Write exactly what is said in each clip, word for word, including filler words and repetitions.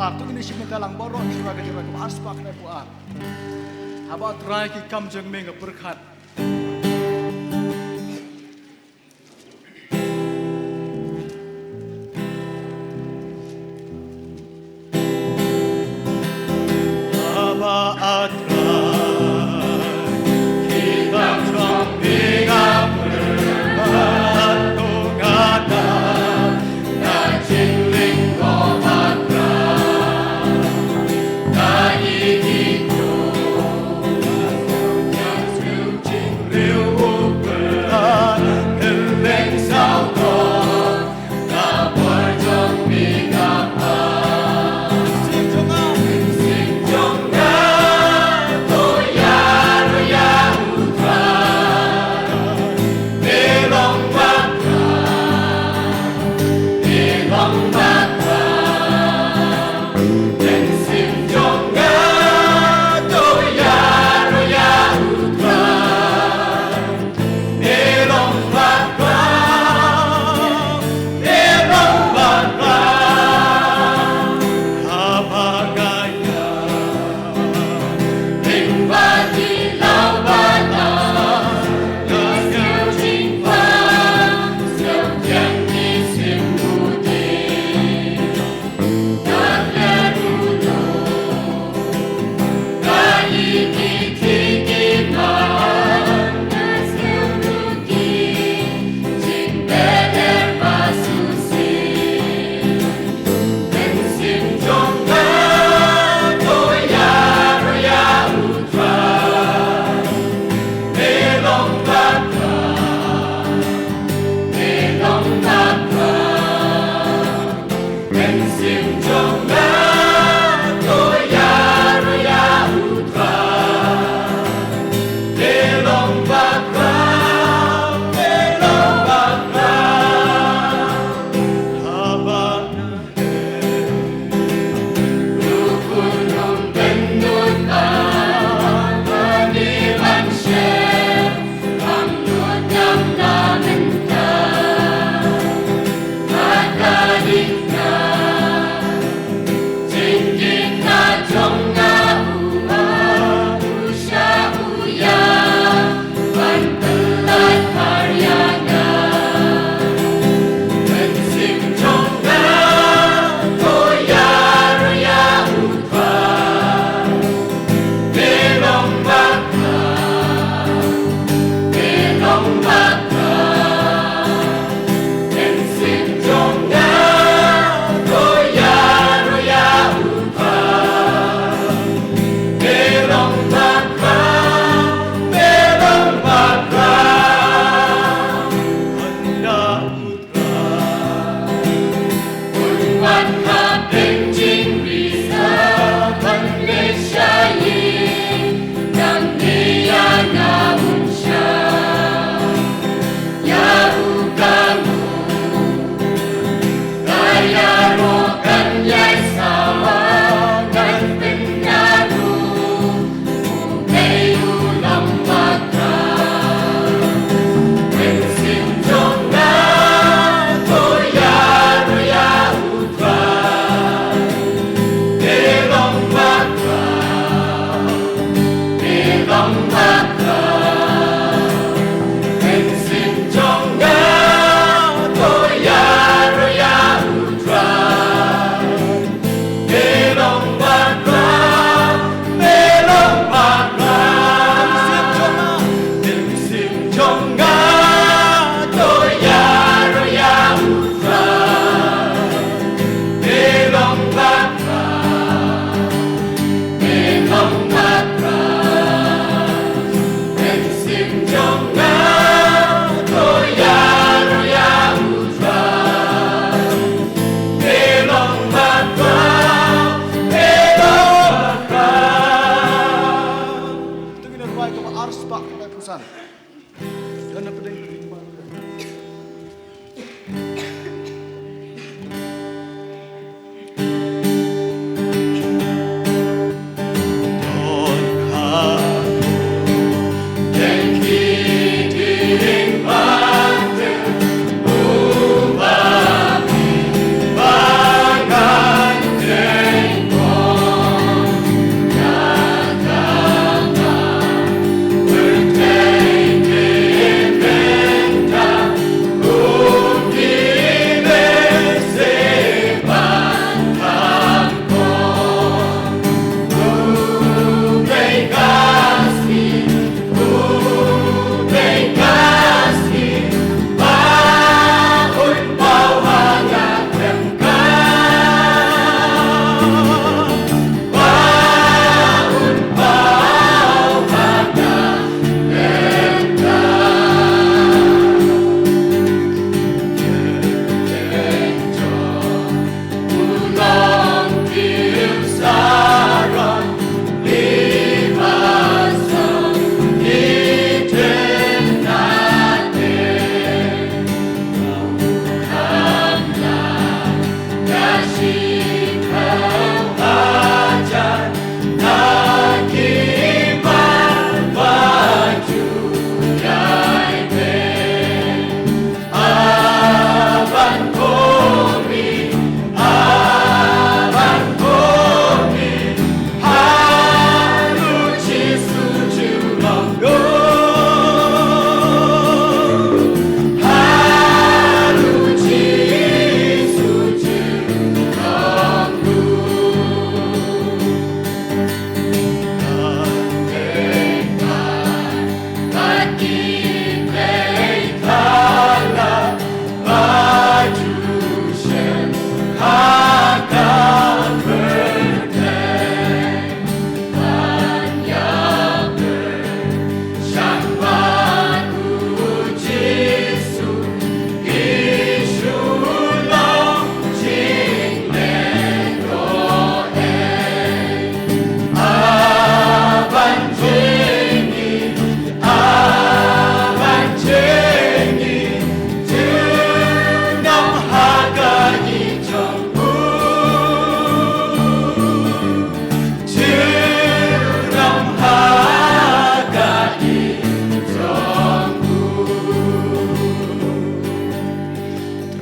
To ngin ïa shim bynta lang baroh, shuwa ka jingpynkhuid kaba arspah khyndai phew ar. Haba U Trai ki kam jong me nga pyrkhat. Haba U Trai ki kam jong me nga pyrkhat, to nga dap na jinglyngngoh, U Trai.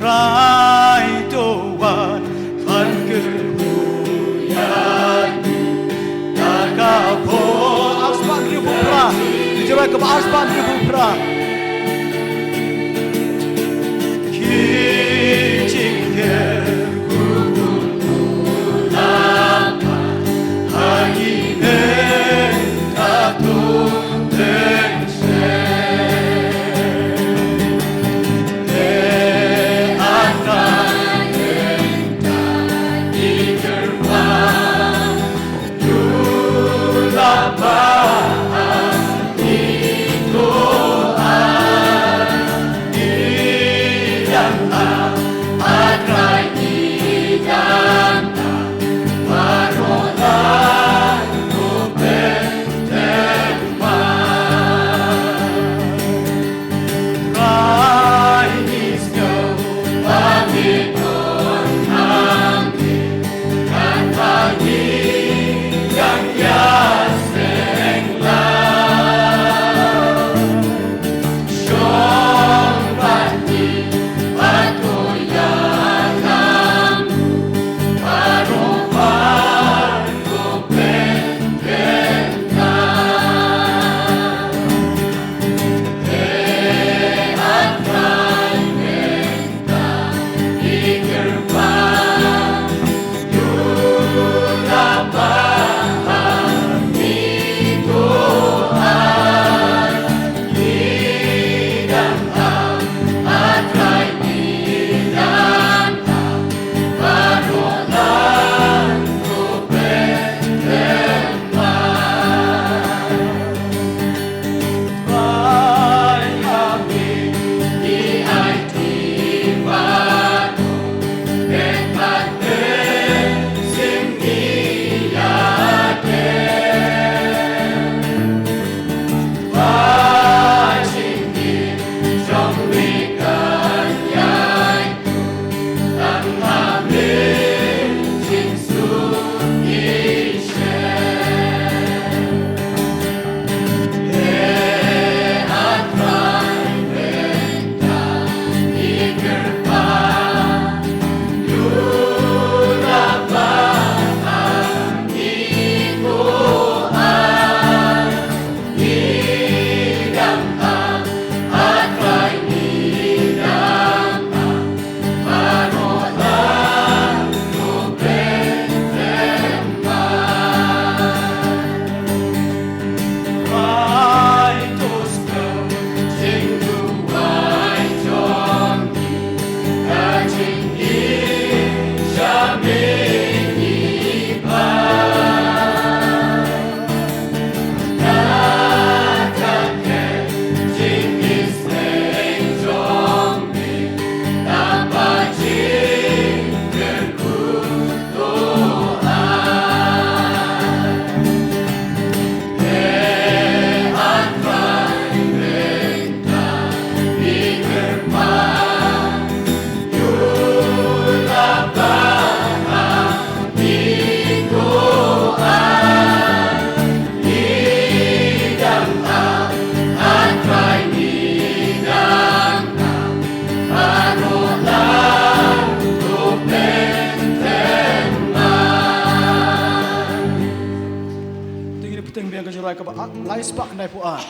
Trai to wan khan kyrkhu ïa ngi. Ïa ka pho, arspah hynriewphew phra. Ki jingrwai kaba arspah hynriewphew phra. Ki jingkyrkhu kumno la pha ha ngi mynta to teng. Te ngin ïa bteng biang ka jingrwai kaba ar, lai spah khyndai phew ar.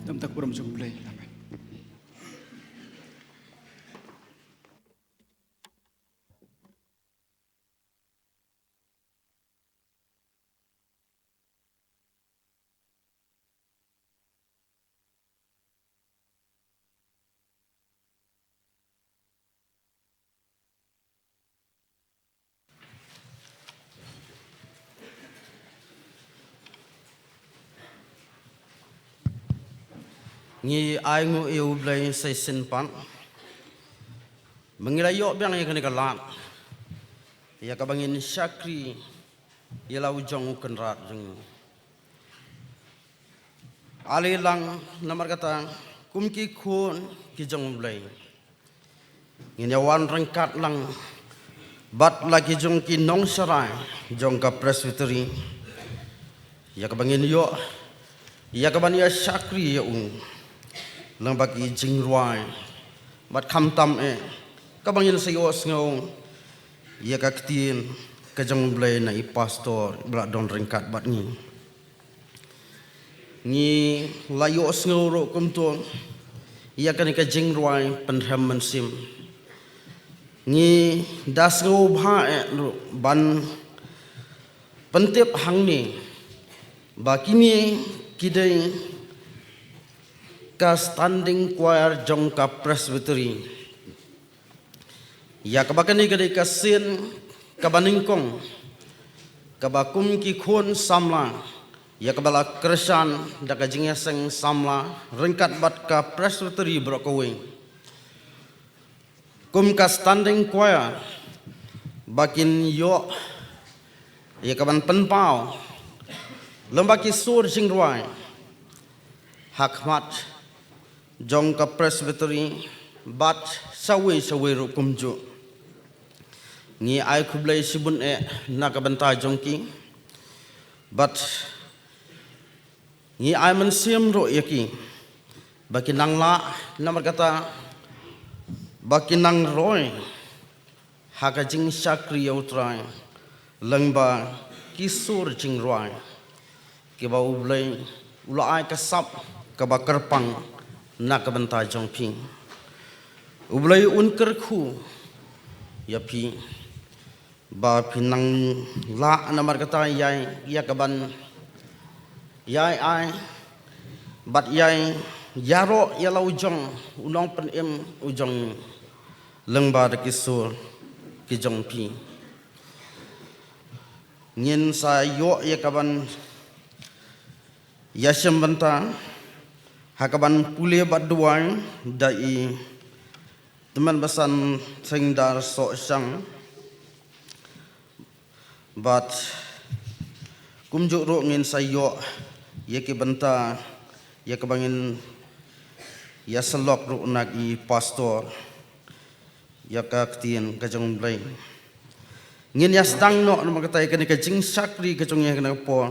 Dam tak burom jong U Blei. Amen. Ngi ai nguh ïa U Blei sa shisien pat ba ngi la ïoh biang ïa kane ka lad ïa kaba ngin shakri ïa la u jong u kynrad jong ngi. Ale lang namar kata kum ki khun ki jong U Blei ngin ïa wan ryngkat lang bad la ki jong ki nongsharai jong ka Presbytery ïa kaba ngin ïoh ïa kaban ïa shakri ïa u lang bad ki jingrwai bad khamtam eh kaba ngin sa ïohsngew ïa ka ktien ka jong U Blei na i pastor ba la don ryngkat bad ngi. Ngi la ïohsngew ruh kumto ïa kane ka jingrwai pynrhem mynsiem. Ngi da sngew bha eh ruh ban pyntip hangne ba kine ki dei ka standing choir jong ka Presbytery. Ïa kaba kane ka dei ka sien kaba nyngkong kaba kum ki khun samla ïa kaba la kyrshan da ka jingïaseng samla ryngkat bad ka Presbytery baroh kawei kum ka standing choir ba kin ïoh ïa kaban pynpaw lem bad ki sur jingrwai ha khmat jong ka Presbytery bad sawei sawei ruh kumjuh. Ngi ai khublei shibun eh na ka bynta jong ki bad ngi ai mynsiem ruh ïa ki ba ki nang lah namar kata ba ki nang roi ha ka jingshakri ïa U Trai lyngba ki sur jingrwai kiba U Blei u la ai ka sap kaba kyrpang na ka bynta jong phi. U Blei un kyrkhu ïa phi ba phi nang lah namar kata ïa ïa kaban ïa ai bad ïa ïaroh ïa la u jong u nongpynim u jong lyngba da ki sur ki jong phi. Ngin sa ïoh ïa kaban ïashem bynta ha kaban pule bad duwai da i tymmen basan Sengdar Sohshang bad kumjuh ruh ngin sa ïoh ïa ki bynta ïa kaba ngin ïa sylok ruh na ki pastor ïa ka ktien ka jong U Blei. Ngin ïa sdang noh namar kata ïa kane ka jingshakri ka jong ngi ha kane ka por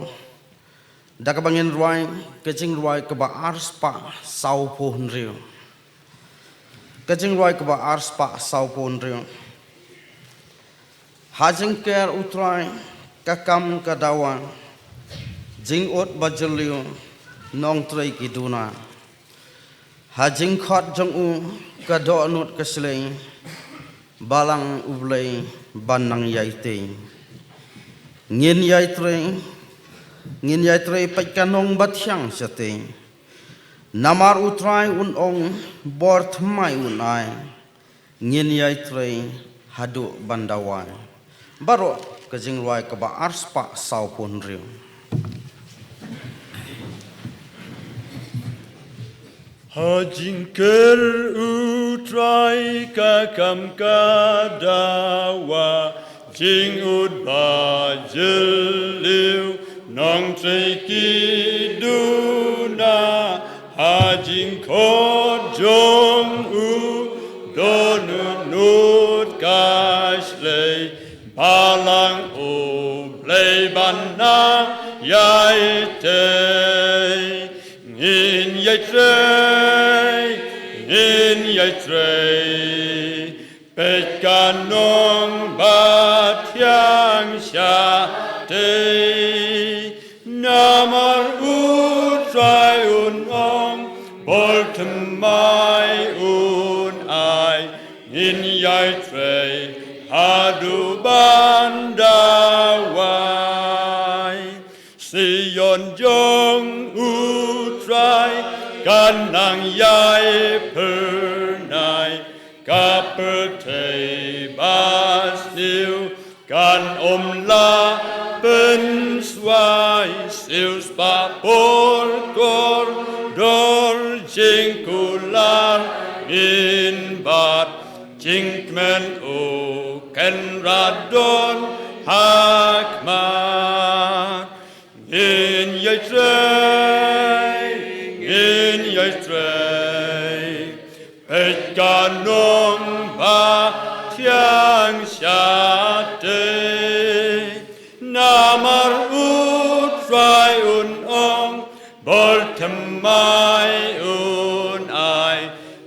da kaba ngin rwai ka jingrwai kaba arspah sawphew hynriew. Ka jingrwai kaba arspah sawphew hynriew. Ha jingker U Trai ka kam ka dawa, jingud ba jylliew nongtrei ki duna. Ha jingkhot jong u ka dohnud ka shlei, balang U Blei ban nang ïai tei. Ngin ïai trei, ngin ïai trei peit ka nong ba thiang shatei. Namar U Trai un ong, bor thymmai un ai, ngin ïai trei haduh ban da wai. Baroh ka jingrwai kaba arspah sawphew hynriew. Ha jingker U Trai ka kam ka dawa, jingud ba jylliew, nongtrei ki duna, ha jingkhot jong u, don u nud ka shlei, balang U Blei ban nang ïai tei. Ngin ïai trei, ngin ïai trei, peit ka nong ba thiang shatei. Namar U Trai un ong, bor thymmai un ai, ngin ïai trei haduh ban da wai. Sion jong U Trai kan nang ïai phyrnai, ka pyrthei ba sniew kan ym lah pynswai. Siew spah por kordor jingkular ngin bat, jingkmen U Kynrad don ha khmat. Ngin ïai trei, ngin ïai trei, peit ka nong ba thiang shatei. Namar U Trai un ong, bor thymmai un ai,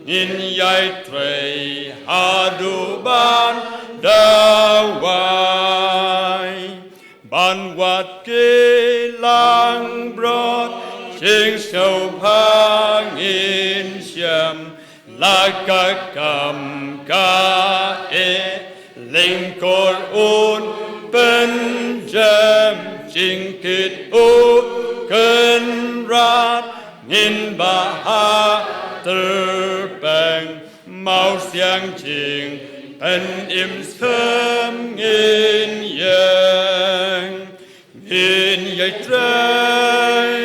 ngin ïai trei haduh ban da wai. Ban wad ki langbrot, jingsngewbha ngin shem, la ka kam ka eh, lyngkor un pynjem. Jingkit U Kynrad ngin bah ha tyrpeng, mawsiang jingpynim sem ngin ïeng. Ngin ïai trei,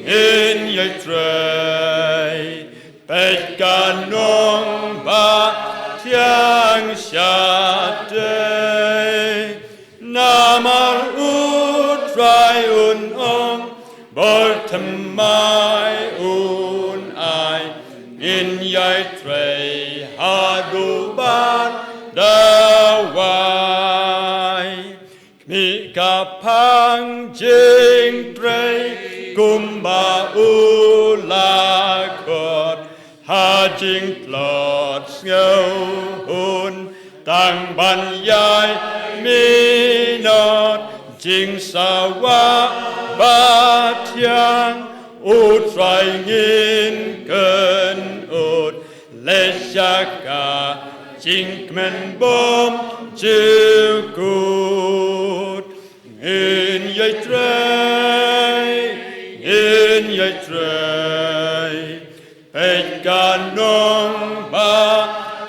ngin ïai trei, peit ka nong ba thiang shatei. Namar U Trai un ong, bor thymmai un ai, ngin ïai trei haduh ban da wai. Khmih ka phang jingtrei kumba U la khot, ha jingtlot sngewhun tang ban ïai minot. Jingsawa ba thiang U Trai ngin kynud, leit sha ka jingkmen bymjukut. Ngin ïai trei, ngin ïai trei, peit ka nong ba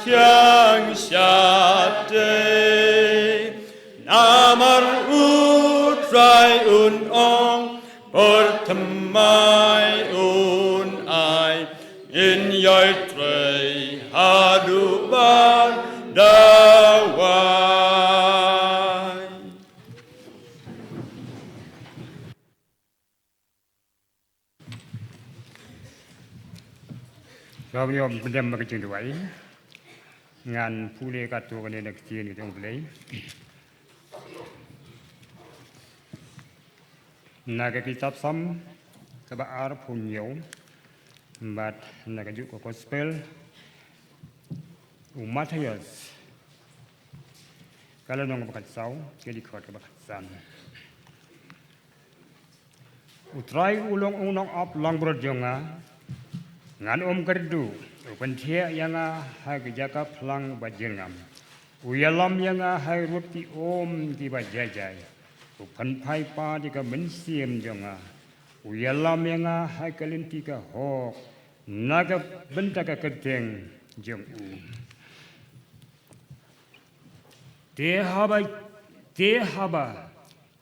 thiang shatei. Namar U Trai un ong, bor thymmai un ai, ngin ïai trei haduh ban da wai. Sngewbha ïa phi, pyndiang bad ka jingduwai. Ngan pule katto katne na ka ktien ka jong U Blei. Na ka kitab Salm kaba arphew hynñiew, bad na kajuh ka gospel u Mathaios, ka lynnong kaba khatsaw, ka dkhot kaba khatsan. U Trai u long u nongaplangbrot jong nga, ngan ym kyrduh. U pynthiah ïa nga ha ka jaka phlang ba jyrngam. U ïalam ïa nga ha ki rud ki um kiba jai jai. U pynphai pat ïa ka mynsiem jong nga. U ïalam ïa nga ha ka lynti ka hok na ka bynta ka kyrteng jong u. Te haba, te haba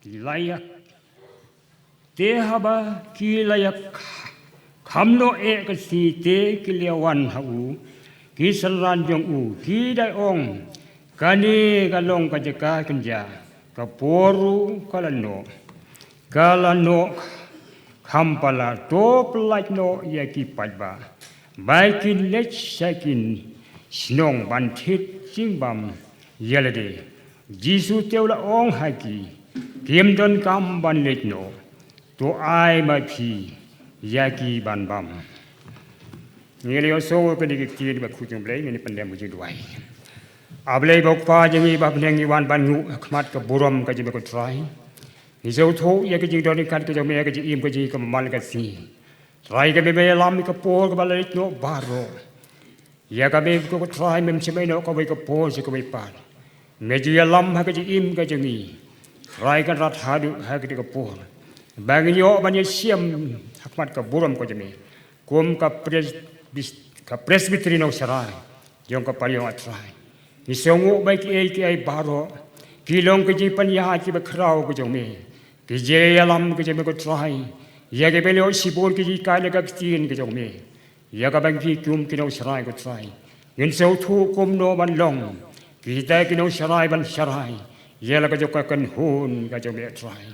ki la ïa, te haba ki la ïa kham noh eh ka sngi, te ki la wan ha u ki synran jong u, ki da ong, kane ka long ka jaka kynja, ka por ruh ka la noh, ka la noh kham pala. To pyllait noh ïa ki paidbah ba kin leit sha ki shnong ban thied jingbam ïa lade. Jisu te u la ong ha ki, kim donkam ban leit noh, to ai ma phi ïa ki ban bam. Ngi la ïohsngew kane ka ktien bakhuid jong U Blei, ngin pyndem ka jingduwai. A Blei ba u Kpa jong ngi ba ha bneng, ngi wan ban nguh ha khmat ka burom ka jong me ko Trai. Ngi sngewthuh ïa ka jingdon ryngkat ka jong me, ka jingim, ka jingim ka man la ka sngi. Trai, ka me me ïalam ïa ka por kaba la leit noh baroh. Ïa ka me ko Trai, mem shym ai noh kawei ka por sha kawei pat. Me ju ïalam ha ka jingim ka jong ngi, Trai Kynrad, haduh ha kane ka por ba ngin ïoh ban ïashem ha khmat ka burom ka jong me kum ka pres-, bis-, ka Presbytery Nongsharai jong ka Pariong, ah Trai. Ngi sngewnguh ba kiei kiei baroh ki long ka jingpynïaid kiba khraw ka jong me, ka jingïalam ka jong me ko Trai. Ïa kiba ïoh shibun ki jinghikai na ka ktien ka jong me, ïa kaba ngi kum ki nongsharai ko Trai ngin sngewthuh kumno ban long kita ki nongsharai ban sharai ïa la ka jong ka kynhun ka jong me Trai.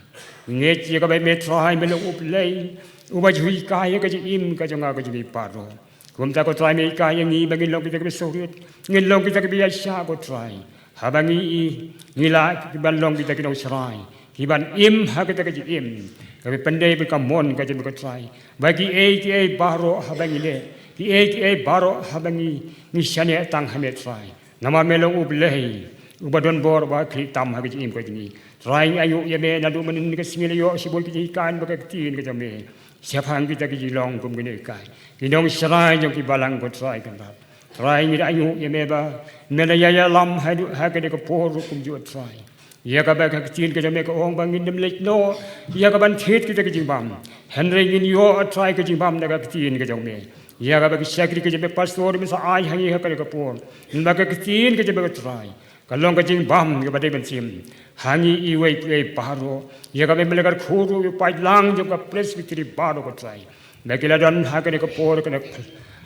Ngeit ïa kaba me Trai me long U Blei uba ju hikai ïa ka jingim ka jong nga ka jong ngi baroh. Kumta ko Trai, me hikai ïa ngi ba ngin long kita kiba sngewrit, ngin long kita kiba ïaishah ko Trai. Haba ngi, ngi lah ban long kita ki nongsharai kiban im ha kita ka jingim kaba pyndei bad ka mon ka jong me ko Trai. Ba kiei kiei baroh haba ngi leh, kiei kiei baroh haba ngi, ngi shaniah tang ha me Trai. Namar me long U Blei uba don bor, uba khlieh tam ha ka jingim ka jong ngi. Trai, ngi ainguh ïa me naduh mynne ka sngi la ïoh shibun ki jinghikai na ka ktien ka jong me shaphang kita ki jinglong kum kine ki, ki nongsharai jong ki balang ko Trai Kynrad. Trai, ngi da ainguh ïa me ba me la ïa ïalam haduh ha kane ka por ruh kumjuh Trai. Ïa kaba ka ktien ka jong me ka ong ba ngin ym leit noh ïa kaban thied kita ki jingbam, hynrei ngin ïoh Trai ka jingbam na ka ktien ka jong me. Ïa kaba ki shakri ka jong me pastor me sa ai ha ngi ha kane ka por, ba ka ktien ka jong me ko Trai ka long ka jingbam kaba dei mynsiem ha ngi iwei pa iwei baroh. Ïa kaba me la kyrkhu ruh ïa u paidlang jong ka Presbytery baroh ko Trai, ba ki la don ha kane ka por, kane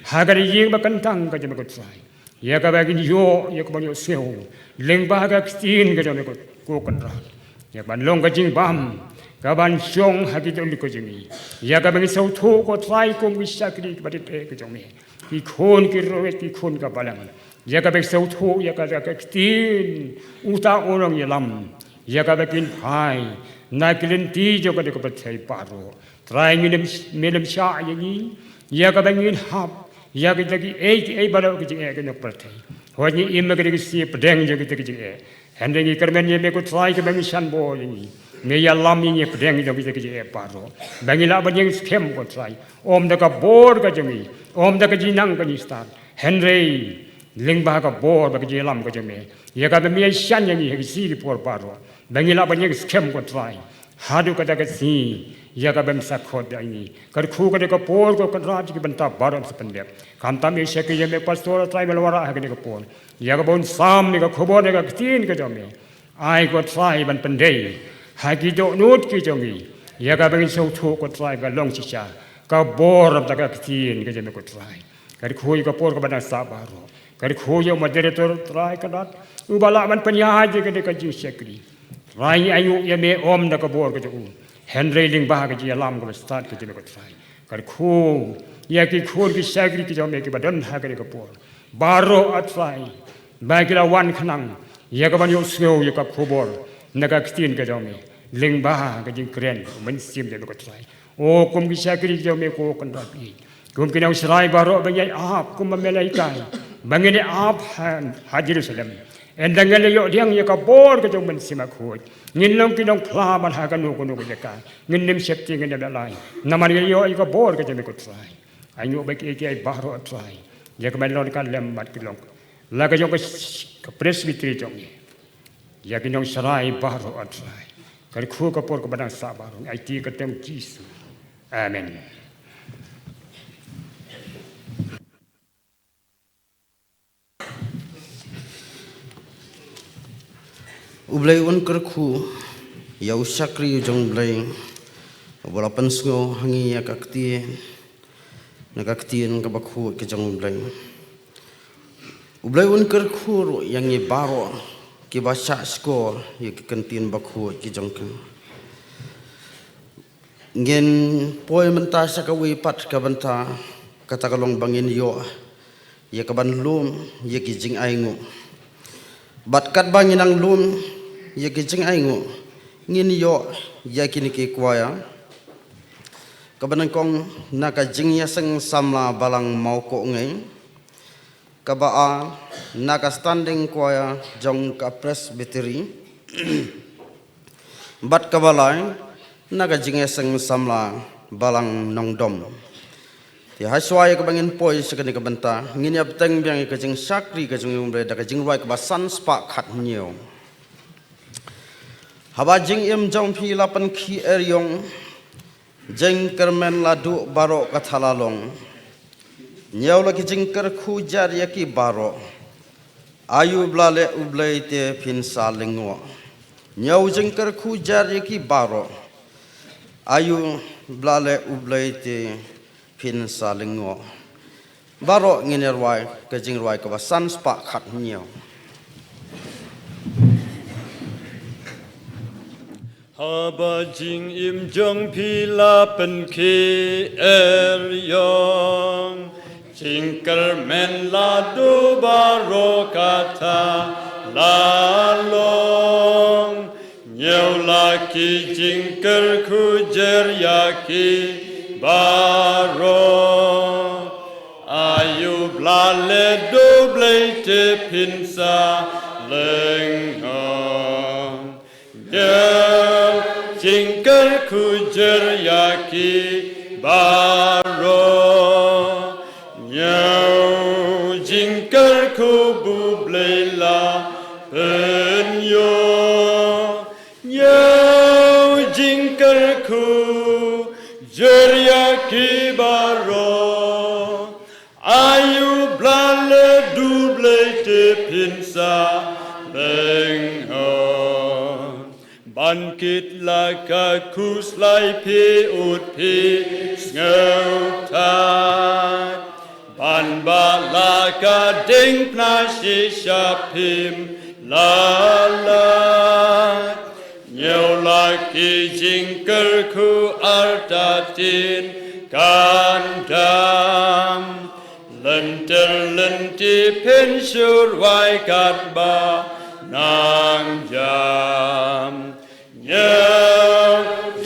ha kane ka ïing ba kyntang ka jong me ko Trai. Ïa kaba kin ïoh, ïa kaban ïohsngew lyngba ka ktien ka jong me ko, ko Kynrad. Ïa kaban long ka jingbam kaban shong ha ki jong ka jong ngi. Ïa kaba ngi sngewthuh ko Trai kum ki shakri kiba dei ka jong me, ki khun ki rwet, ki khun ka balang. Ïa kaba ngi sngewthuh ïa ka, ka ktien, uta u nongïalam ïa kaba kin phai na ki lynti jong kane ka pyrthei baroh. Trai, ngin ym, me ym shah ïa ngi ïa kaba ngin hap ïa kita kiei kiei baroh ki jingeh ka jong ka pyrthei. Hooid, ngi im ha kane ka sngi hapdeng jong kita ki jingeh, hynrei ngi kyrmen ïa me ko Trai kaba ngi shan bor ïa ngi. Me ïalam ïa ngi hapdeng jong kita ki jingeh baroh ba ngi lah ban ïeng skhem ko Trai, ym da ka bor ka jong ngi, ym da ka jingnang ka jingstad, hynrei lyngba ka bor bad ka jingïalam ka jong me. Ïa kaba me ïashan ïa ngi ha ki sngi ki por baroh ba ngi lah ban ïeng skhem ko Trai haduh kata ka sngi ïa kaba me sa khot ïa ngi. Kyrkhu kane ka por ko Kynrad, ki bynta baroh me sa pyndep. Khamtam ïa i shakri jong me pastor Trai, me la wanrah ha kane ka por ïa kaba un sam ïa ka khubor na ka ktien ka jong me. Ai ko Trai ban pyndei ha ki dohnud ki jong ngi ïa kaba ngin sngewthuh ko Trai ba ka long shisha ka bor na ka ktien ka jong me ko Trai. Kyrkhu ïa ka por kaba dang sah baroh. Kyrkhu ïa u moderator Trai Kynrad uba lah ban pynïaid ïa kane ka jingshakri. Trai, ngi ainguh ïa me, ym da ka bor ka jong u, hynrei lyngba ka jingïalam kaba stad ka jong me ko Trai. Kyrkhu ïa ki khun ki shakri ki jong me kiba don ha kane ka por baroh ah Trai, ba ki la wan khnang ïa kaban ïohsngew ïa ka khubor na ka ktien ka jong me lyngba ka jingkren u Mynsiem jong me ko Trai. O, kum ki shakri ki jong me ko Kynrad, ïeit, kum ki nongsharai baroh ba ngi ïai ap kumba me la hikai ba ngin ïai ap ha, ha Jerusalem. Ynda ngi la ïoh pdiang ïa ka bor ka jong u Mynsiem Bakhuid, ngin long ki nongphla ban ha kano kano ka jaka, ngin ym sheptieng, ngin ym lehrain namar ngi la ïoh ïa ka bor ka jong me ko Trai. Ainguh ba kiei kiei baroh ah Trai ïa ka ban long ka lem bad ki long la ka jong ka, ka Presbytery jong ngi. Ïa ki nongsharai baroh ah Trai, kyrkhu ka por kaba dang sah baroh, ngi aiti ha ka kyrteng Jisu. Amen. U Blei un kyrkhu ïa u shakri u jong u Blei, uba la pynsngew ha ngi ïa ka ktien, na ka ktien kaba khuid ka jong u Blei. U Blei un kyrkhu ruh ïa ngi baroh kiba shah shkor ïa ki kyntien bakhuid ki jong ka. Ngin poi mynta sha kawei pat ka bynta, kata ka long ba ngin ïoh ïa kaban lum ïa ki jingainguh. Bad katba ngin nang lum ïa ki jingainguh, ngin ïoh ïa kine ki choir. Kaba nyngkong na ka Jingïaseng Samla Balang Mawkohngi. Kaba ar na ka standing choir jong ka Presbytery. Bad kaba lai na ka Jingïaseng Samla Balang Nongdom. Te ha shuwa ïa kaba ngin poi sha kane ka bynta, ngin ïa bteng biang ïa ka jingshakri ka jong u Blei da ka jingrwai kaba san spah khat hynñiew. Haba jingim jong phi la pynkhih eriong, jingkyrmen la duh baroh kata la long. Ñiew la ki jingkyrkhu jar ïa ki baroh, aïu ba la leh U Blei te phin sa lyngngoh. Ñiew jingkyrkhu jar ïa ki baroh, aïu ba la leh U Blei te phin sa lyngngoh. Baroh ngin ïa rwai ka jingrwai kaba san spah khat hynñiew. Haba jingim jong phi la pynkhih eriong, jingkyrmen la duh baroh kata la long. Ñiew la ki jingkyrkhu jar ïa ki baroh, aïu ba la leh U Blei te phin sa lyngngoh. Ñiew jingkyrkhu jar ïa ki baroh. Ñiew jingkyrkhu ba U Blei la pynïoh. Ñiew jingkyrkhu jar ïa ki baroh, aïu ba la leh U Blei te phin sa lyngngoh. Ban kit la ka khuslai phi ud phi sngewthuh. Ban bah la ka diengphna shisha phim lah lait. Ñiew la ki jingkyrkhu artatien kan dam. Lynter lynti phin shu rwai katba nang jam. Ñiew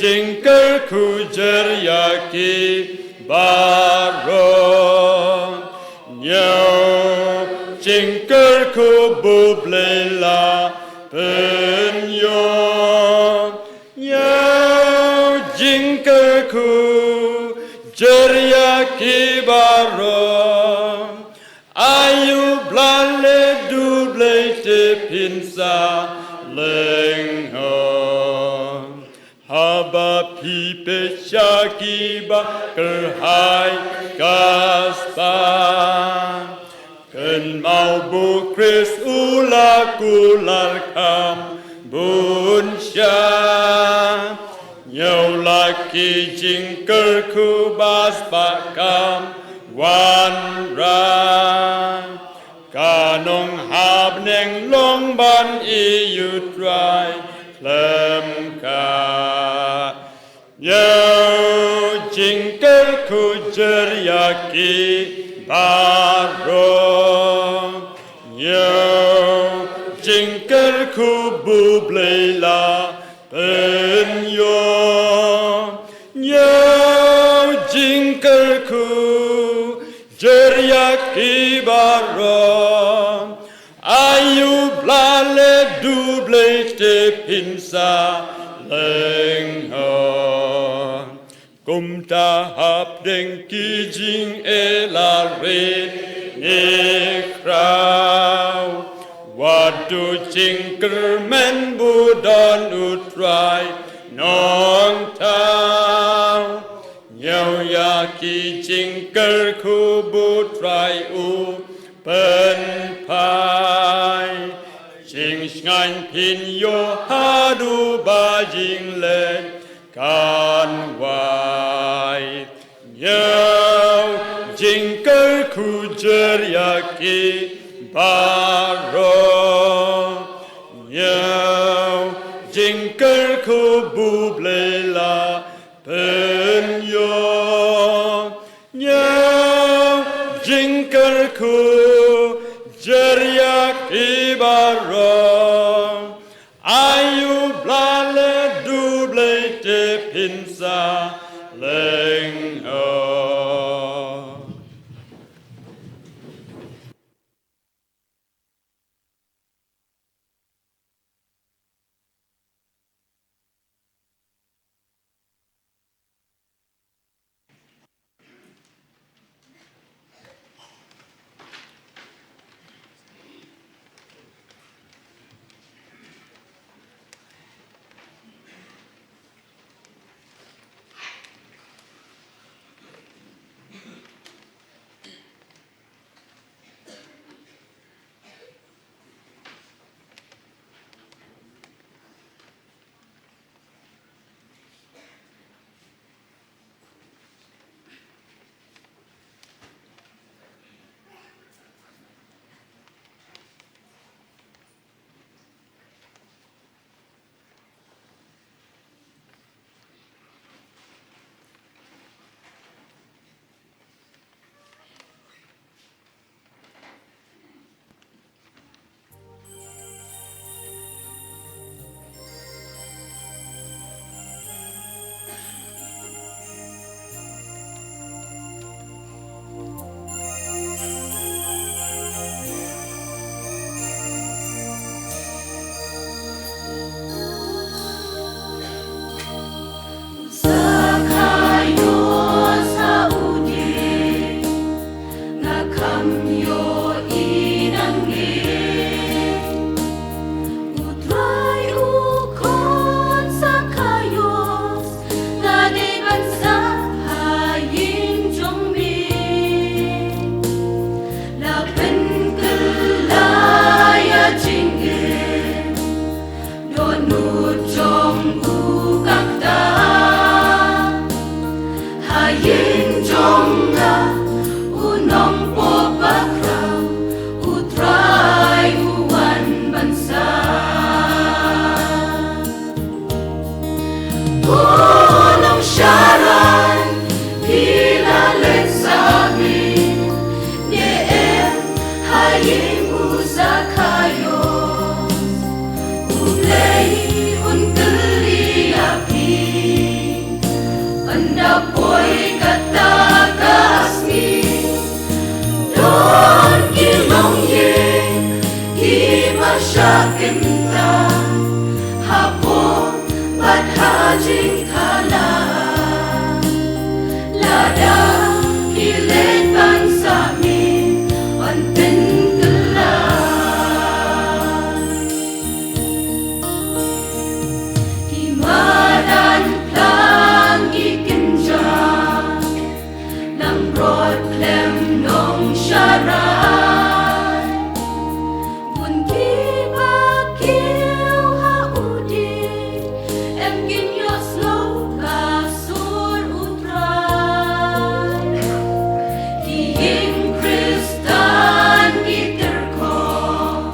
jingkyrkhu jar ïa ki baroh. Ñiew jingkyrkhu ba U Blei la pynïoh. Ñiew jingkyrkhu jar ïa ki baroh. Aïu ba la leh U Blei te phin sa lyngngoh. Haba phi peit sha ki ba kyrhai ka spah, kynmaw ba U Khrist u la kular kham bun sha. Ñiew la ki jingkyrkhu ba spah kam wanrah. Ka nonghapneng long ban ïeit ïa U Trai khlem khah. Ñiew jingkyrkhu jar ïa ki baroh. Ñiew jingkyrkhu ba U Blei la pynïoh. Ñiew jingkyrkhu jar ïa ki baroh. Aïu ba la leh U Blei te phin sa lyngngoh. Kumta hapdeng ki jingeh la rit ne khraw, wat duh jingkyrmen ba don U Trai nongthaw. Ki jingkyrkhu ba u Trai u pynphai, jingshngaiñ phin ïoh haduh ba ïing leit kan wai. Ñiew jingkyrkhu jur ïa ki baroh. Ñiew jingkyrkhu ba U Blei la pynïoh. Ñiew jingkyrkhu jur ïa ki baroh. Ai U Blei leh, U Blei te phin sa lyngngoh. Sakaios ha u dieng, nga kham ïohi nangne. U Trai u khot Sakaios, nga dei ban sah ha ïing jong me. La pynkylla ïa jingim dohnud jong u kata. Ha ïing jong nga u nongpop bakhraw, U Trai u wan ban sah. Ko nongsharai, phi la leit sah mih ne em ha ïing u Sakaios? U Blei un kylli ïa phi. Ynda poi kata ka sngi, don ki longïing kiba shah kynta hapoh bad ha jingthala. Lada ki leit ban sah mih, yn pynkylla. Ki madan phlang ki kynja, langbrot khlem nongsharai. Bun kiba kiew ha u dieng, em kin ïohsngew ka sur U Trai. Ki ïing Khristan ki tyrkhong,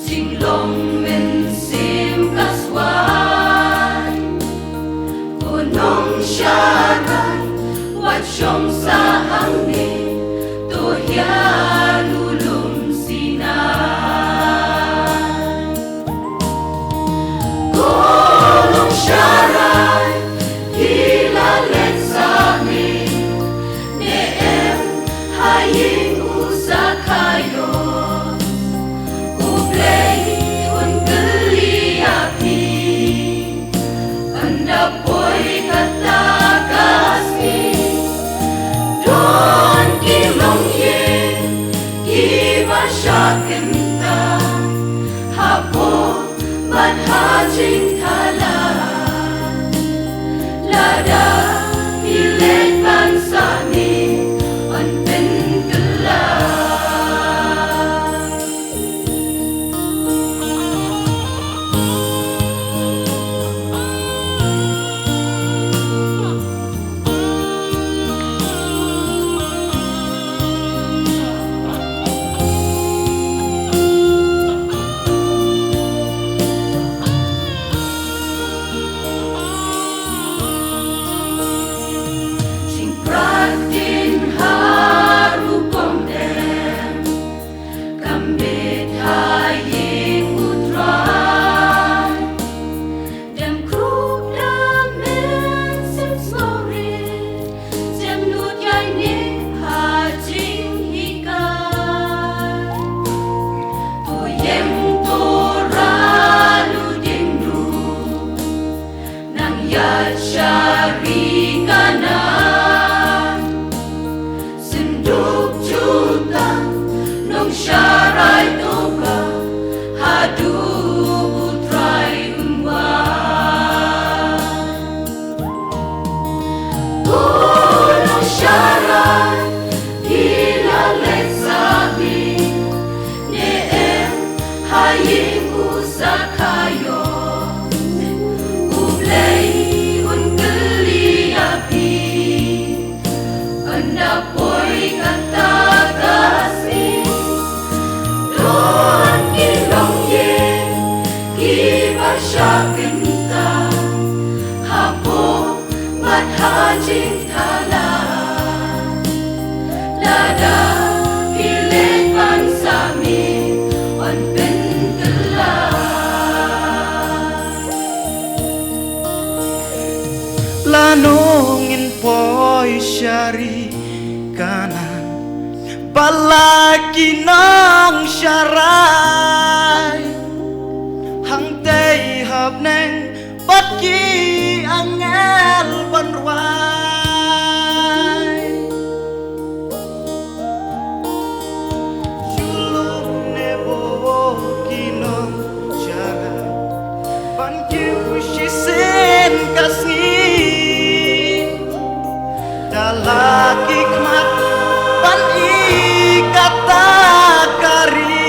jinglong mynsiem ka swai. Ko nongsharai, wat shong sah hangne, to hiar u lum Sinai. Ko nongsharai, phi la leit sah mih ne em ha ïing u Sakaios? U Blei un kylli ïa phi. Ynda poi kata ka sngi, don ki longïing kiba shah kynta hapoh bad ha jingthala. Lada phi leit ban sah Ki leit ban sami wan pynkylla. Lano ngin poi sha ri Kanaan bad la ki nongsharai, hangtei ha bneng bad ki angel ban rwai. Shu lum Nebo ki nongsharai ban kiew shisien ka sngi. Da la ki khmat ban i kata ka ri.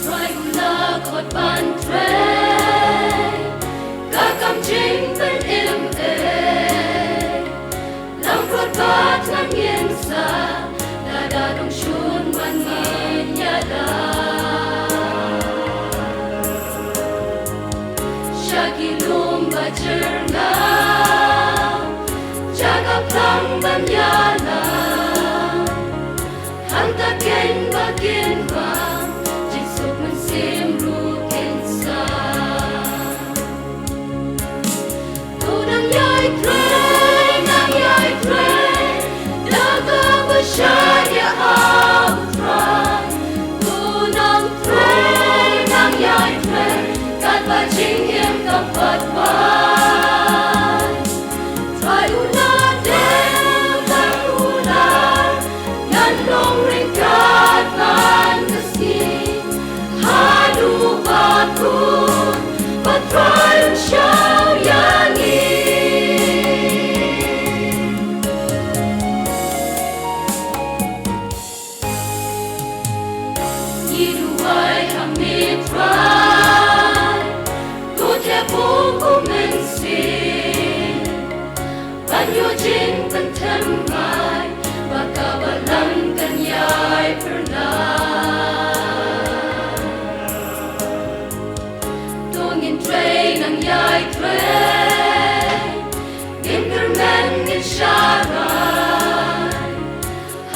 Trai u la khot ban trei, ka kam jingpynim eh. Lam prot bad ngan Ang ban ïalam hangta kein ba kin wan, jingsuk mynsiem ruh kin sa. To nang ïai trei, nang ïai trei da kaba shaniah ha U Trai. To nang trei, nang ïai trei katba jingim kam pat wan. Trai u la dep, Trai u la, ngan long ryngkat man ka sngi. Haduh ba kun ba Trai un shah ïa ngi. Ngi duwai ha me Trai, to teh buh u Mynsiem ban ïoh jingpynthem mai ba ka balang kan ïai pyrnai. To ngin trei nang ïai trei, ngin kyrmen ngin sharai.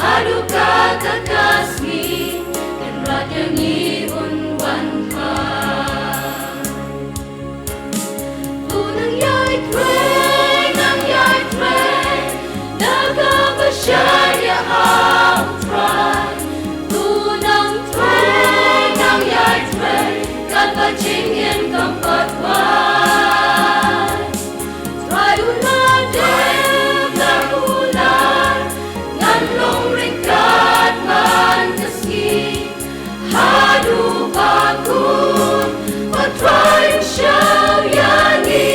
Haduh kata ka sngi Kynrad ïa ngi un wan ha. To nang ïai trei, nang ïai trei da kaba shaniah ha U Trai. To nang trei, nang ïai trei katba jingim kam pat wan. Trai u la dep, Trai u la, ngan long ryngkat man ka sngi. Haduh ba kun ba Trai un shah ïa ngi.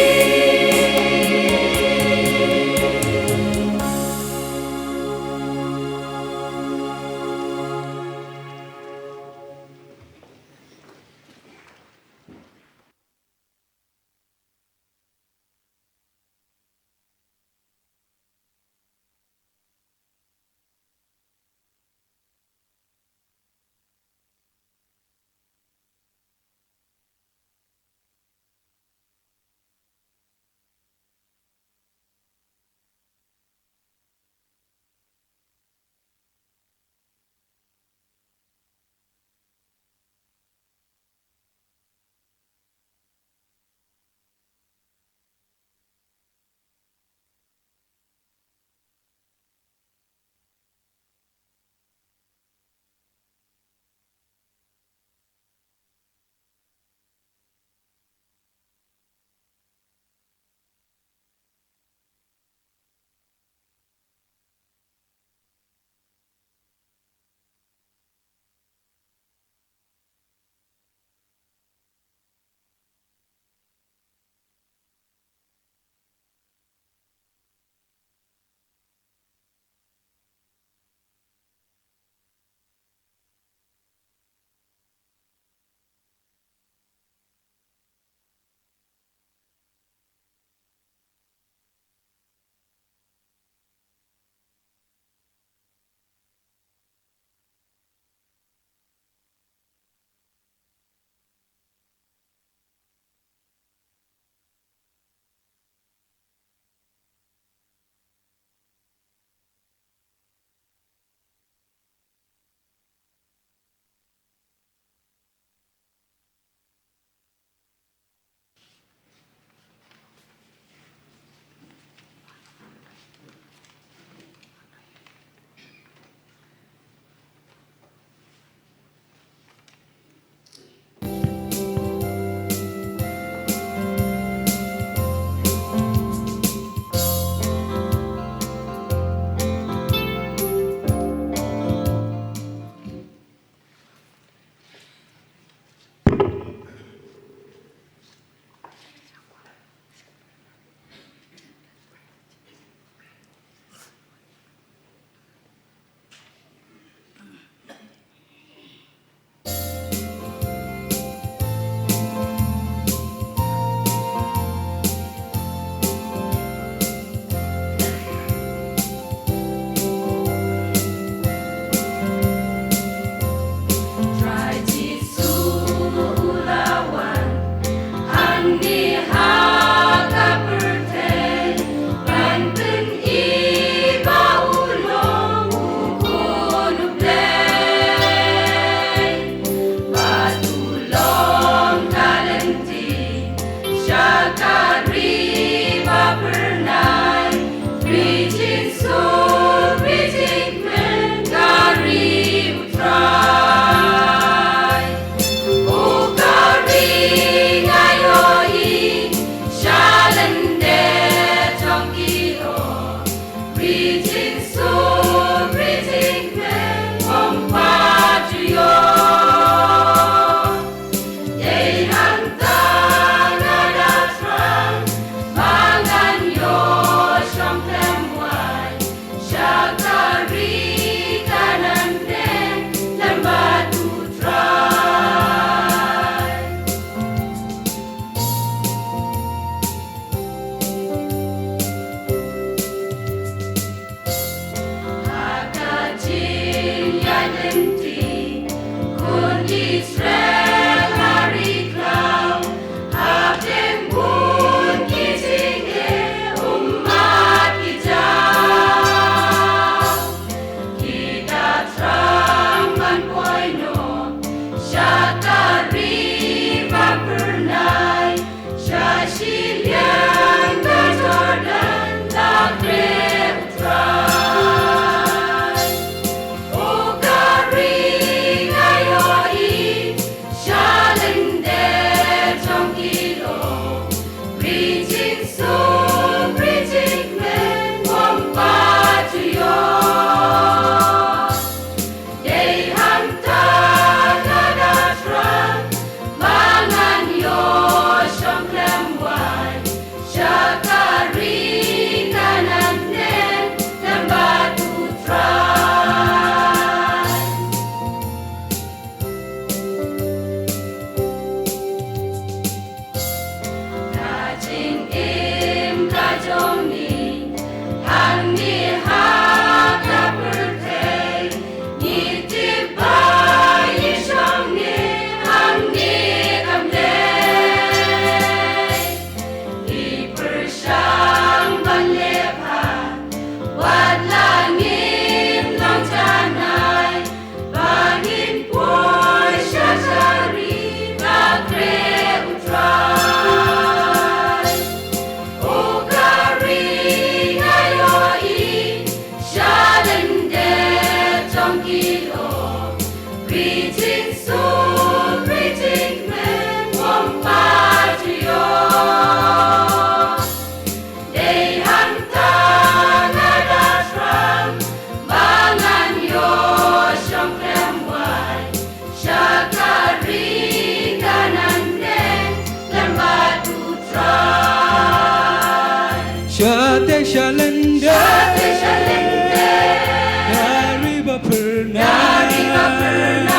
Ka ri ba phyrnai. Ka ri ba phyrnai.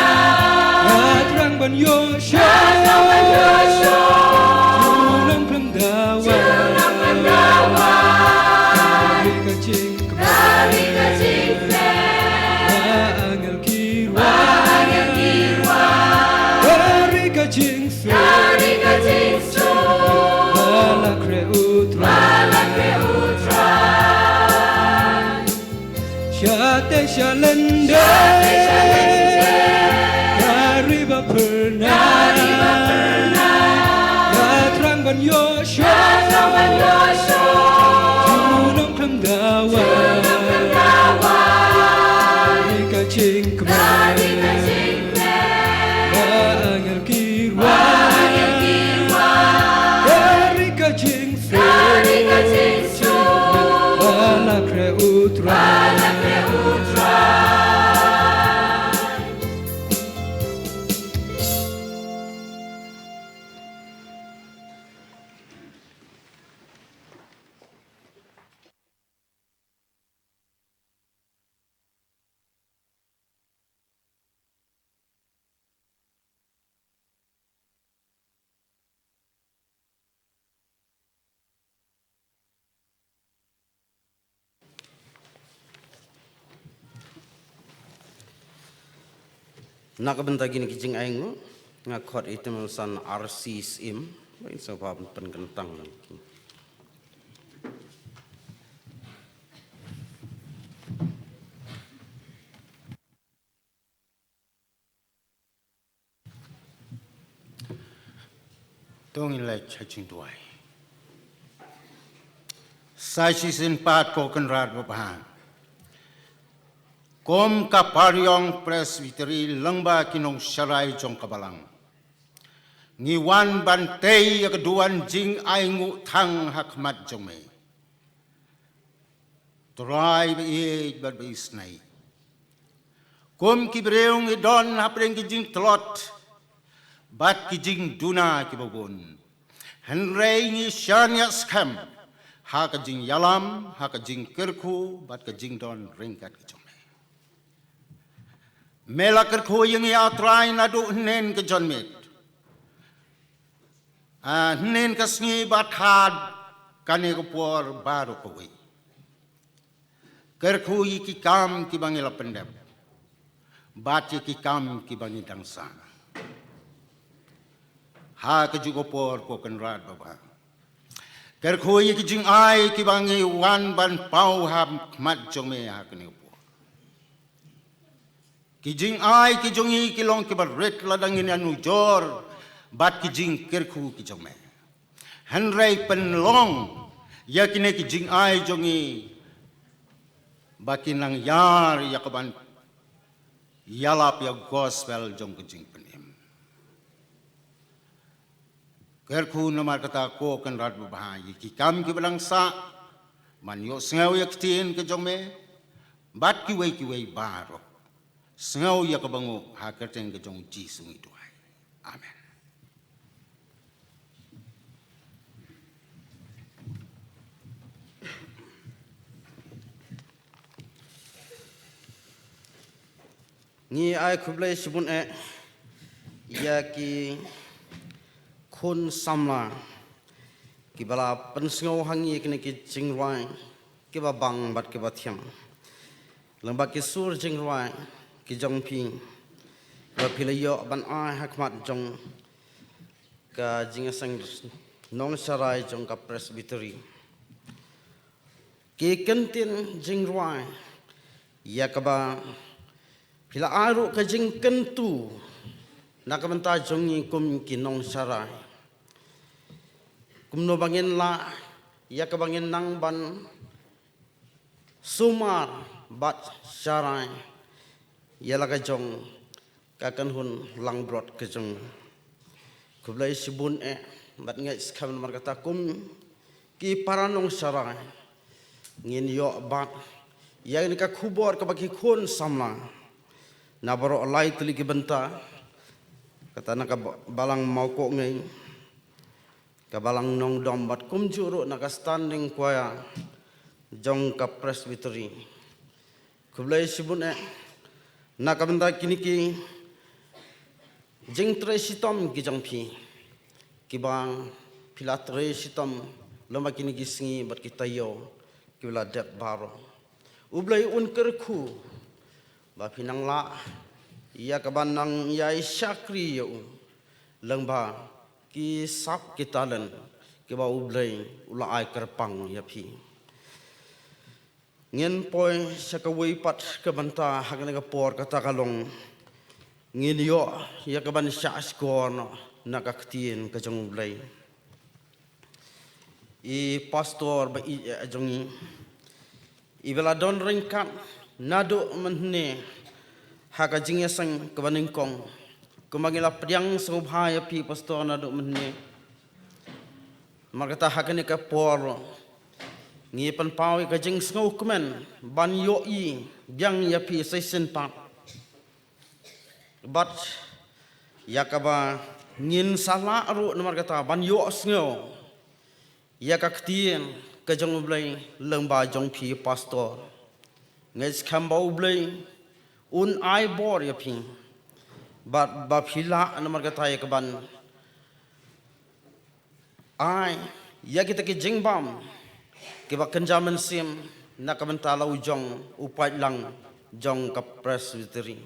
Nga thrang ban ïoh shuh. Nga thrang ban ïoh shuh. Junom khlem dawa. Junom khlem dawa. Ka ri ka jingkmen. Ka ri ka jingkmen. Ba angel ki rwai. Ba angel ki rwai. Ka ri ka jing Ka ri ka jingsuk. Ba la khreh U Trai. Ba la khreh U Trai. Shatei shalyndet. Shatei shalyndet. Ka ri ba phyrnai. Ka ri ba phyrnai. Nga thrang ban ïoh shuh. Nga thrang ban ïoh shuh. Junom khlem dawa. Junom khlem dawa. Ka ri ka jingkmen. Ka ri ka jingkmen. Ba angel ki rwai. Ba angel ki rwai. Ka ri ka jingsuk. Ka ri ka jingsuk. Ba la khreh U Trai. Ba la khreh U Trai. Na ka bynta kine ki jingainguh, nga khot ïa i Tymmen San R C Syiem, ba in sa pynkyntang. To ngin leit sha jingduwai. Sa shisien pat ko Kynrad babha, kum ka Pariong Presbytery lyngba ki nongsharai jong ka Balang, ngi wan ban tei ïa ka duwan jingainguh thang ha khmat jong me, Trai ba ïeit bad ba isynei. Kum ki briew ngi don hapdeng ki jingtlot bad ki jingduna kiba bun. Hynrei ngi shaniah skhem ha ka jingïalam, ha ka jingkyrkhu bad ka jingdon ryngkat ka jong me. Me la kyrkhu ïa ngi, A Trai, naduh hynnin ka janmiet. Ah, hynnin ka sngi bad ha kane ka por baroh kawei. Kyrkhu ïa ki kam kiba ngi la pyndep bad ïa ki kam kiba ngi dang sah ha kajuh ka por, ko Kynrad babha. Kyrkhu ïa ki jingai kiba ngi wan ban paw ha khmat jong me ha kane ka por. Ki jingai ki jong ngi ki long kiba rit lada ngin ïanujor bad ki jingkyrkhu ki jong me. Hynrei pynlong ïa kine ki jingai jong ngi ba kin nang ïar ïa kaban ïalap ïa ka gospel jong ka jingpynim. Kyrkhu namar kata, ko Kynrad babha, ïa ki kam kiba dang sah, ban ïohsngew ïa ka ktien ka jong me bad kiwei kiwei baroh. Sngew ïa ka banguh, ha ka kyrteng ka jong U Jisu ngi duwai. Amen. Ngi ai khublei shibun eh ïa ki khun samla kiba la pynsngew ha ngi ïa kine ki jingrwai kiba bang bad kiba thiang, lyngba ki sur jingrwai ki jong phi, ba phi la ïoh ban ai ha khmat jong ka jingïaseng nongsharai jong ka Presbytery. Ki kyntien jingrwai ïa kaba phi la ai ruh ka jingkyntu na ka bynta jong ngi kum ki nongsharai, kumno ba ngin lah ïa kaba ngin nang ban sumar bad sharai ïa la ka jong ka kynhun langbrot ka jong ngi. Khublei shibun eh bad ngeit skhem namar kata kum ki para nongsharai ngin ïoh bat ïa kane ka khubor kaba ki khun samla na baroh lai tylli ki bynta, kata na ka ba-, balang Mawkohngei, ka balang Nongdom bad kumjuh ruh na ka standing choir jong ka Presbytery. Khublei shibun eh na ka bynta kine ki jingtrei shitom ki jong phi, kiba phi la trei shitom lem ha kine ki sngi bad ki taïew kiba la dep baroh. U Blei un kyrkhu ba phin nang lah ïa kaban nang ïai shakri ïa u lyngba ki sap ki talent kiba U Blei u la ai kyrpang ïa phi. Ngin poi sha kawei pat ka bynta ha kane ka por, kata ka long ngin ïoh ïa kaban shah shkor noh na ka ktien ka jong U Blei. I pastor ba ïeit eh jong ngi, iba la don ryngkat naduh mynhynne ha ka jingïaseng kaba nyngkong, kumba ngi la pdiang sngewbha ïa phi pastor naduh mynhynne. Namar kata ha kane ka por ngi pynpaw ïa ka jingsngewkmen ban ïohi biang ïa phi shisien pat. Bad ïa kaba ngin sa lah ruh namar kata ban ïohsngew ïa ka ktien ka jong U Blei lyngba jong phi pastor. Nga ngeit skhem ba U Blei un ai bor ïa phi bad ba phi lah namar kata ïa kaban ai ïa kita ki jingbam kiba kynja mynsiem na ka bynta la u jong u paidlang jong ka Presbytery.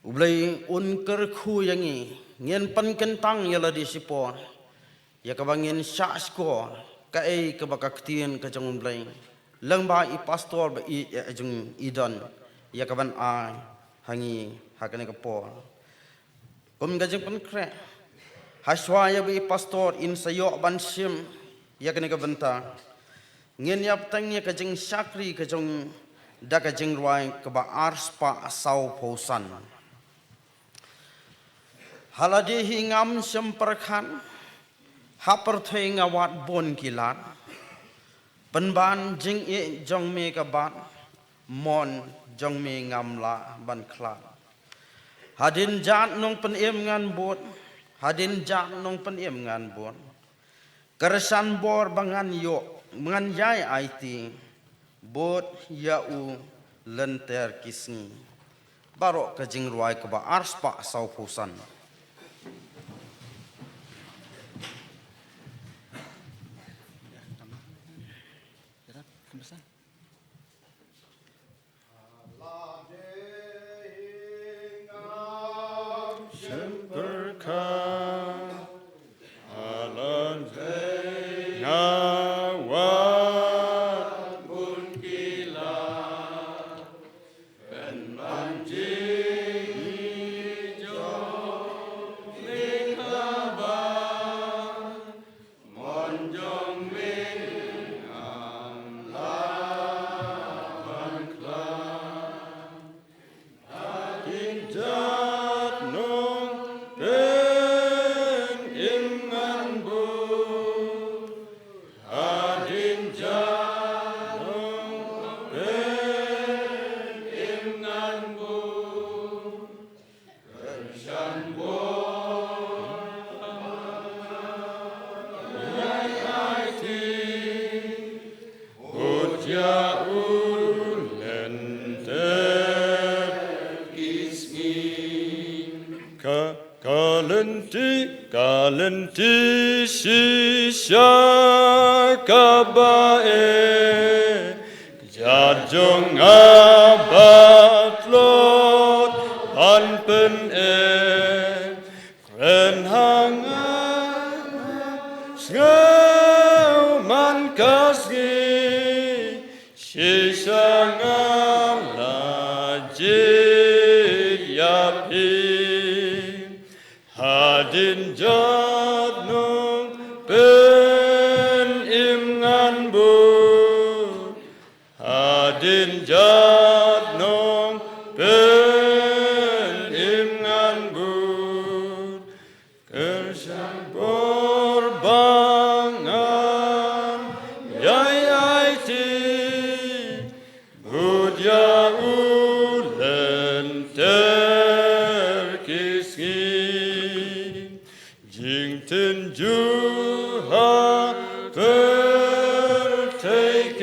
U Blei un kyrkhu ïa ngi, ngin pynkyntang ïa lade shipor ïa kaba ngin shah shkor kaei kaba ka ktien ka jong U Blei lyngba i pastor ba ïeit eh jong ngi i don ïa kaban ai ha ngi ha kane ka por. Kum ka jingpynkhreh, ha shuwa ïa ba i pastor in sa ïoh ban shim ïa kane ka bynta, ngin ïa bteng ïa ka jingshakri ka jong da ka jingrwai kaba arspah sawphew san. Ha lade hi ngam shym pyrkhat, ha pyrthei nga wad bun ki lad. Pynban jingïeit jong me ka bat, mon jong me ngam lah ban khlad. Hadien jat nongpynim ngan bud, hadien jat nongpynim ngan bud. Kyrshan bor ba ngan ïoh, ba ngan ïai aiti, bud ïa u lynter ki sngi. Baroh ka jingrwai kaba arspah sawphew san. Shim pyrkhat, ha lade nga wad bun ki lad. Pynban jingïeit jong me ha bat, mon jong me ngam lah ban khlad. Hadien jat nongpynim ngan bud, hadien jat nongpynim ngan bud. Kyrshan bor ba ngan ïai aiti, bud ïa u lynter ki sngi. Ka, ka lynti, ka lynti shisha kaba eh, ka jait jong nga ba tlot ban pyneh. Kren ha nga, sngewman ka sngi, shisha nga la jied ïa phi. Hadien jat nongpynim ngan bud, hadien jat nongpynim ngan bud. Kyrshan bor ba ngan ïai aiti, bud ïa u lynter ki sngi. Jingtynjuh ha pyrthei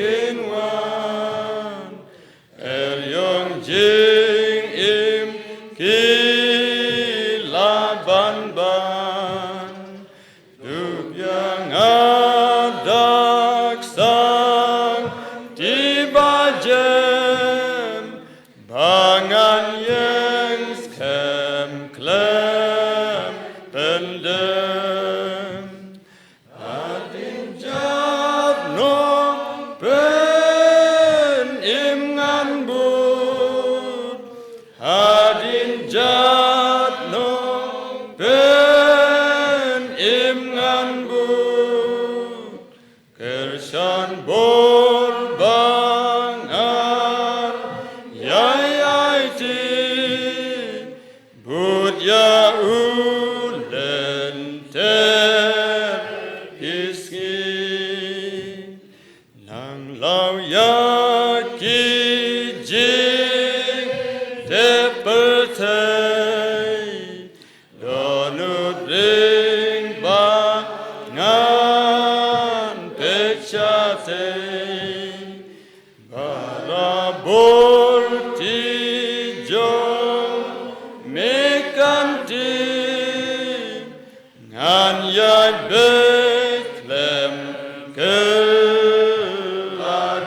Jing te pyrthei don u ring ba ngan pyrshah te. Barabor ti jong me kan ti ngan ïai beh khlem kylla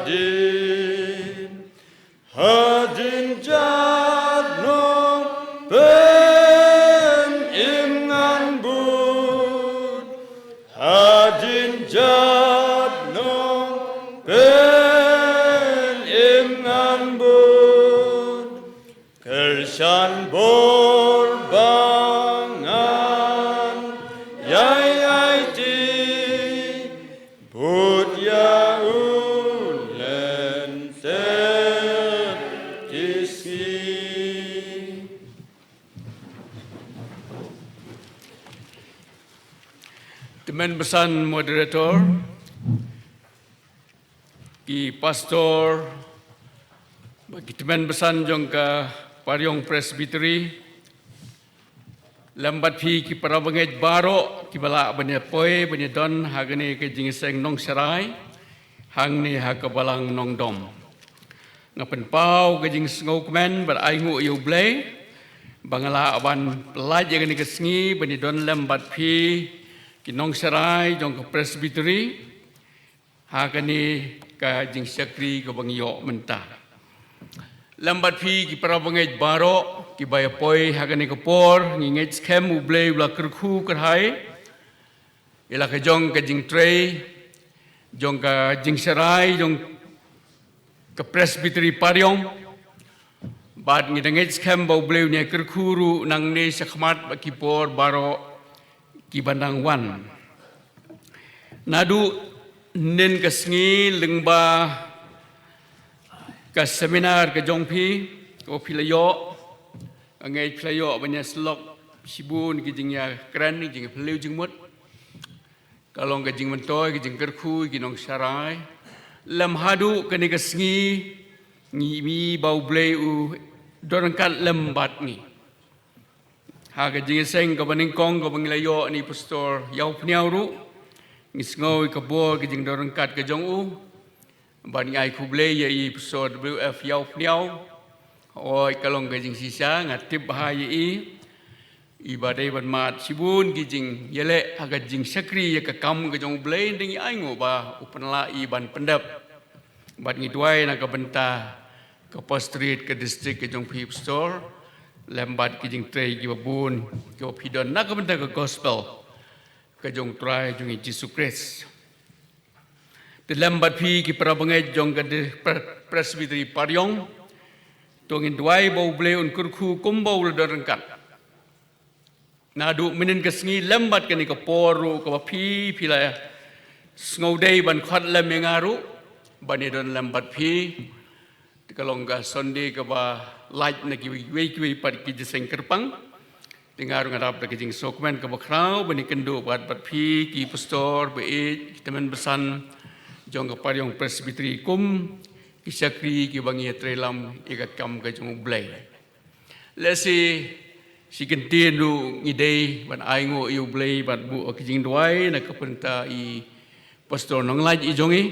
dien. Hadien jad nongpynim ngan bud. Hadien jad nongpynim ngan bud. Kyrshan bor ba ngan ïai aiti. Bud ïa u lyntep ki sngi. Tymmen basan moderator, ki pastor, bad ki tymmen basan jong ka Pariong Presbytery, lem bad phi ki para bangeit baroh kiba lah ban ïa poi ban ïa don ha kane ka jingïaseng nongsharai hangne ha ka Balang Nongdom. Nga pynpaw ka jingsngewkmen bad ainguh ïa U Blei ba nga lah ban pyllait ïa kane ka sngi ban ïa don lem bad phi ki nongsharai jong ka Presbytery ha kane ka jingshakri kaba ngi ïoh mynta. Lem bad phi ki para bangeit baroh kiba ïa poi ha kane ka por, ngi ngeit skhem U Blei u la kyrkhu kyrhai ïa la ka jong ka jingtrei jong ka jingsharai jong ka Presbytery Pariong. Bad ngi da ngeit skhem ba U Blei un ïa kyrkhu ruh nangne shakhmat bad ki por baroh kiba nang wan. Naduh hynnin ka sngi lyngba ka seminar ka jong phi, ka phi la ïoh, nga ngeit phi la ïoh ban ïa sylok shibun ki jingïakren, ki jingïaphylliew jingmut. Ka long ka jingmyntoi, ka jingkyrkhu ki nongsharai. Lem haduh kane ka sngi, ngi ïohi ba U Blei u don ryngkat lem bad ngi. Ha ka jingïaseng kaba nyngkong kaba ngi la ïoh na i Pastor Ïawphniaw ruh, ngi sngew ïa ka bor ka jingdon ryngkat ka jong u. Bad ngi ai khublei ïa i Pastor W F Ïawphniaw. Hooid, ka long ka jingshisha, nga tip bha ïa i. I ba dei ban mad shibun ki jingïaleh ha ka jingshakri ïa ka kam ka jong U Blei, hynrei ngi ainguh ba u pynlah i ban pyndep. Bad ngi duwai na ka bynta ka pastorate, ka district ka jong phi Pastor, lem bad ki jingtrei kiba bun kiba phi don na ka bynta ka gospel ka jong U Trai jong ngi Jisu Khrist. Te lem bad phi ki para bangeit jong ka di-, Pre-, Presbytery Pariong, to ngin duwai ba U Blei un kyrkhu kumba u la don ryngkat. Naduh mynhynnin ka sngi lem bad kane ka por ruh kaba phi, phi la sngewdei ban khot lem ïa nga ruh ban ïa don lem bad phi. Te ka long ka Sunday kaba lait na kiwei kiwei pat ki jingïaseng kyrpang. Te nga ruh nga dap da ka jingsngewkmen kaba khraw ban ïakynduh bad, bad phi ki pastor ba ïeit, ki tymmen basan jong ka Pariong Presbytery kum ki shakri kiba ngi ïatreilang ïa ka kam ka jong U Blei. Lehse shi kyntien ruh ngi dei ban ainguh ïa U Blei bad buh ïa ki jingduwai na ka bynta i Pastor Nonglait i jong ngi.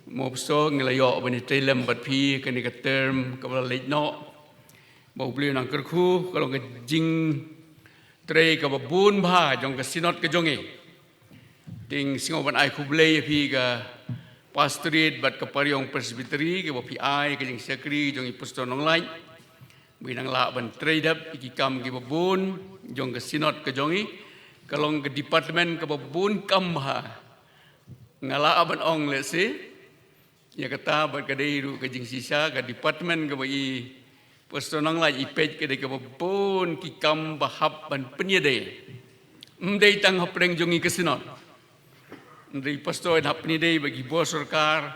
Mo Pastor, ngi la ïoh ban ïatrei lem bad phi kane ka term kaba la leit noh. Ba U Blei un nang kyrkhu, ka long ka jingtrei kaba bun bha jong ka Synod ka jong ngi. Te ngi sngew ban ai khublei ïa phi ka Pastorate bad ka Pariong Presbytery kaba phi ai ka jingshakri jong i Pastor Nonglait. Ba i nang lah ban trei dep ïa ki kam kiba bun jong ka Synod ka jong ngi. Ka long ka department kaba bun kam bha. Nga lah ban ong lehse ïa kata bad ka dei ruh ka jingshisha, ka department kaba i Pastor Nonglait i peit ka dei kaba bun ki kam ba hap ban pynïadei. Ym dei tang hapdeng jong ngi ka Synod. Ym dei pastor in hap pynïadei bad ki bor sorkar,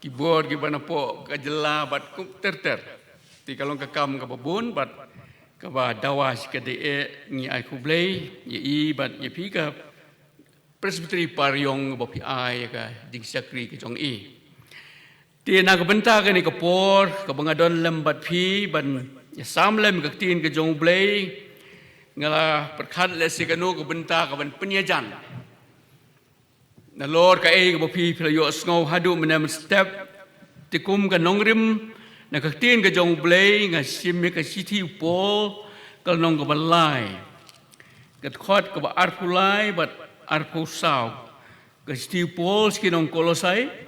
ki bor kiba napoh ka jylla bad kum ter ter. Te ka long ka kam kaba bun bad kaba dawa shi ka dei, eh, ngi ai khublei ïa i bad ïa phi ka Presbytery Pariong ba phi ai ïa ka jingshakri ka jong i. Te na ka bynta kane ka por kaba nga don lem bad phi ban ïasam lem ka ktien ka jong U Blei, nga la pyrkhat lehse kano ka bynta kaban pynïajan. Nalor kaei kaba phi phi la ïohsngew haduh mynne mynstep, te kum ka nongrim na ka ktien ka jong U Blei nga shim ïa ka shithi u Paul, ka lynnong kaba lai, ka dkhot kaba arphew lai bad arphew saw. Ka shithi u Paul sha ki nong Kolosai,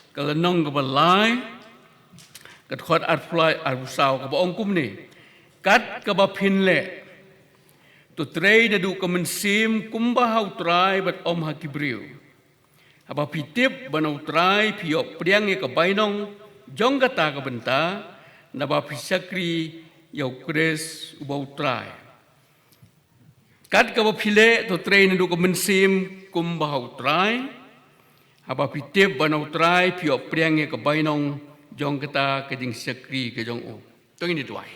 ka lynnong kaba lai, ka dkhot arphew lai arphew saw, kaba ong kumne: Kat kaba phin leh, to trei naduh ka mynsiem kumba ha U Trai bad ym ha ki briew. Haba phi tip ba na U Trai phi ïoh pdiang ïa ka bainong jong kata ka bynta, naba phi shakri ïa U Khrist uba U Trai. Kat kaba phi leh, to trei naduh ka mynsiem kumba ha U Trai, haba phi tip ba na U Trai phi ïoh pdiang ïa ka bainong jong kata ka jingshakri ka jong u. To ngin ïa duwai.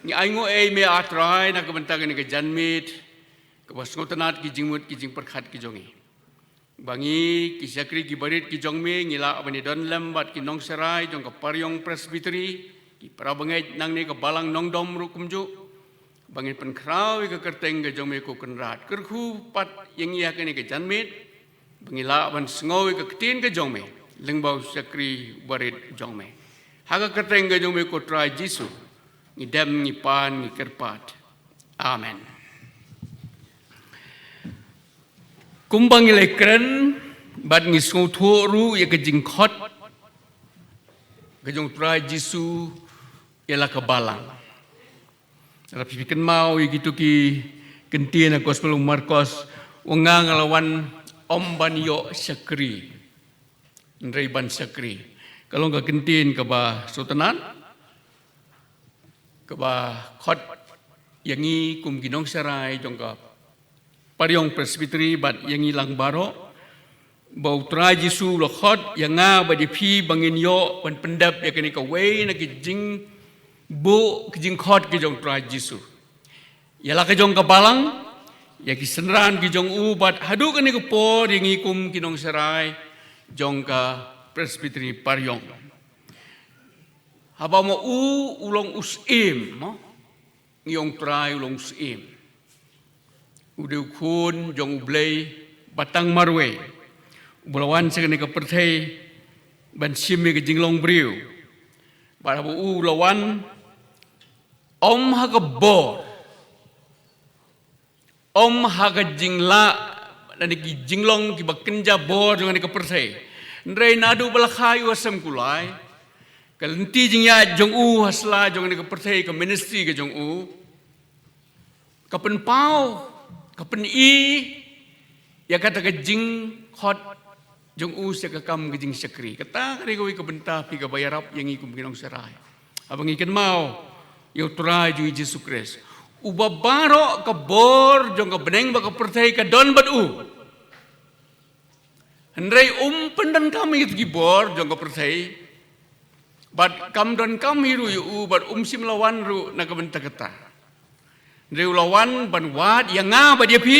Ngi ainguh ïa me, A Trai, na ka bynta kane ka janmiet kaba sngewtynnat ki jingmut ki jingpyrkhat ki jong ngi. Ba ngi ki shakri ki barit ki jong me ngi lah ban ïadon lem bad ki nongsharai jong ka Pariong Presbytery, ki para bangeit nangne ka balang nongdom ruh kumjuh, ba ngin pynkhraw ïa ka kyrteng ka jong me, ko Kynrad. Kyrkhu pat ïa ngi ha kane ka janmiet ba ngi lah ban sngew ïa ka ktien ka jong me lyngba u shakri barit jong me. Ha ka kyrteng ka jong me, ko Trai Jisu, ngi dem, ngi pan, ngi kyrpad. Amen. Kumba ngi la kren bad ngi sngewthuh ruh ïa ka jingkhot ka jong U Trai Jisu ïa la ka balang. Lada phi kynmaw ïa kito ki kyntien na Gospel u Markos, u ong, nga la wan ym ban ïoh shakri, hynrei ban shakri. Ka long ka kyntien kaba sngewtynnat, kaba khot ïa ngi kum ki nongsharai jong ka Pariong Presbytery bad ïa ngi lang baroh, ba U Trai Jisu u la khot ïa nga bad ïa phi ba ngin ïoh ban pyndep ïa kane kawei na ki jingbuh ki jingkhot ki jong U Trai Jisu ïa la ka jong ka balang, ïa ki synran ki jong u, bad haduh kane ka por ïa ngi kum ki nongsharai jong ka Presbytery Pariong. Haba ma u u long u Syiem, mo? Ngi ong Trai u long u Syiem. U dei u Khun jong U Blei ba tang marwei, uba la wan sha kane ka pyrthei ban shim ïa ka jinglong briew. Bad haba u la wan, ym ha ka bor, ym ha ka jinglah lane ki jinglong kiba kynja bor jong kane ka pyrthei, hynrei naduh ba la kha ïa u ha sem kulai, ka lynti jingïaid jong u ha sla jong kane ka pyrthei, ka ministry ka jong u, ka pynpaw, ka pyni ïa kata ka jingkhot jong u sha ka kam ka jingshakri. Kata ka dei kawei ka bynta phi kaba ïarap ïa ngi kum ki nongsharai, haba ngi kynmaw ïa U Trai jong ngi Jisu Khrist, uba baroh ka bor jong ka bneng bad ka pyrthei ka don bad u. Hynrei um pyndonkam ïa kito ki bor jong ka pyrthei, bad kam donkam hi ruh ïa u, bad um shym la wan ruh na ka bynta kata. Hynrei u la wan ban wad ïa nga bad ïa phi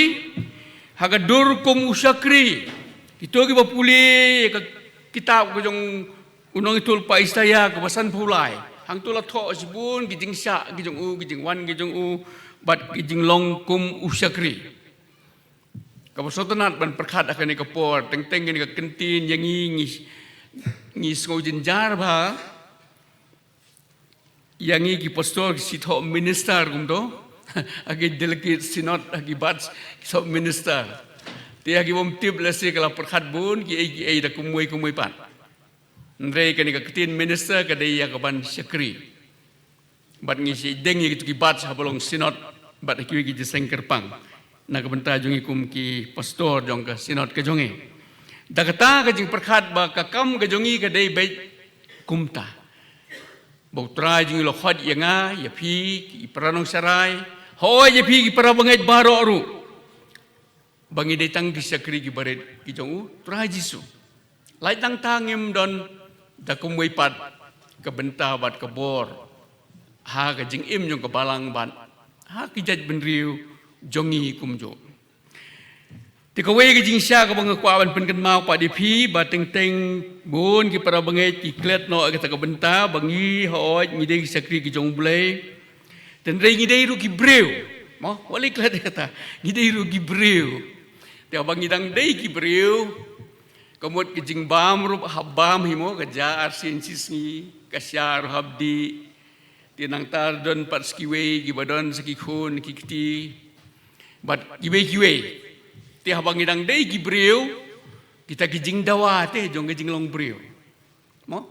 ha ka dur kum u shakri. Kito kiba pule ïa ka kitab ka jong u nongïathuhlypa Isaïah kaba sanphew lai, hangto la thoh shibun ki jingshah ki jong u, ki jingwan ki jong u, bad ki jinglong kum u shakri. Kaba sngewtynnat ban pyrkhat ha kane ka por, teng teng kane ka kyntien ïa ngi, ngi, ngi sngew jynjar bha. Ïa ngi ki pastor ki shu thoh minister kumto. Ha ki delegate synod, ha ki batch ki thoh minister. Te ïa ki bym tip lehse ka la pyrkhat bun kiei kiei da kumwei kumwei pat. Hynrei kane ka ktien minister ka dei ïa kaban shakri. Bad ngi shu deng ïa kito ki batch haba long synod bad ha kiwei ki jingïaseng kyrpang na ka bynta jong ngi kum ki pastor jong ka synod ka jong ngi. Da kata ka jingpyrkhat ba ka kam ka jong ngi ka dei beit kumta. Ba U Trai jong ngi u la khot ïa nga, ïa phi ki para nongsharai, hooid ïa phi ki para bangeit baroh ruh, ba ngi dei tang ki shakri ki barit ki jong U Trai Jisu. Lait nangta ngim don da kumwei pat ka bynta bad ka bor ha ka jingim jong ka balang bad ha ki jaitbynriew jong ngi kumjuh. Te kawei ka jingshisha kaba nga kwah ban pynkynmaw pat ïa phi, ba teng teng bun ki para bangeit ki klet noh ïa kata ka bynta ba ngi, hooid, ngi dei ki shakri ki jong U Blei. Tang dei ngi dei ruh ki briew. Mo, wat leh klet ïa kata. Ngi dei ruh ki briew. Te haba ngi dang dei ki briew, ka mut ka jingbam ruh hap bam hi mo, ka ja arsien shisngi, ka sha ruh hap dih. Te nangta don pat sa kiwei kiba don sa ki khun ki kti bad kiwei kiwei. Te haba ngi dang dei ki briew, kita ki jingdawa te jong ka jinglong briew. Mo?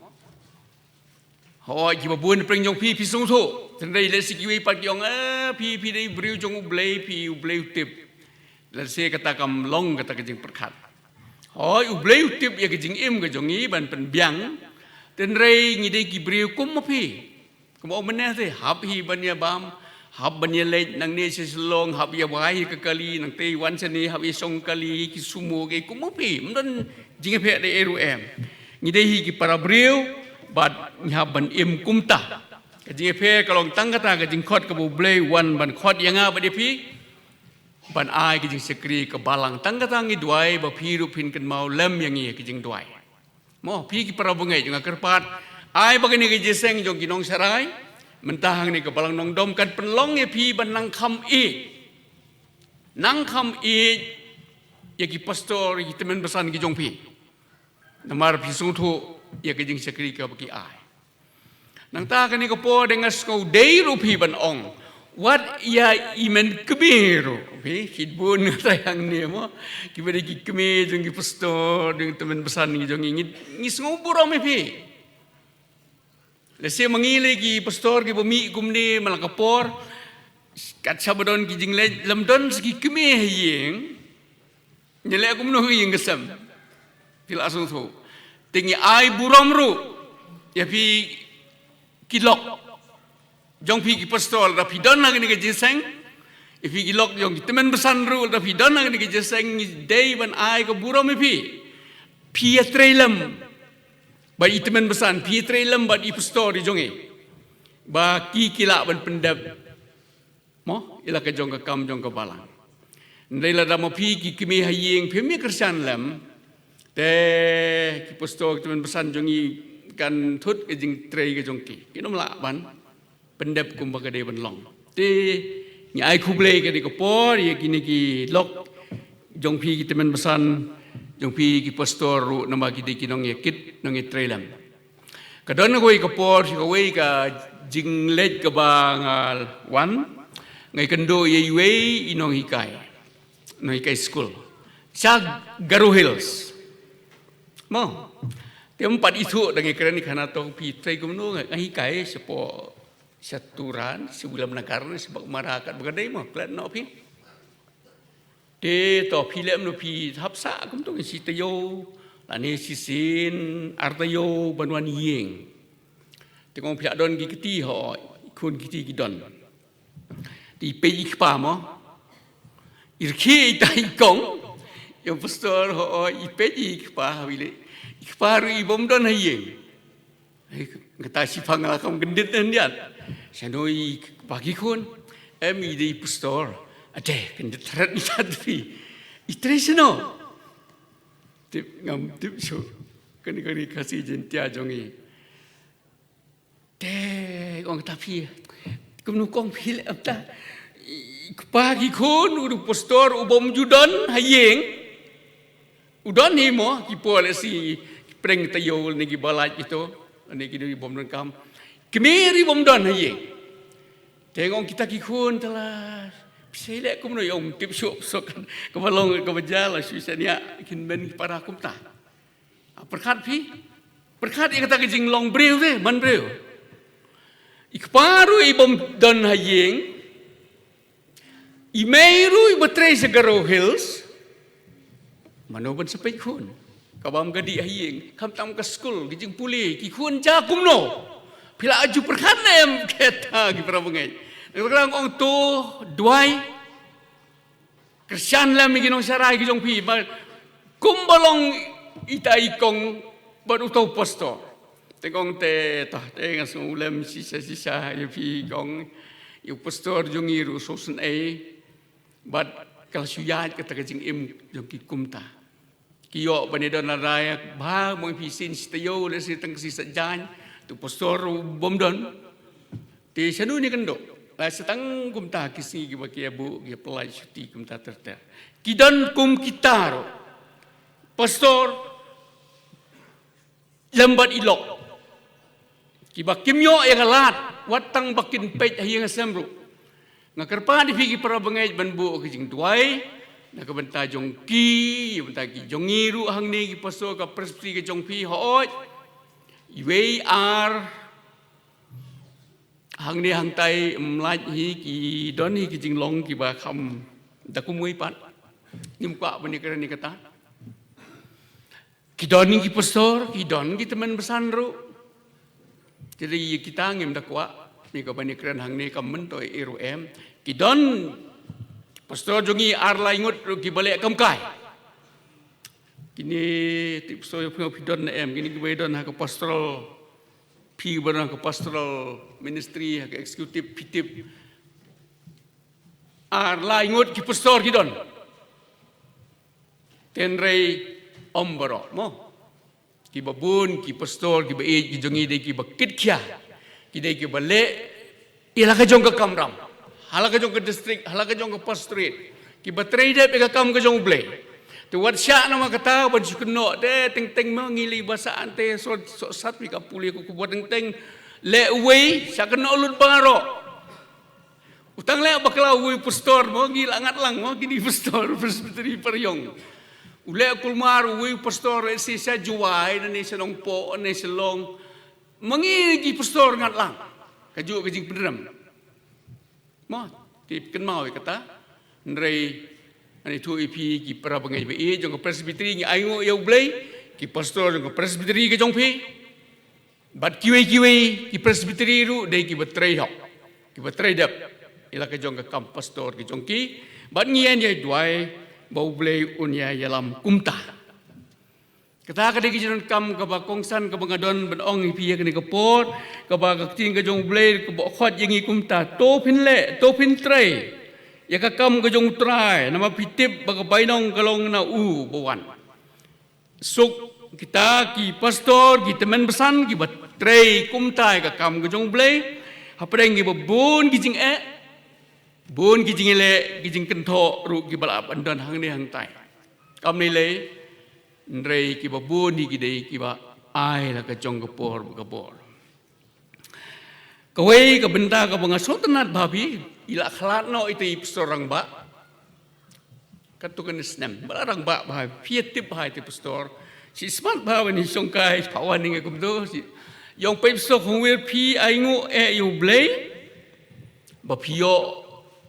Hooid, kiba bun pyrshang jong phi, phi sngewthuh. Tang dei lehse kiwei pat ki ong, eh, phi, phi dei briew jong U Blei, phi U Blei u tip. Lehse kata kam long kata ka jingpyrkhat. Hooid, U Blei u tip ïa ka jingim ka jong ngi ban pynbiang. Tang dei ngi dei ki briew kum ma phi. Kumba ong mynne te, hap hi ban ïa bam, hap ban ïa leit nangne sha Shillong, hap ïa wai ka kali, nangta wan shane hap ïa shong kali, ki sumo ki, kum ma phi, ym don jingïapher de ruh em. Ngi dei hi ki para briew, bad ngi hap ban im kumta. Ka jingïapher ka long tang kata ka jingkhot kaba U Blei u wan ban khot ïa nga bad ïa phi, ban ai ka jingshakri ka balang. Tang kata ngi duwai ba phi ruh phin kynmaw lem ïa ngi ka jingduwai. Mo, phi ki para bangeit, nga kyrpad, ai ba kane ka jingïaseng jong ki nongsharai mynta hangne ka Balang Nongdom kan pynlong ïa phi ban nang kham ïeit. Nang kham ïeit ïa ki pastor, ïa ki tymmen basan ki jong phi. Namar phi sngewthuh ïa ka jingshakri kaba ki ai. Nangta kane ka por de nga sngew dei ruh phi ban ong, wat ïa i men kmie ruh. Phi, khit bun nga trai hangne mo, kiba dei ki kmie jong ki pastor, jong ki tymmen basan ki jong ngi, ngi, ngi sngew burom ïa phi. Lehse ma ngi lei ki pastor kiba mih kumne man la ka por, kat shaba don ki jingleit, lym don sa ki kmie ha ïing. Ngi leh kumno ha ïing ha sem? Phi la sngewthuh. Te ngi ai burom ruh ïa phi ki lok jong phi ki pastor, lada phi don ha kane ka jingïaseng. Ïa phi ki lok jong ki tymmen basan ruh, lada phi don ha kane ka jingïaseng, ngi dei ban ai ka burom ïa phi. Phi ïatrei lem bad i tymmen basan, phi ïatrei lem bad i pastor i jong ngi, ba ki, ki lah ban pyndep, mo, ïa la ka jong ka kam jong ka balang. Hynrei lada ma phi ki kmie ha ïing phim ïa kyrshan lem, te ki pastor, ki tymmen basan jong ngi kan thut ka jingtrei ka jong ki. Kin ym lah ban pyndep kumba ka dei ban long. Te ngi ai khublei kane ka por ïa kine ki lok jong phi ki tymmen basan, jong phi ki pastor ruh, namar ki dei ki nongïakit, nongïatrei lem. Ka don kawei ka por, kawei ka jingleit kaba nga wan, nga ïakynduh ïa iwei i nonghikai, nonghikai skul sha Garo Hills. Mo, te ym pat ithuh, dang ïakren ïa kane, to phi trei kumno? Nga hikai shapoh, sha Tura, sha Williamnagar, sha Baghmara, katba ka dei mo, klet noh phi. Te to phi leh kumno, phi hap sah kumto, shi taïew lane shisien ar taïew ban wan ïing. Te kong phi la don ki kti, hooid, khun kti ki don. Te i peit i kpa mo, i rkhie ita i kong. Ïa u pastor, hooid, i peit i kpa, ha wi leh, i kpa ruh i bym don ha ïing. Hei, kata shipang la kam kyndit khyndiat. Shano i kpa ki khun? Em, i dei i pastor. Ade, kyndit thret ni tat phi. I trei shano? Tip, ngam tip shuh. Kane, kane ka Khasi Jaiñtia jong ngi. Te kong, kata phi, kumno kong phi leh kumta? I kpa ki khun u dei u pastor u bym ju don ha ïing. U don hi mo, ki por lehse ki pyrshang taïew ne ki ba lait kito, ne ki dei bym don kam. Kmie ruh bym don ha ïing. Te nga ong kita ki khun te la, phi sa leh kumno, ïa ong tip shuh shuh kan. Kaba long kaba jia la shu shaniah, kin bun ki para kumta. Ah, pyrkhat phi, pyrkhat ïa kata ka jinglong briew te, man briew. I kpa ruh i bym don ha ïing. I mei ruh iba trei sha Garo Hills. Mano ban sa peit khun? Ka bam ka dih ha ïing, khamtam ka skul, ki jingpule, ki khun jia kumno? Phi la ju pyrkhat ne em kata, ki para bangeit? Nga kyrpad ong to duwai. Kyrshan lem ïa ki nongsharai ki jong phi, ba kumba long ita i kong bad uto u pastor. Te kong te, to te nga sngew lem shisha shisha ïa phi kong, ïa u pastor jong ngi ruh sngewsynei. Bad ka la shu ïaid kata ka jingim jong ki kumta. Ki ïoh ban ïadon lada ïa bha mo phi sien shi taïew lehse tang ka shi saitjaiñ, tu pastor bym don. Te shano ne kan duh? La shu tang kumta ki sngi kiba ki ïa buh ki ïa pynlait shuti kumta ter ter. Ki don kum kita ruh. Pastor lem bad i lok. Kiba kim ïoh ïa ka lad, wat tang ba kin peit ha ïing ha sem ruh. Nga kyrpad ïa phi ki para bangeit ban buh ka jingduwai na ka bynta jong ki, na ka bynta ki jong ngi ruh hangne ki pastor ka presbytery ka jong phi, hooid. Iwei ar hangne hangtai ym lait hi, ki don hi ki jinglong kiba kham da kumwei pat. Ngim kwah ban ïakren ïa kata. Ki don ki pastor, ki don ki tymmen basan ruh. Te ïa kita ngim da kwah, ne ka ban ïakren hangne kam myntoi ruh em. Ki don pastor jong ngi ar lai ngut ruh kiba leh kam kai. Kine tip soi phi don na em, kine kiba don ha ka pastoral, phi ba don ha ka pastoral ministry, ha ka executive, phi tip. Ar lai ngut ki pastor ki don. Hynrei ym baroh mo. Kiba bun ki pastor kiba ïeit ki jong ngi dei kiba kit khia. Ki dei kiba leh ïa la ka jong ka kamram, ha la ka jong ka district, ha la ka jong ka pastorate. Kiba trei dep ïa ka kam ka jong U Blei. Te wat shah namar kata ban shu kynnoh te teng teng ma ngi lei ba sah ante so so sat wi ka pule ko kuba teng teng. Leh uwei sha kynnoh lut baroh. U tang leh bakla uwei u pastor mo, ngi la ngat lang mo, kine pastor presbytery Pariong. U leh kulmar uwei u pastor, eh, shisha Jowai, ne sha Nongpoh, ne sha Long. Ma ngi ki pastor ngat lang. Kajuh ka jingpynrem. Mo, tip kynmaw ïa kata. Hynrei ngan ïathuh ïa phi ki para bangeit ba ïeit jong ka presbytery, ngi ainguh ïa U Blei, ki pastor jong ka presbytery ka jong phi. Bad kiwei kiwei ki presbytery ruh dei kiba trei hok, kiba trei dep ïa la ka jong ka kam pastor ka jong ki. Bad ngi ïa duwai ba U Blei un ïa ïalam kumta. Kata ka dei ka jingdonkam kaba kongsan kaba nga don ban ong ïa phi ïa kane ka por, kaba ka ktien ka jong U Blei kaba khot ïa ngi kumta, to phin leh, to phin trei ïa ka kam ka jong U Trai, namar phi tip ba ka bainong ka long na u ba wan. Suk kita ki pastor, ki tymmen basan, kiba trei kumta ïa ka kam ka jong U Blei. Hapdeng kiba bun ki jingeh, bun ki jingïaleh, ki jingkynthoh ruh kiba la ban don hangne hangtai. Kam lei lei, hynrei kiba bun hi ki dei kiba ai la ka jong ka por ba ka bor. Kawei ka bynta kaba nga sngewtynnat bha phi, i la khlad noh ita i pastor rangbah. Katto katne snem ba la rangbah bha, phi ïa tip bha ita i pastor. Shi smat bha ban i shongkai, pha wan i ngi kumto shi. Ïong pei pastor khongwir phi ainguh eh ïa U Blei. Ba phi ïoh,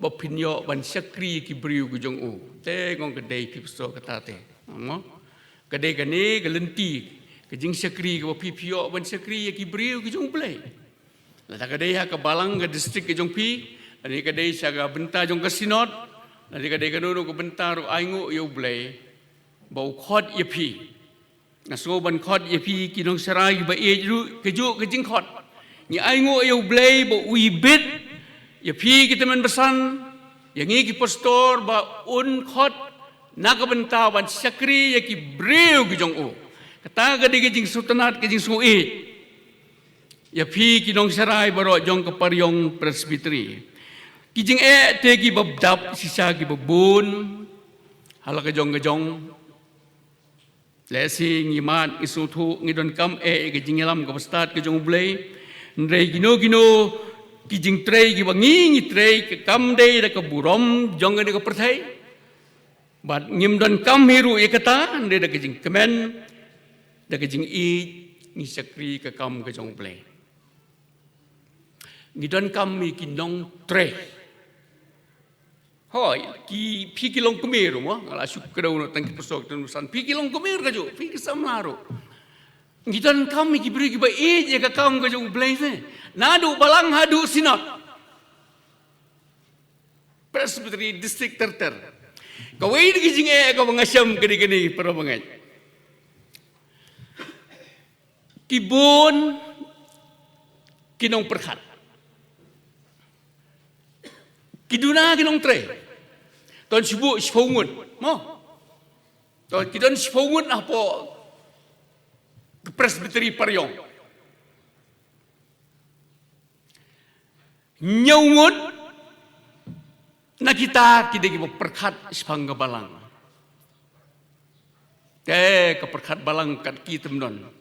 ba phin ïoh ban shakri ki briew ki jong u. Te ngong ka dei phi pastor kata te. Mo? Ka dei kane ka lynti ka jingshakri kaba phi phi ïoh ban shakri ïa ki briew ki jong U Blei. Lada ka dei ha ka balang ka district ka jong phi, lane ka dei sha ka bynta jong ka synod, lane ka dei kano kano ka bynta ruh ainguh ïa U Blei ba u khot ïa phi. Nga sngew ban khot ïa phi ki nongsharai kiba ïeit ruh kajuh ka jingkhot. Ngi ainguh ïa U Blei ba u ibit ïa phi ki tymmen basan, ïa ngi ki pastor ba un khot na ka bynta ban shakri ïa ki briew ki jong u. Kata ka dei ka jingsngewtynnat, ka jingsngewieit. Ïa phi ki nongsharai baroh jong ka Pariong Presbytery. Ki jingeh te kiba dap shisha kiba bun ha la ka jong ka jong. Lehse ngi mad ngi sngewthuh ngi donkam eh ïa ka jingïalam kaba stad ka jong U Blei. Hynrei kino kino ki jingtrei kiba ngi ngi trei ka kam dei da ka burom jong kane ka pyrthei. Bad ngim donkam hi ruh ïa kata, hynrei da ka jingkmen, da ka jingïeit ngi shakri ka kam ka jong U Blei. Ngi donkam ïa ki nongtrei. Hooid, ki, phi ki longkmie ruh mo, nga la shu kdew noh tang ki pastor ki tymmen basan, phi ki longkmie ruh kajuh, phi ki samla ruh. Ngi donkam ïa ki briew kiba ïeit ïa ka kam ka jong U Blei te. Naduh balang haduh synod. Presbytery district ter ter. Kawei na ki jingeh kaba nga shem ka dei kane para bangeit. Ki bun ki nongpyrkhat. Ki duna ki nongtrei. Don shibun, shiphew ngut. Mo. To ki don shiphew ngut hapoh ka Presbytery Pariong. Hynñiew ngut na kita ki dei kiba pyrkhat shaphang ka balang. Te ka pyrkhat balang kat ki tymmen.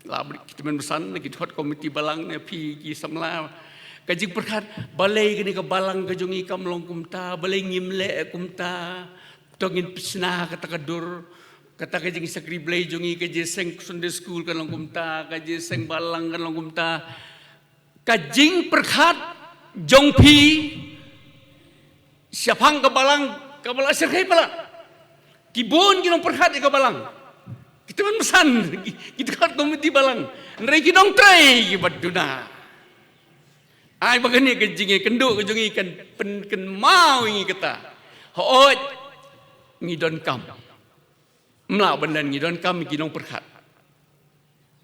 La bri ki tymmen basan na ki dkhot komiti balang ne phi ki samla. Ka jingpyrkhat balei kane ka balang ka jong ngi kam long kumta, balei ngim leh kumta. To ngin pynshna kata ka dur, kata ka jingshakri Blei jong ngi, ka jingïaseng Sunday school kan long kumta, ka jingïaseng balang kan long kumta. Ka jingpyrkhat jong phi shaphang ka balang, ka balang syrkhei palat. Ki bun ki nongpyrkhat ïa ka balang. Ki tymmen basan, ki, ki dkhot komiti balang. Hynrei ki nongtrei kiba duna. Ai ba kane ka jingïakynduh ka jong ngi kan pynkynmaw ïa ngi kata. Hooid, ngi donkam. Ym lah ban len, ngi donkam ki nongpyrkhat.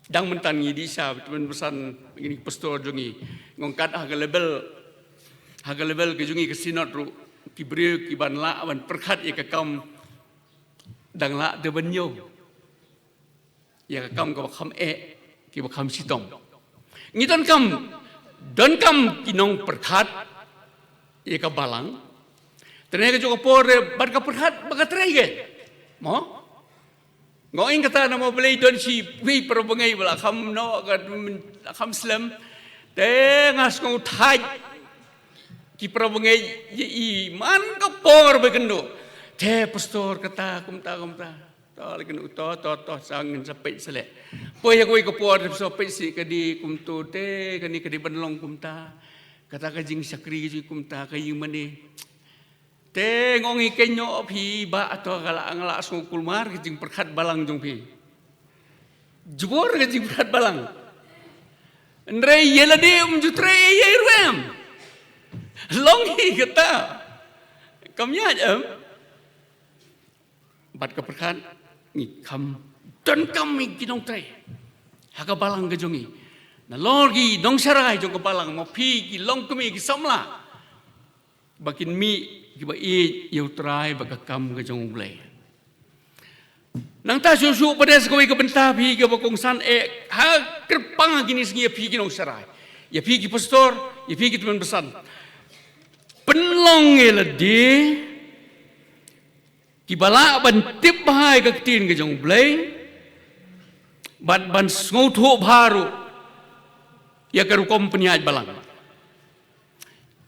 Dang mynta ngi dih sha, tymmen basan, ngi pastor jong ngi. Ngong kat ha ka level, ha ka level ka jong ngi ka synod ruh, ki briew kiban lah ban pyrkhat ïa ka kam, dang lah te ban ïoh. Ïa ka kam kaba kham eh, kiba kham shitom. Ngi donkam, donkam ki nongpyrkhat ïa ka balang. Te ha ka jong ka por, bad ka pyrkhat ba ka trei ka. Mo? Nga ong kata namar balei don shi, wei para bangeit ba la kham noh, ka kham slem. Te nga sngew thait. Ki para bangeit ïa i man ka por ba kynduh. Te pastor kata kumta kumta. To la kynduh to, to, to, sa ngin sa peit sa leh. Poi ha kawei ka por te sa peit shi ka dei kumto te, kane ka dei ban long kumta. Kata ka jingshakri ka jong ngi kumta, ka ïing mane. Te nga ong ïa kane, phi bah, to ka la, nga la sngew kulmar ka jingpyrkhat balang jong phi. Jubor ka jingpyrkhat balang. Hynrei ïa lade um ju trei ïa i ruh em. Long hi kata. Kam ïaid em. Bad ka pyrkhat ngi kham donkam ïa ki nongtrei ha ka balang ka jong ngi. Nalor ki nongsharai jong ka balang, ma phi ki longkmie ki samla, ba kin mih kiba ïeit ïa U Trai bad ka kam ka jong U Blei. Nangta shuh shuh pat de sa kawei ka bynta phi kiba kongsan eh ha kyrpang kine ki sngi, ïa phi ki nongsharai, ïa phi ki pastor, ïa phi ki tymmen basan. Pynlong ïa lade kiba lah ban tip bha ïa ka ktien ka jong U Blei bad ban sngewthuh bha ruh ïa ka rukom pynïaid balang.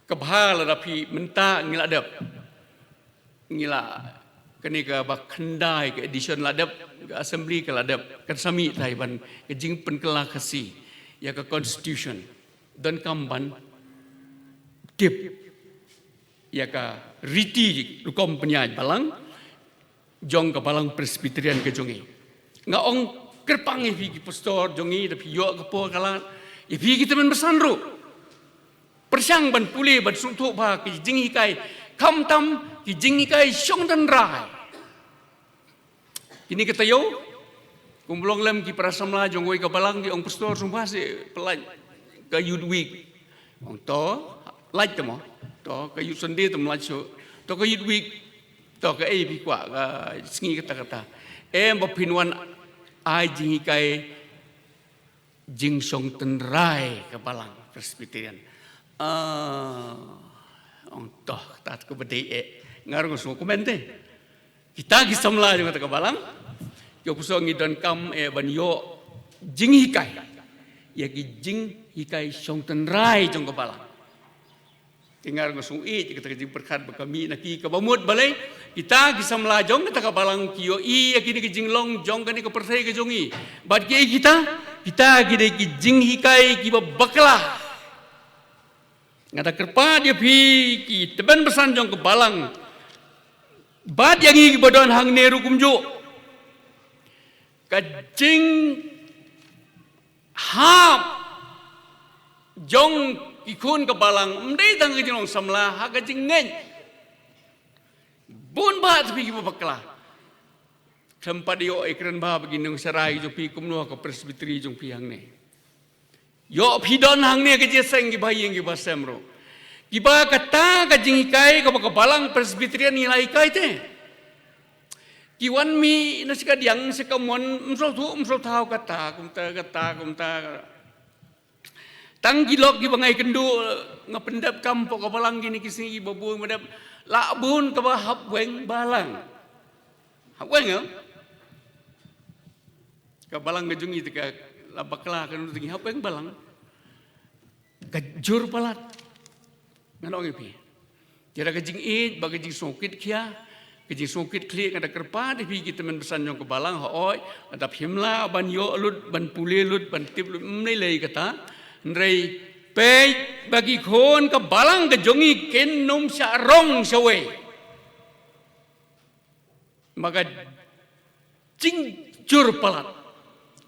Kaba bha lada phi mynta ngi la dep, ngi la, kane kaba khyndai ka edition la dep, ka assembly ka la dep, kan sa mih tai ban ka jingpynkylla Khasi ïa ka constitution. Donkam ban tip ïa ka riti rukom pynïaid balang jong ka balang Presbyterian ka jong ngi. Nga ong kyrpang ïa phi ki pastor jong ngi, da phi ïoh ka por ka lad, ïa phi ki tymmen basan ruh, pyrshang ban pule, ban sngewthuh bha ki jinghikai, khamtam ki jinghikai shong tynrai. Kine ki taïew, kum ba long lem ki para samla jong kawei ka balang ki ong, pastor, sngewbha seh pynlait ka Youth Week. Ong to, lait te mo. To ka Youth Sunday te ym lait shuh. To ka Youth Week. To kaei phi kwah ka sngi kata kata. Em, ba phin wan ai jinghikai jingshong tynrai ka balang Presbyterian. Ah, ong to, kata kaba dei eh. Nga ruh nga sngew kumne te. Kita ki samla jong kata ka balang, ki ong, pastor, ngi donkam eh ban ïoh jinghikai ïa ki jinghikai shong tynrai jong ka balang. Te nga ruh nga sngew ïeit ïa kata ka jingpyrkhat ba ka mih na ki, kaba mut balei kita ki samla jong kata ka balang ki ïohi ïa kine ki jinglong jong kane ka pyrthei ka jong ngi. Bad kiei kita, kita ki dei ki jinghikai kiba bakla. Nga da kyrpad ïa phi ki tymmen basan jong ka balang, bad ïa ngi kiba don hangne ruh kumjuh, ka jinghap jong ki khun ka balang ym dei tang ka jinglong samla, ha ka jingngeit. Bun bah te phi kiba bakla. Khlem pat ïoh ïakren bha bad ki nongsharai jong phi kumno ha ka Presbytery jong phi hangne. Ïoh phi don hangne ka jingïaseng kiba ha ïing kiba ha sem ruh. Kiba kata ka jinghikai kaba ka Balang Presbyterian ngi la hikai te. Ki wan mih na shikadiang shakamon, ym sngewthuh ym sngewthaw kata kumta kata kumta. Tang ki lok kiba nga ïakynduh, nga pyndep kam hapoh ka Balang kine ki sngi kiba bun, pyndep lah bun kaba hap weng Balang. Hap weng, eh? Ka Balang ka jong ngi te ka la bakla, kano te ngi hap weng Balang. Ka jur palat. Ngan ong ïa phi, te da ka jingïeit bad ka jingsngewkit khia, ka jingsngewkit khlieh, nga da kyrpad ïa phi ki tymmen basan jong ka Balang, hooid, lada phim lah ban ïoh lut, ban pule lut, ban tip lut, ym lei lei kata. Hynrei peit ba ki khun ka Balang ka jong ngi kin ym shah rong shawei. Ma ka jingjur palat.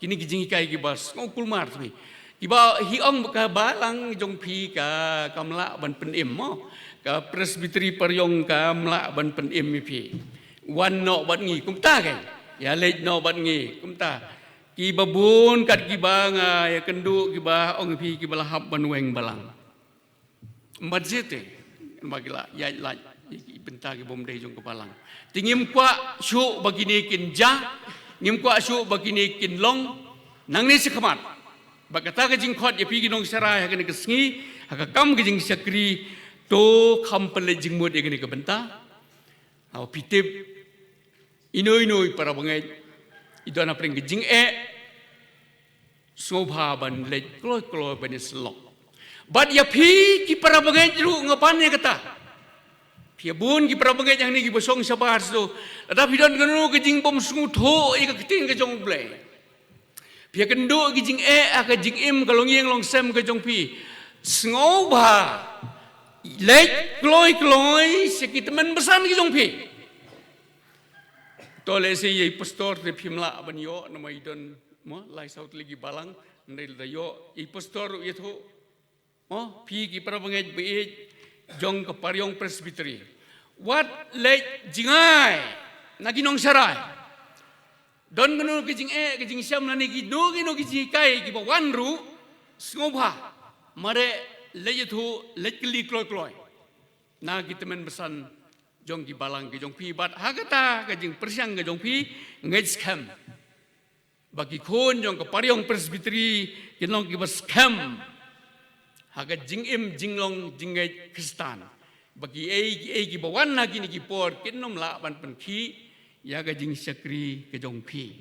Kine ki jinghikai kiba sngewkulmar sngewbha. Kiba hi ong ba ka Balang jong phi ka kam lah ban pynim mo. Ka Presbytery Pariong kam lah ban pynim ïa phi. Wan noh bad ngi kumta ka. Ïa leit noh bad ngi kumta. Kiba bun kat kiba nga ïakynduh kiba ong ïa phi kiba la hap ban weng Balang. Ym bad shisha te, ma ki la ïaid lait ïa ki bynta ki bym dei jong ka Balang. Te ngim kwah shuh ba kine kin jia, ngim kwah shuh ba kine kin long, nangne shakhmat. Bad kata ka jingkhot ïa phi ki nongshakri ha kane ka sngi, ha ka kam ka jingshakri, to kham pynleit jingmut ïa kane ka bynta. Haba phi tip, ino ino i para bangeit i don hapdeng ka jingeh, sngewbha ban leit kloi kloi ban ïasyllok. Bad ïa phi ki para bangeit ruh nga ban ïa kata. Phi ïa bun ki para bangeit hangne kiba shong shabar shuh. Lada phi don kano ka jingbymsngewthuh ïa ka ktien ka jong U Blei, phi ïakynduh ki jingeh ha ka jingim ka longïing longsem ka jong phi, sngewbha leit kloi kloi sha ki tymmen basan ki jong phi. To lehse ïa i pastor te phim lah ban ïoh namar i don mo lai saw tylli ki Balang, hynrei lada ïoh ïa i pastor ruh ïathuh. Mo, phi ki para bangeit ba ïeit jong ka Pariong Presbytery, wat leit jngai na ki nongshakri. Don kano ka jingeh ka jingshem lane kino kino ki jinghikai kiba wan ruh, sngewbha, mareh leit ïathuh, leit kylli kloi kloi na ki tymmen basan jong ki Balang ki jong phi. Bad ha kata ka jingpyrshang ka jong phi, ngeit skhem ba ki khun jong ka Pariong Presbytery kin long kiba skhem ha ka jingim jinglong jingngeit Khristan, ba kiei kiei kiba wan ha kine ki por kin ym lah ban pynkhih ïa ka jingshakri ka jong phi.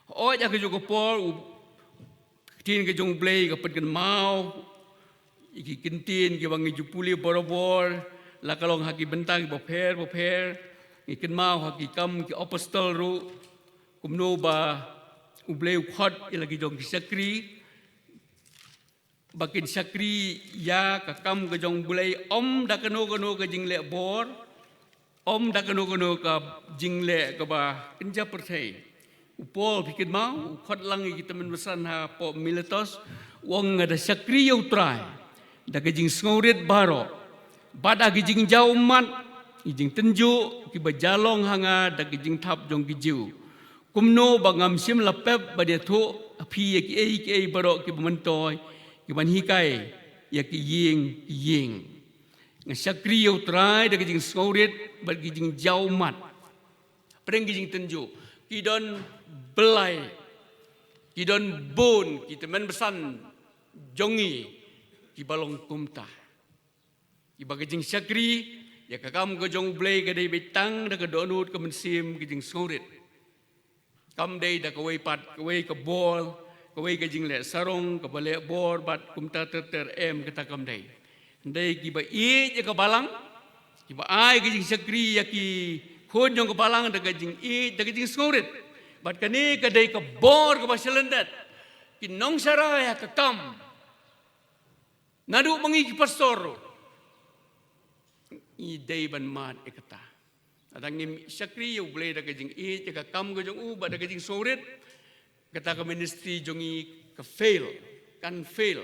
Hooid, ha kajuh ka por u ktien ka jong U Blei ka pynkynmaw ïa ki kyntien kiba ngi ju pule barabor, la ka long ha ki bynta kiba pher bapher. Ngi kynmaw ha Ki Kam ki Apostol ruh kumno ba U Blei u khot ïa la ki jong ki shakri ba kin shakri ïa ka kam ka jong U Blei, ym da kano kano ka jingleh bor, ym da kano kano ka jingleh kaba kynja pyrthei. U Paul, phi kynmaw, u khot lang ïa ki tymmen basan hapoh Miletos, u ong, nga da shakri ïa U Trai da ka jingsngewrit baroh, bad da ka jingjaw ummat, ki jingtynjuh kiba jia long ha nga da ka jingthap jong ki Jiw, kumno ba ngam shym la pep ban ïathuh ha phi ïa kiei kiei baroh kiba myntoi, kiban hikai ïa ki ïing ki ïing. Nga shakri ïa U Trai da ka jingsngewrit bad ki jingjaw ummat. Hapdeng ki jingtynjuh, ki don blei, ki don bun ki tymmen basan jong ngi kiba long kumta. Kiba ka jingshakri ïa ka kam ka jong U Blei ka dei beit tang da ka dohnud ka mynsiem ka jingsngewrit. Kam dei da kawei pat, kawei ka bor, kawei ka jingleh sarong, kaba leh bor bad kumta ter ter, em, kata kam dei. Hynrei kiba ïeit ïa ka Balang, kiba ai ka jingshakri ïa ki khun jong ka Balang da ka jingïeit, da ka jingsngewrit. Bad kane ka dei ka bor kaba shalyndet. Ki nongshakri ïa ka kam, naduh ma ngi ki pastor ruh, ngi dei ban mad ïa kata. Lada ngim shakri ïa U Blei da ka jingïeit ïa ka kam ka jong u bad da ka jingsngewrit, kata ka ministry jong ngi ka fail, kan fail.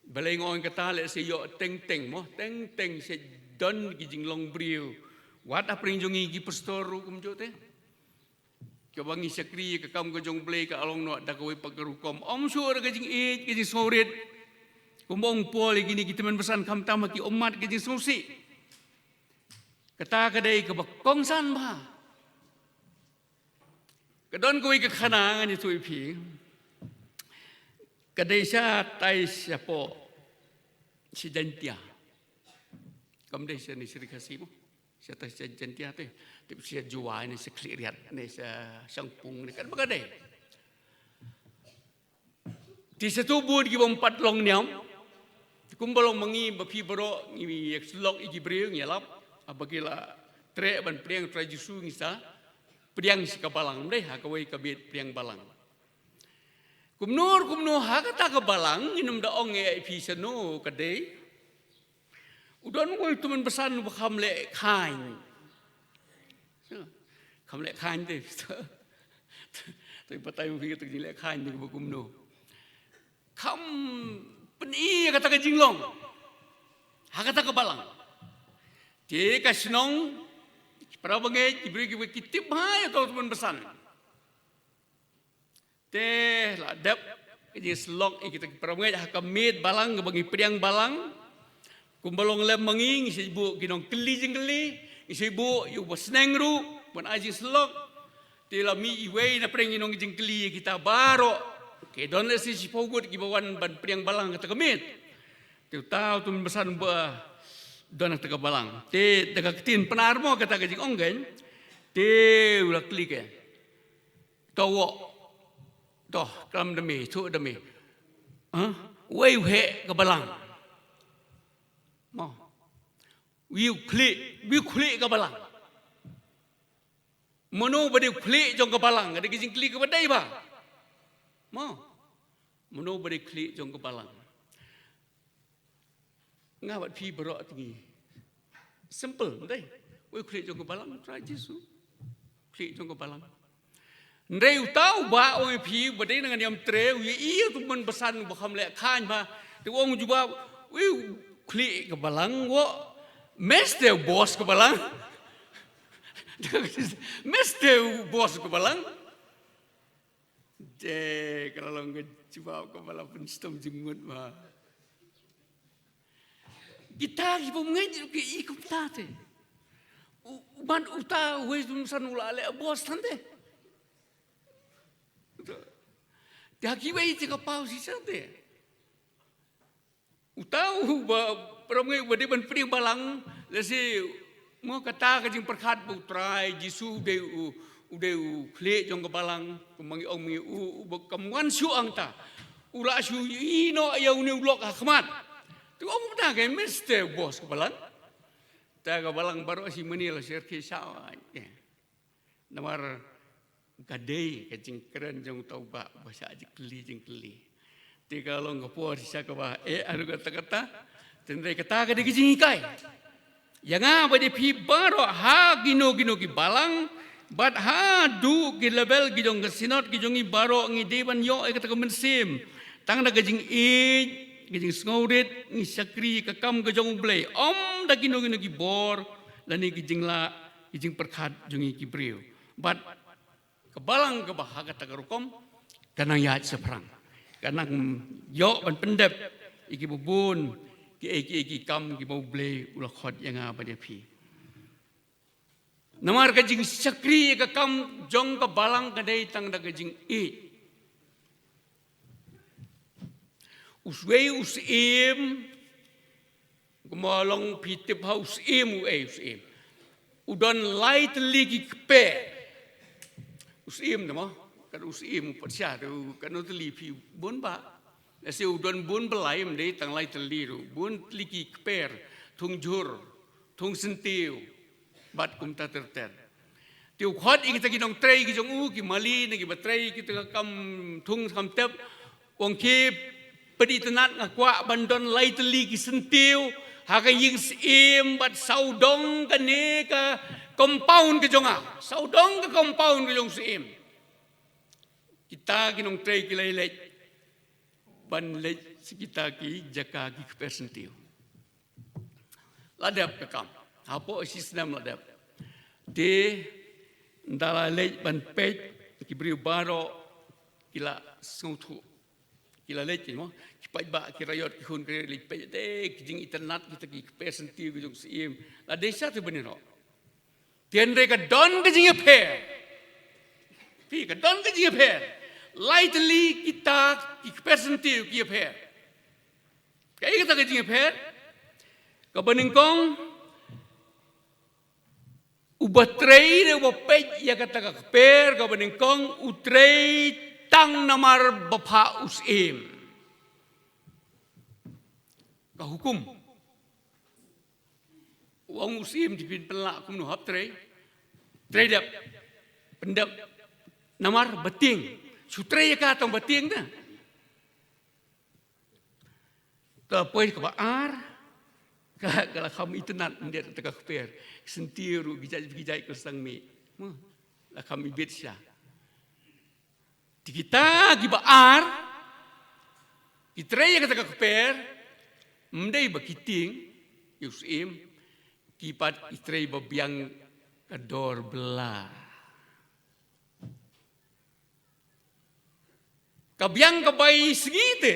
Balei nga ong kata? Lehse ïoh teng teng mo, teng teng shu don ki jinglong briew wat hapdeng jong ngi ki pastor ruh kumjuh te. Kaba ngi shakri ïa ka kam ka jong U Blei ka long noh da kawei pat ka rukom, ym shuh da ka jingïeit, ka jingsngewrit. Kumba ong Paul ïa kine ki tymmen basan, khamtam ha ki ummat ki jingsngewsih. Kata ka dei kaba kongsan bha. Ka don kawei ka khana ngan ïathuh ïa phi. Ka dei shatai shapoh shi Jaintia. Kam dei sha ne sha Ri Khasi mo. Shatai sha Jaintia te. Tip sha Jowai ne sha Khliehriat ne sha Shangpung ne kan ba ka dei. Te shatu bun kiba ym pat long niam. Te kumba long ma ngi ba phi baroh ngi ïa syllok ïa ki briew ngi ïalap. Haba ki la treh ban pdiang Trai Jisu ngi sa pdiang sha ka balang, ym dei ha kawei ka miet pdiang balang. Kumno kumno ha kata ka balang ngin ym da ong ïa phi shano ka dei. U don uwei u tymmen basan uba kham leh khaiñ. Kham leh khaiñ te. Te batai u phi kata ka jingleh khaiñ te ba kumno. Kham pyni ïa kata ka jinglong ha kata ka balang. Te ka shnong, ki para bangeit, ki briew kiba ki tip bha ïa uta u tymmen basan. Te la dep ka jingsyllok ïa kita ki para bangeit ha ka miet balang kaba ngi pdiang balang. Kumba long lem ma ngi, ngi sa buh ki nongkylli jingkylli, ngi sa buh ïa uba sneng ruh ban ai jingsyllok. Te la mih iwei na pdeng ki nongjingkylli ïa kita baroh. Ki don lehse shiphew ngut kiba wan ban pdiang balang kata ka miet. Te uta u tymmen basan ba don kata ka balang. Te da ka ktien Pnar mo kata ka jingong kein. Te u la kylli kein. To wo. To, klam da me, thuh da me. Ha? Wei u heh ka balang. Mo. Wei u khlieh, wei u khlieh ka balang. Mano ba dei u khlieh jong ka balang, ka dei ka jingkylli kaba dei ba. Mo. Mano ba dei u khlieh jong ka balang. Nga bad phi baroh te ngi. Simple, ym dei? Wei u khlieh jong ka balang, Trai Jisu. Khlieh jong ka balang. Ym dei uta uba ong ïa phi, ba dei na ka niam trei, u ïa i u tymmen basan, uba kham leh khaiñ bha. Te u ong jubab, wei u khlieh ka balang, wo. Mester boss ka balang. Mester boss ka balang. Te ka la long ka jubab kaba la pynshitom jingmut bha. Kita ki bym ngeit ruh ki i kumta te. U, u ban uta uwei u tymmen basan u la leh boss than te. Te ha kiwei te ka paw shisha te. Uta uba, para bangeit uba dei ban pdiang balang, lehse mo kata ka jingpyrkhat ba u Trai Jisu u dei u, u dei u khlieh jong ka balang, kumba ngi ong ma ngi u, uba kam wan shuh hangta. U la shu ïeh noh ïa une u lok ha khmat. Te ong uta ka mester boss ka balang. Ta ka balang baroh shi mane la sher ki shaw. Namar ka dei ka jingkren jong uta u bah ba shah jingkylli jingkylli. Te ka long ka por shisha kaba eh haduh katta katta. Te hynrei kata ka dei ka jinghikai ïa nga bad ïa phi baroh ha kino kino ki balang bad haduh ki level ki jong ka synod ki jong ngi baroh ngi dei ban ïoh ïa kata ka mynsiem tang da ka jingïeit, ka jingsngewrit, ngi shakri ka kam ka jong U Blei, ym da kino kino ki bor lane ki jinglah, ki jingpyrkhat jong ngi ki briew. Bad ka balang kaba ha kata ka rukom ka nang ïaid shaphrang, ka nang ïoh ban pyndep ïa kiba bun kiei kiei ki kam kiba U Blei u la khot ïa nga bad ïa phi. Namar ka jingshakri ïa ka kam jong ka balang ka dei tang da ka jingïeit. U swei u syiem, kumba long phi tip ha u syiem, u ei u syiem. U don lai tylli ki kper. U syiem te mo, katno u syiem u pat sha te, katno tylli phi bun bah. Lehse u don bun ba lai, ym dei tang lai tylli ruh, bun tylli ki kper, thung jhur, thung syntiew bad kumta ter ter. Te u khot ïa kita ki nongtrei ki jong u, ki mali ne kiba trei kita ka kam thung kam tep, u ong ki, pdiang tynnat, nga kwah ban don lai tylli ki syntiew ha ka ïing syiem bad sawdong kane ka compound ka jong nga, sawdong ka compound ka jong u syiem. Kita ki nongtrei ki la leit ban leit sha kita ki jaka ki kper syntiew. La dep ka kam. Hapoh shi snem la dep. Te ynda la leit ban peit, ki briew baroh ki la sngewthuh. Ki la leit, ki mo, ki Paidbah ki raiot ki khun ki raiot leit peit te ki jingitynnad kita ki kper syntiew ki jong u Syiem. La dei sha te ban ïaroh. Te hynrei ka don ka jingïapher. Phi, ka don ka jingïapher. Lai tylli kita ki kper syntiew ki ïapher. Kaei kata ka jingïapher? Kaba nyngkong, uba trei ne uba peit ïa kata ka kper, kaba nyngkong u trei tang namar ba phah u Syiem. Ka hukum. U ong u Syiem, te phin pynlah kumno, hap trei. Trei dep. Pyndep. Namar ba tieng. Shu trei ïa ka tang ba tieng te. Ka poi kaba ar, ka, ka la kham itynnad ynda kata ka kper. Syntiew ruh ki jait ki jait ka sdang mih. Mo, la kham ibit sha. Te kita kiba ar, ki trei ïa kata ka kper, ym dei ba ki tieng ïa u Syiem, ki pat ki trei ba biang ka dor bylla. Ka biang ka bai sngi te.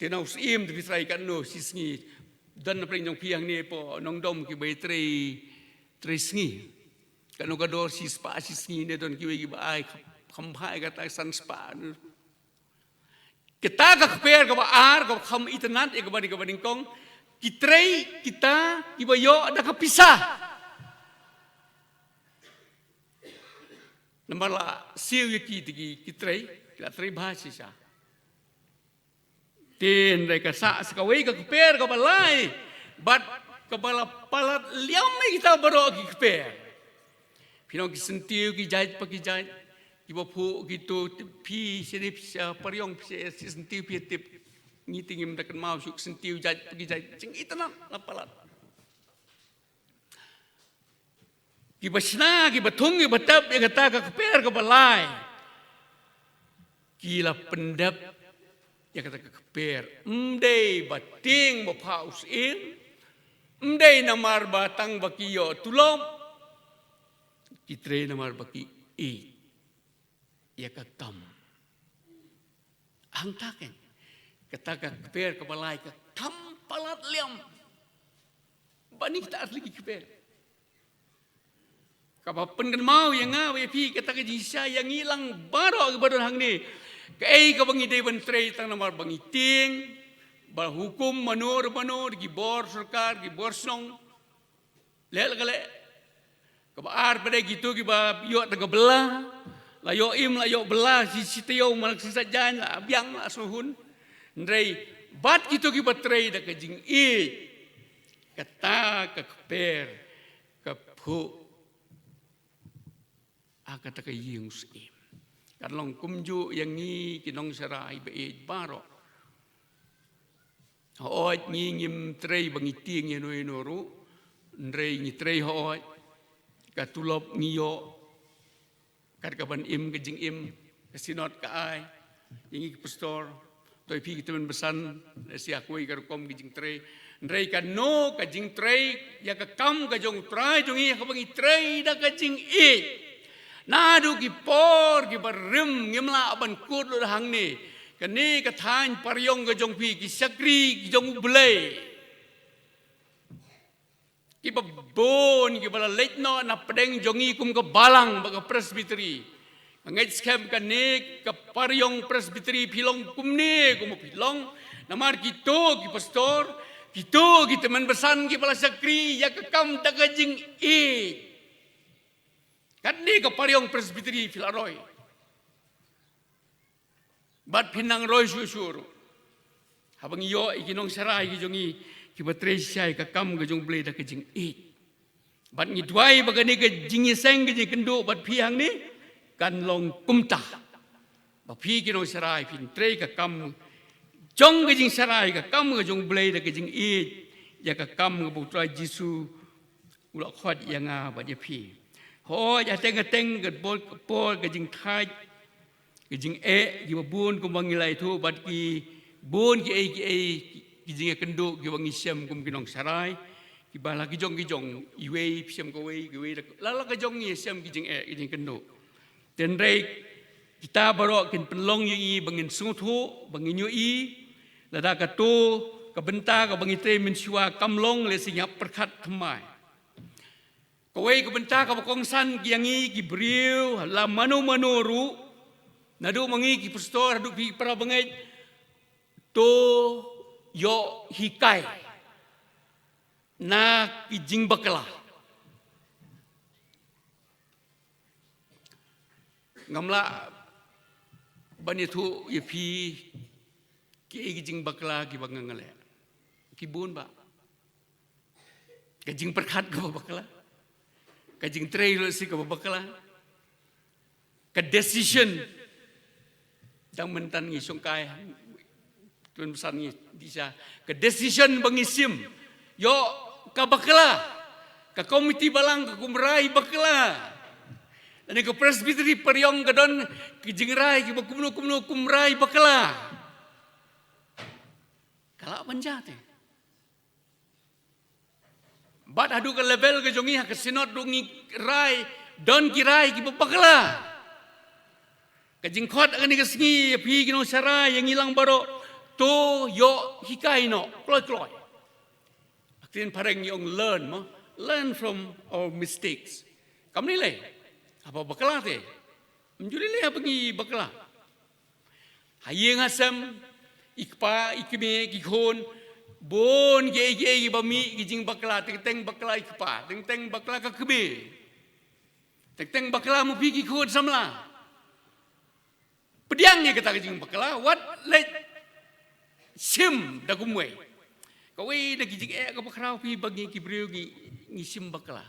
Te na u Syiem te phi trai katno shi sngi. Don na pdeng jong phi hangne hapoh Nongdom ki bai trei, trei sngi. Katno ka dor, shi spah shi sngi ne don kiwei kiba ai kham, kham bha ïa kata, san spah. Kita ka kper kaba ar, kaba kham itynnad ïa kaba, kaba nyngkong. Ki trei kita kiba ïoh da ka pisa. Namar la siew ïa ki te ki, ki trei, ki la trei bha shisha. Te hynrei ka sah sa kawei ka kper kaba lai, bad kaba la palat liam ïa kita baroh ki kper. Phi nong ki syntiew ki jait pa ki jait, kiba phuh kito, te phi sha ne phi sha, pariong phi sha, shi syntiew phi tip. Ngi te ngim da kynmaw shuh ki syntiew jait pa ki jait, jingitynnad la palat. Kiba shna, kiba thung, kiba tep ïa kata ka kper kaba lai, ki la pyndep ïa kata ka kper. Ym dei ba tieng ba phah u Syiem, ym dei namar ba tang ba ki ïoh tulop, ki trei namar ba ki ïeit ïa ka kam. Hangta kein, kata ka kper kaba lai ka kham palat liam ban ïa kita ar tylli ki kper. Kaba pynkynmaw ïa nga bad ïa phi kata ka jingshisha ïa ngi lang baroh kiba don hangne. Kaei kaba ngi dei ban trei tang namar ba ngi tieng, ba hukum mano re mano, ki bor sorkar, ki bor shnong. Leh la ka leh. Kaba ar pat de kito kiba ïoh tang ka bylla. La ïoh im, la ïoh bylla, shi, shi taïew, man la ka shi saitjaiñ, la biang, la sngewhun. Hynrei bad kito kiba trei da ka jingïeit, kata ka kper ka phuh ha kata ka ïing u Syiem. Kan long kumjuh ïa ngi ki nongsharai ba ïeit baroh. Hooid, ngi ngim trei ba ngi tieng ïano ïano ruh, hynrei ngi trei hooid. Ka tulop ngi ïoh, kat ka ban im ka jingim, ka Synod ka ai ïa ngi ki pastor, to ïa phi ki tymmen basan, lehse ha kawei ka rukom ki jingtrei. Hynrei kano ka jingtrei ïa ka kam ka jong U Trai jong ngi, ha kaba ngi trei da ka jingïeit. Naduh ki por kiba rim ngim lah ban kut lut hangne. Kane ka thaiñ pariong ka jong phi, ki shakri ki jong U Blei, kiba bun kiba la leit noh na pdeng jong ngi kum ka balang bad ka presbytery. Nga ngeit skhem kane ka pariong presbytery phi long kumne kumba phi long, namar kito ki pastor, kito ki tymmen basan kiba la shakri ïa ka kam da ka jingïeit. Katne ka pariong presbytery phi la roi. Bad phin nang roi shuh shuh ruh. Haba ngi ïoh ïa ki nongsharai ki jong ngi kiba trei shisha ïa ka kam ka jong U Blei da ka jingïeit. Bad ngi duwai ba kane ka jingïaseng ka jingkynduh bad phi hangne kan long kumta. Ba phi ki nongsharai phin trei ka kam jong ka jingsharai, ka kam ka jong U Blei da ka jingïeit, ïa ka kam kaba U Trai Jisu u la khot ïa nga bad ïa phi. Hooid, hateng hateng ka por, ka por ka jingthait, ka jingeh kiba bun kumba ngi la ïathuh bad ki bun kiei kiei ki jingïakynduh kiba ngi shem kum ki nongsharai, kiba la ki jong ki jong, iwei phi shem kawei, kiwei la, la, la ka jong ngi shem ki jingeh ki jingkynduh. Hynrei Kita baroh kin pynlong ïa ngi ba ngin sngewthuh, ba ngin ïohi, lada kato ka bynta kaba ngi trei mynshuwa kam long, lehse ngi hap pyrkhat thymmai. Kawei ka bynta kaba kongsan ïa ngi ki briew, la mano mano ruh, naduh ma ngi ki pastor, haduh phi para bangeit, to ïoh hikai na ki jingbakla. Ngam lah ban ïathuh ïa phi kiei ki jingbakla kiba nga nga leh. Ki bun bah. Ka jingpyrkhat kaba bakla. Ka jingtrei ruh shi kaba bakla. Ka decision. Dang mynta ngi shongkai. Tun pynsan ngi dih sha. Ka decision ba ngi shim. Ïoh ka bakla. Ka komiti balang ka kum rai bakla. Lane ka Presbytery Pariong ka don ka jingrai kiba kumno kumno kum rai bakla. Ka lah ban jia te. Bad haduh ka level ka jong ngi ha ka synod ruh ngi rai, don ki rai kiba bakla. Ka jingkhot ha kane ka sngi ïa phi ki nongsharai, ïa ngi lang baroh, to ïoh hikai noh kloi kloi. Ha ktien phareng ngi ong learn mo, learn from our mistakes. Kam lei lei haba bakla te. Ym ju lei lei haba ngi bakla. Ha ïing ha sem, i kpa, i kmie, ki khun, bun kiei kiei kiba mih ki jingbakla, teng teng bakla i kpa, teng teng bakla ka kmie, teng teng bakla ma phi ki khun samla. Pdiang ïa kata ka jingbakla, wat leit shim da kumwei. Kawei na ki jingeh kaba khraw phi ba ngi ki briew ngi, ngi shim bakla.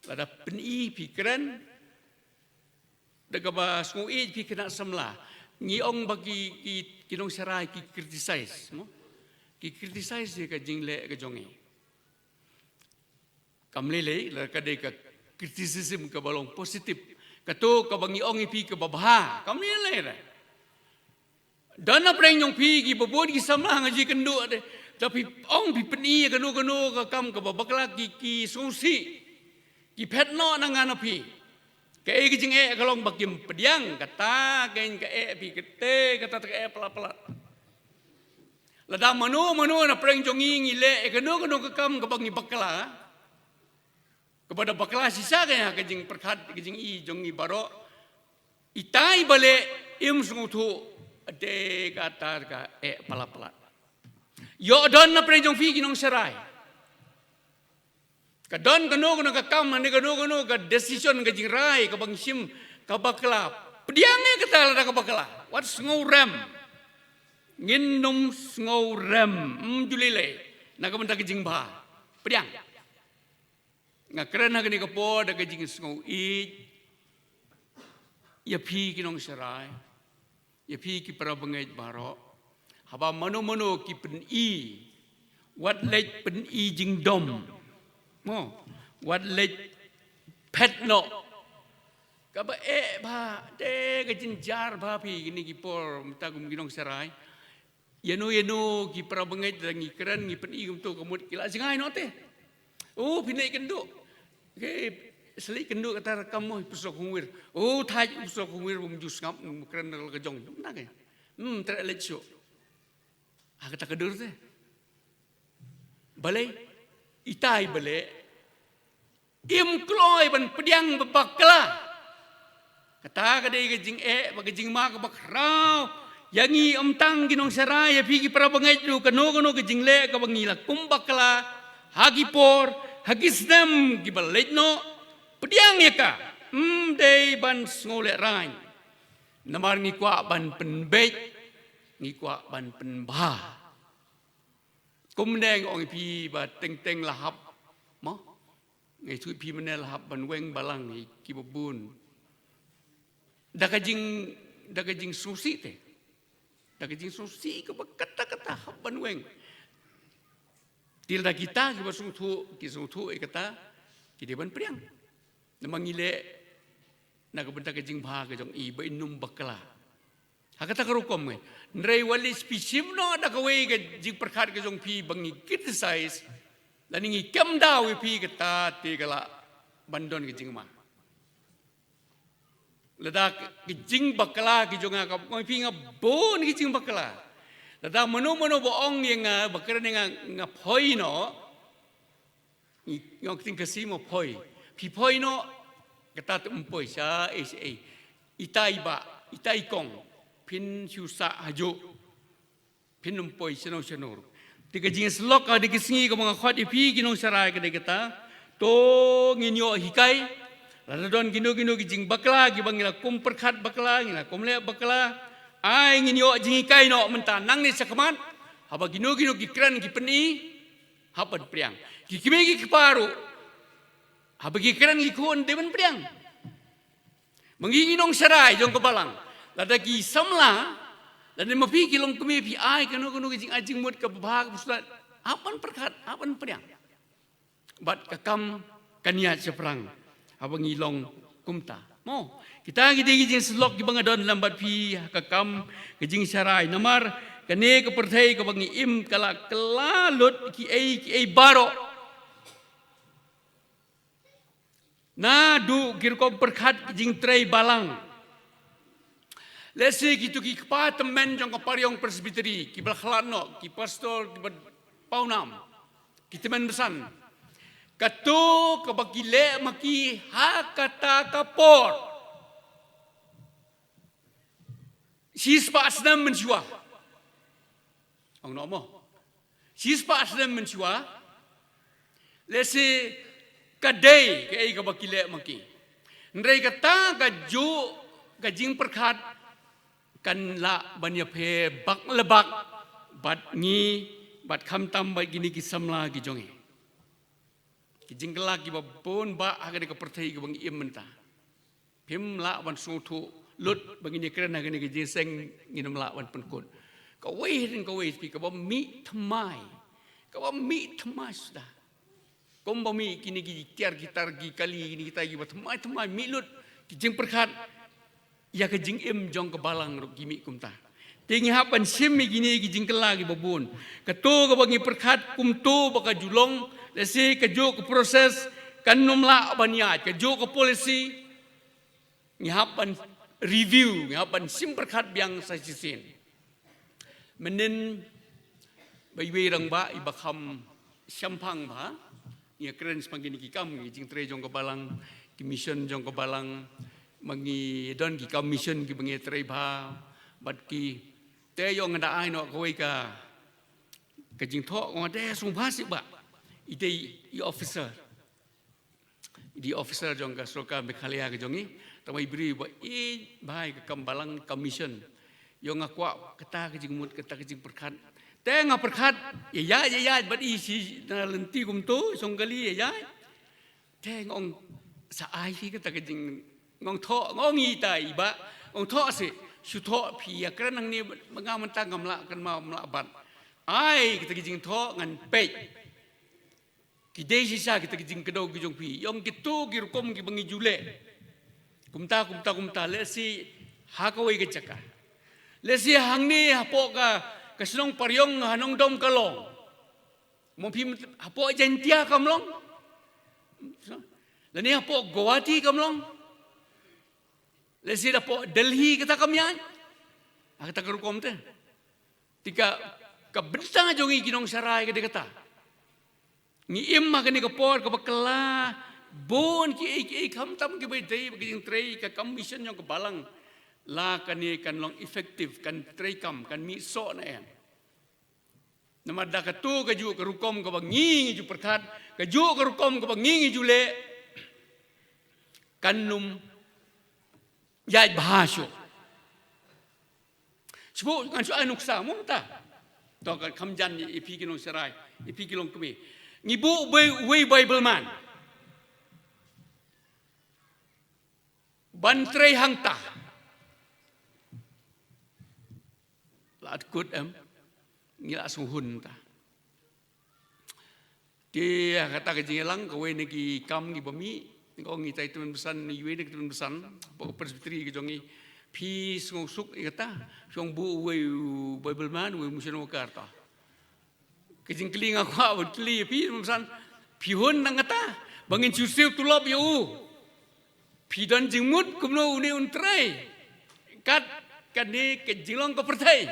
Lada pyni phi kren, da kaba sngewieit phi khynnah samla. Ngi ong ba ki, ki, ki nongsharai ki criticize mo. Ki criticize ïa ka jingleh ka jong ngi. Kam lei lei, la ka dei ka criticism kaba long positive. Kato kaba ngi ong ïa phi kaba bha. Kam lei lei re. Don na pdeng jong phi kiba bun ki samla nga ju ïakynduh de. Da phi ong phi pyni ïa kano kano ka kam kaba bakla ki, ki sngewsih. Ki phet noh na nga na phi. Kaei ka jingeh ka long ba kim pdiang, kata kein ka eh phi, kata, kata ka eh palat palat. Lada mano mano na pdeng jong ngi ngi leh ïa kano kano ka kam kaba ngi bakla. Kaba da bakla shisha ka ïa ka jingpyrkhat ka jingi jong ngi baroh. Itai ba leh im sngewthuh, te kata ka eh palat palat. Ïoh don na pdeng jong phi ki nongsharai. Ka don kano kano ka kam, ne kano kano ka decision ka jingrai kaba ngi shim kaba bakla. Pdiang ïa kata lada kaba bakla. Wat sngew rem. Ngin ym sngew rem. Ym ju lei lei. Na ka bynta ka jingbha. Pdiang. Nga kren ha kane ka por da ka jingsngewsih ïa phi ki nongsharai, ïa phi ki para bangeit baroh. Haba mano mano ki pyni, wat leit pyni jingdom. Mo, wat leit phet noh. Kaba eh bha, te ka jynjar bha phi kine ki por mynta kum ki nongsharai. Ïano ïano ki para bangeit da ngi kren ngi pyni kumto ka mut ki la jngai noh te. Oh, phi neh kynduh. Ke sli kynduh kata rakam mo pyrshok hungwir. Oh, thait pyrshok hungwir bym ju sngap, kren la ka jong. Nang eh. Hmm, treh leit shuh. Ha kata ka dur te. Balei, itai balei. Im kloi ban pdiang ba bakla. Kata ka dei ka jingeh, ba ka jingma kaba khraw. Ïa ngi ym tang ki nongsharai, ïa phi ki para bangeit ruh kano kano ka jingleh kaba ngi la kum bakla. Ha ki por, ha ki snem kiba leit noh. Pdiang ïa ka. Ym dei ban sngew lehraiñ. Namar ngi kwah ban pynbeit, ngi kwah ban pynbha. Kumne nga ong ïa phi ba teng teng la hap. Mo? Nga ïathuh ïa phi mynne la hap ban weng balang ïa kiba bun. Da ka jing, da ka jingsngewsih te. Da ka jingsngewsih kaba katta katta hap ban weng. Te lada kita kiba sngewthuh, ki sngewthuh ïa kata, ki dei ban pdiang. Namar ngi leh na ka bynta ka jingbha ka jong i ba in ym bakla. Ha kata ka rukom ngi. Hynrei wat leit phi shim noh da kawei ka jingpyrkhat ka jong phi ba ngi criticize. Lane ngi kem daw ïa phi, kata te ka lah ban don ka jingma. Lada ki jingbakla ki jong nga, ka ong ïa phi nga bun ki jingbakla. Lada mano mano ba ong ïa nga, ba kren ïa nga, nga poi noh. Ngi ong ka ktien Khasi mo poi. Phi poi noh, kata te ym poi sha ei sha ei. Ita i bah, ita i kong. Phin shu sah hajuh. Phin ym poi shano shano ruh. Te ka jingsyllok ka dei ka sngi kaba nga khot ïa phi ki nongshakri ka dei kata. To ngin ïoh hikai. Lada don kino kino ki jingbakla kiba ngi la kum pyrkhat bakla, ngi la kum leh bakla. Ai ngin ïoh jinghikai noh mynta nangne shakhmat. Haba kino kino ki kren ki pyni. Hap ban pdiang. Ki kmie ki kpa ruh. Haba ki kren ki khun dei ban pdiang. Ma ngi ki nongshakri jong ka balang. Lada ki samla, lada ma phi ki longkmie phi ai kano kano ka jingai jingmut kaba bha kaba sngewtynnat. Hap ban pyrkhat, hap ban pdiang. Bad ka kam kan ïaid shaphrang. Haba ngi long kumta. Mo, kita ki dei ki jingsyllok kiba nga don lem bad phi ha ka kam ka jingshakri. Namar kane ka pyrthei kaba ngi im ka la kylla lut kiei kiei baroh. Naduh ki rukom pyrkhat ki jingtrei balang. Lehse kito ki kpa tymmen jong ka pariong Presbytery, kiba la khlad noh, ki pastor, kiba pawnam, ki tymmen basan. Kato kaba ki leh ma ki ha kata ka por. Shispah snem mynshuwa. Ong noh mo. Shispah snem mynshuwa. Lehse ka dei kaei kaba ki leh ma ki. Hynrei kata kajuh ka jingpyrkhat kan lah ban ïapher bak le bak bad ngi bad khamtam bad kine ki samla ki jong ngi. Ki jingkylla kiba bun bah ha kane ka pyrthei kaba ngi im mynta. Phim lah ban sngewthuh lut ba ngin ïakren ha kane ka jingïaseng, ngin ym lah ban pynkut. Kawei hadien kawei phi kaba mih thymmai. Kaba mih thymmai suda. Kumba mih kine ki tiar ki tar ki kali kine kita kiba thymmai thymmai mih lut ki jingpyrkhat ïa ka jingim jong ka balang ruh ki mih kumta. Te ngi hap ban shim ïa kine ki jingkylla kiba bun. Kato kaba ngi pyrkhat kumto ba ka ju long, lehse kajuh ka process kan ym lah ban ïaid, kajuh ka policy ngi hap ban review, ngi hap ban shim pyrkhat biang sa shisien. Mynnin ba iwei rangbah iba kham shemphang bha, ngi ïakren shaphang kine ki kam, ki jingtrei jong ka balang, ki mission jong ka balang, ma ngi don ki kam mission kiba ngi trei bha bad ki. Te ïoh nga da ai noh kawei ka, ka jingthoh, nga da sngewbha sih ba i dei i officer. I dei officer jong ka sorkar Meghalaya ka jong ngi. Tangba i briew ba ïeit bha ïa ka kam balang, ka mission. Ïoh nga kwah kata ka jingmut, kata ka jingpyrkhat. Te nga pyrkhat, ïa ïaid, ïa ïaid bad i shi na lynti kumto, shong kali ïa ïaid. Te nga ong sa ai hi kata ka jing, nga ong thoh, nga ong ita i bah, nga ong thoh sih, shu thoh phi ïakren hangne, ba nga mynta ngam lah, kan ma, ngam lah ban. Ai kata ka jingthoh ngan peit. Ki dei shisha kita ki jingkdew ki jong phi. Ïong kito ki rukom kiba ngi ju leh. Kumta, kumta, kumta. Lehse ha kawei ka jaka. Lehse hangne hapoh ka, ka shnong Pariong ha Nongdom ka long. Mo phi hapoh Jaintia kam long. Lane hapoh Guwahati kam long. Lehse hapoh Delhi kata kam ïaid. Ha kata ka rukom te. Te ka, ka bynta jong ngi ki nongshakri ka dei kata. Ngi im ha kane ka por kaba kylla bun kiei kiei khamtam kiba ïadei bad ka jingtrei ka kam mission jong ka balang. La kane kan long effective, kan treikam, kan mih soh na em. Namar da kato kajuh ka rukom kaba ngi ngi ju pyrkhat, kajuh ka rukom kaba ngi ngi ju leh, kan ym ïaid bha shuh. Shu ngan shu ai nuksa mo mynta. To kan kham jan ïa phi ki nongshakri, ïa phi ki longkmie. Ngi buh uwei, uwei Bible man ban trei hangta. La kut em, ngi la sngewhun ta. Te ha kata ka jingïalang kawei na ki kam kiba mih, nga ong ïa ita i tymmen basan, iwei na ki tymmen basan hapoh ka Presbytery ka jong ngi, phi sngewsuk ïa kata? Phi ong buh uwei u Bible man, uwei u mission worker ta. Ka jingkylli nga kwah ban kylli ïa phi tymmen basan, phi hun nang kata ba ngin shu siew tulop ïa u? Phi don jingmut kumno une un trei kat kane ka jinglong ka pyrthei.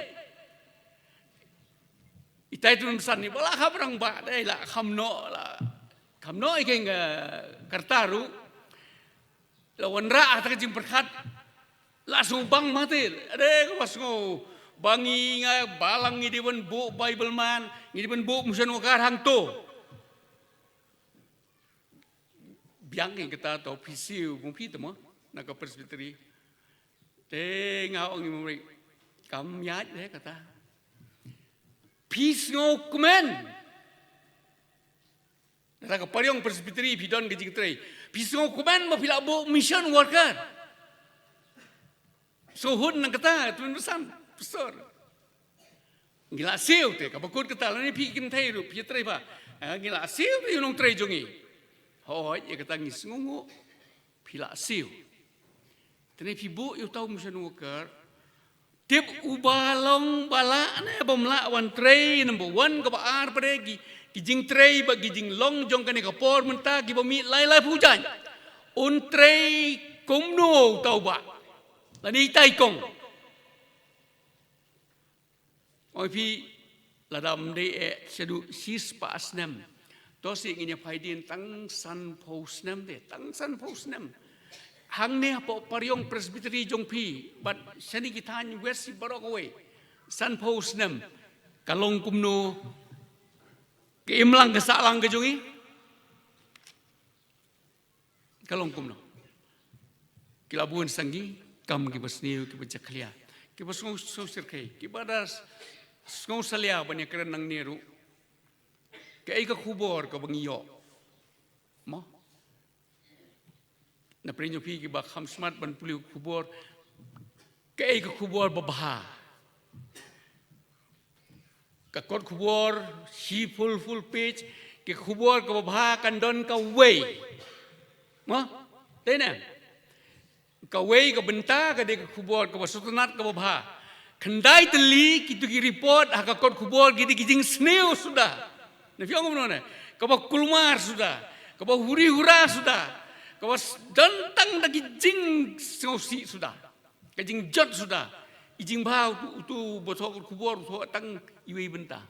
Itai tun san ni ba la kham rang ba dei la kham no la kham no i keng, eh, karta ruh. La wanrah ha ta ka jingpyrkhat la sngewbang mate. Ade ka ba sngew ba ngi nga balang ngi dei ban buh Bible man, ngi dei ban buh mission worker hangto. Biang ïa kata to phi siew mo phi te mo na ka presbytery. Te nga ong ïa mo ri kam ïaid de kata. Phi sngewkmen. Kata ka pariong presbytery phi don ka jingtrei. Phi sngewkmen ba phi la buh mission worker. Sngewhun nang kata, tun san, pastor. Ngi la siew te, ka bakut kata, lane phi kynthei ruh, phi trei ba. Eh, ngi la siew te, ïa u nongtrei jong ngi. Hooid, ïa kata ngi sngewnguh, phi la siew. Te ne phi buh, ïa uta u mission worker. Tip uba long ba lah ne bym lah wan trei, number one, kaba ar pat de ki, ki jingtrei, ba ki jinglong, jong kane ka por mynta, kiba mih lai lai phew jaiñ. Un trei kumno uta u bah. Lane itai kong. Oi phi, lada ym dei eh shaduh shispah snem. To shi ngin ïa phaidien tang sanphew snem de, tang sanphew snem. Hangne hapoh pariong presbytery jong phi, bad shane ki thaiñ west shi baroh kawei. Sanphew snem. Ka long kumno, ka imlang ka sahlang ka jong ngi. Ka long kumno. Ki la bun sanggi, kam kiba sniew, kiba jakhlia. Kiba sngew, sngew shyrkhei, kiba da s-, sngew salia ban ïakren nangne ruh. Kaei ka khubor kaba ngi ïoh. Mo? Na pyrshah phi kiba kham smat ban pule khubor. Kaei ka khubor babha. Ka kot khubor, shi full, full page, ka khubor kaba bha kan don kawei. Mo? Te ne? Kawei ka bynta ka dei ka khubor kaba sngewtynnat kaba bha. Khyndai tylli kitu ki report ha ka kot khubor ki dei ki jingsniew suda. Ne phi ong kumno ne? Kaba kulmar suda, kaba huri hura suda, kaba s-, don tang da ki jingsngewsih suda. Ka jingjot suda. I jingbha utu, utu ba thoh kot khubor, thoh tang iwei bynta.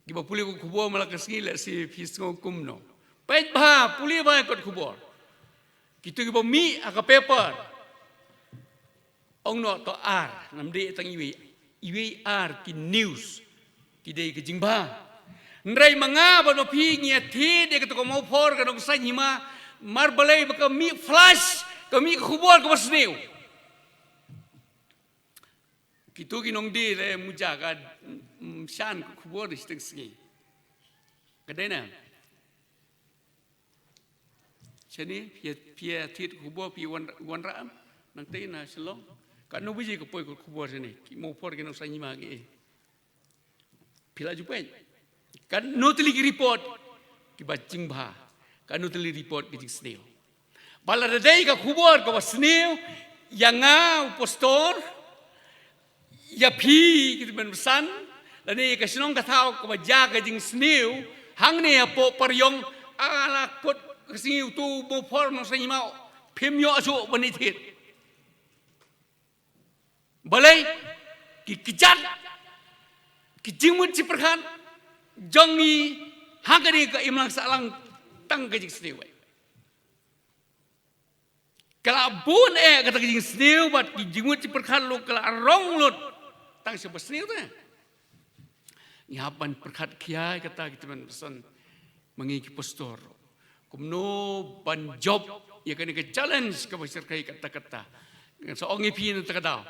Kiba pule kot khubor man la ka sngi lehse phi sngew kumno. Peit bha, pule bha kot khubor. Kitu kiba mih ha ka paper. Ong noh to ar, ngam dei tang iwei. Iwei ar ki news. Ki dei ka jingbha. Hynrei ma nga bad ma phi ngi ïathied ïa kato ka mawphor ka nongsain hima, mar balei ba ka mih flash, ka mih ka khubor kaba sniew. Kitu ki nongdie le muja ka, mm, shan ka khubor shiteng sngi. Ka dei na. Shane, phi ïa, phi ïathied khubor, phi wan, wanrah em. Nangtei na Shillong. Katno baje ka poi ka khubor shane. Ki mawphor ki nongsain hima ki. Phi la ju peit. Katno tylli ki report. Kiba jingbha. Katno tylli report ki jingsniew. Ba lada dei ka khubor kaba sniew. Ïa nga u pastor. Ïa phi ki tymmen basan, lane ïa ka shnong ka thaw kaba jia ka jingsniew, hangne hapoh pariong, a la kot ka sngi utu u mawphor nongsain hima, phim ïoh shuh ban ïathied. Balei, ki kjat, ki jingmut jingpyrkhat, jong ngi, ha kane ka imlang sahlang, tang ka jingsniew. Ka la bun eh kata ka jingsniew bad ki jingmut jingpyrkhat lut ka la rong lut. Tang shu ba sniew te. Ngi hap ban pyrkhat khia ïa kata ki tymmen basan ma ngi ki pastor. Kumno ban jop ïa kane ka challenge kaba shyrkhei katta katta. Ngan sa ong ïa phi na kata ka daw.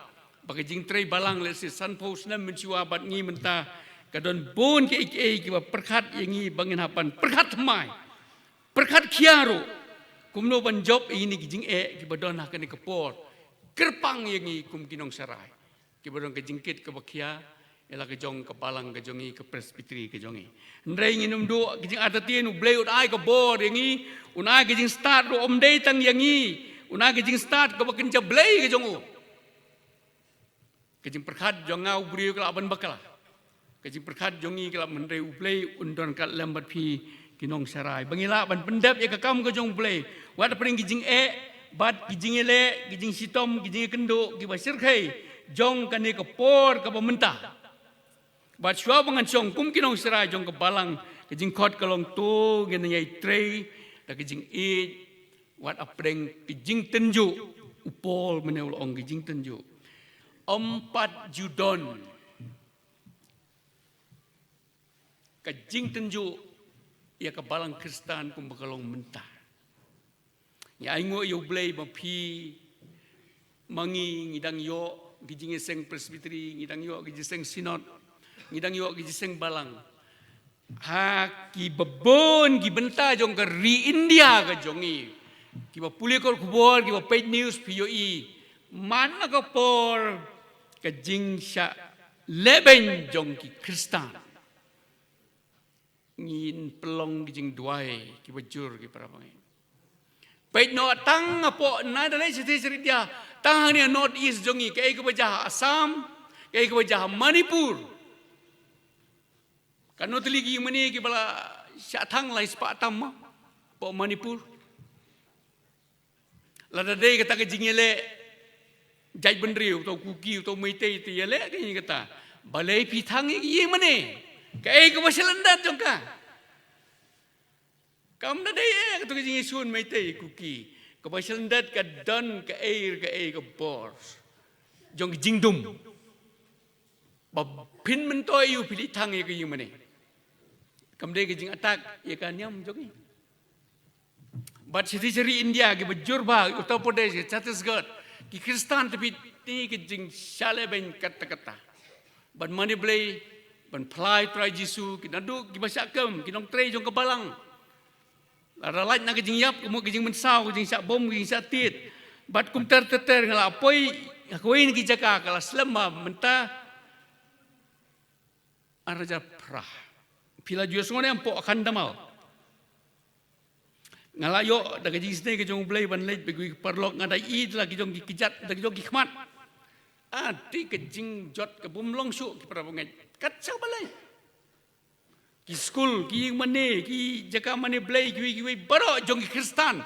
Ba ka jingtrei balang lehse sanphew snem mynshuwa bad ngi mynta ka don bun kiei kiei kiba pyrkhat ïa ngi ba ngin hap ban pyrkhat thymmai. Pyrkhat khia ruh. Kumno ban jop ïa kine ki jingeh kiba don ha kane ka por. Kyrpang ïa ngi kum ki nongsharai. Kiba don ka jingkit kaba khia. Ïa la ka jong ka balang ka jong ngi ka presbytery ka jong ngi. Hynrei ngin ym duh ka jingartatien u Blei un ai ka bor ïa ngi. Un ai ka jingstad ruh ym dei tang ïa ngi. Un ai ka jingstad kaba kynja Blei ka jong u. Ka jingpyrkhat jong nga u briew ka la ban bakla. Ka jingpyrkhat jong ngi ka la ban, hynrei u Blei un don ryngkat lem bad phi ki nong Sharai, ba ngi lah ban pyndep ïa ka kam ka jong U Blei, wat hapdeng ki jingeh bad ki jingïaleh, ki jingshitom, ki jingïakynduh kiba shyrkhei jong kane ka por kaba mynta. Bad shuwa ba ngan shong kum ki nong Sharai jong ka balang, ka jingkhot ka long, to ngin ïai trei da ka jingïeit, wat hapdeng ki jingtynjuh. U Paul mynne u la ong ki jingtynjuh. Ym pat ju don ka jingtynjuh ïa ka balang Khristan kumba ka long mynta. Ngi ainguh ïa U Blei ba phi ma ngi ngi dang ïoh ki jingïaseng Presbytery, ngi dang ïoh ki jingïaseng Synod, ngi dang ïoh ki jingïaseng balang. Ha kiba bun ki bynta jong ka ri India ka jong ngi, kiba pule kot khubor, kiba peit news, phi ïohi man la ka por ka jingshah lehbeiñ jong ki Khristan. Ngin pynlong ki jingduwai kiba jur, ki para bangeit. Peit noh, tang hapoh, na da leit shatei sha India, tang hangne North East jong ngi, kaei kaba jia ha Assam, kaei kaba jia ha Manipur. Katno tylli ki ïingmane kiba la shah thang, lai spah tam ma hapoh Manipur. Lada dei kata ka jingïaleh jaitbynriew, uto u Kuki, uto u Meitei te ïaleh ka jingkata, balei phi thang ïa ki ïingmane? Kaei kaba shyllangdat jong ka? Kam da dei eh kato ka jingïashun Meitei Kuki. Kaba shyllangdat ka don kaei kaei ka bor jong ka jingdum ba phin myntoi ïa u phi leit thang ïa ka ïingmane. Kam dei ka jingattack ïa ka niam jong ngi. Bad shatei sha ri India kiba jur bha, Uttar Pradesh, Chhattisgarh, ki Khristan te phi, te ki jingshah lehbeiñ katta katta. Ban mane Blei, ban phla ïa U Trai Jisu, ki naduh kiba shah kem, ki nongtrei jong ka balang. Lada lait na ka jingïap, ka mut ka jingmynsaw, ka jingshah bom, ka jingshah tied. Bad kumta ter ter, nga la poi ha kawei na ki jaka ka la slem bha mynta. Ar hajar phra. Phi la ju ïohsngew ne em, hapoh Khandamaul. Nga la ïoh da ka jingisynei ka jong U Blei ban leit bad kiwei ki paralok, nga da ïohi da la ki jong ki kjat, da ki jong ki khmat. Ah, te ka jingjot ka bym long shuh, ki para bangeit. Kat shaba leit. Ki skul, ki ïingmane, ki jaka mane Blei, kiwei kiwei baroh jong ki Khristan.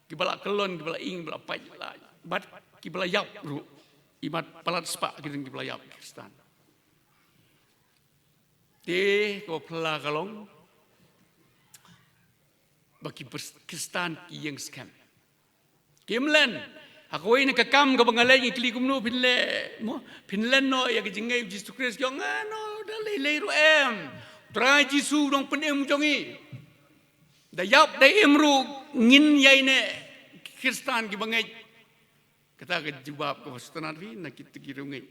Kiba la kyllon, kiba la ïeng, kiba la pait, kiba la, bad kiba la ïap ruh. Imat palat spah ki don kiba la ïap, Khristan. Te kaba phylla ka long ba ki pers-, Khristan ki ïeng skhem. Kim len. Ha kawei na ka kam kaba nga leit, ngi kylli kumno phin leh, mo, phin len noh ïa ka jingngeit U Jisu Khrist? Ki ong, ah, no, da lei lei ruh em. U Trai Jisu u nongpynim jong ngi. Da ïap da im ruh ngin ïaineh Khristan kiba ngeit. Kata ka jubab kaba sngewtynnat phi na kita ki riewngeit.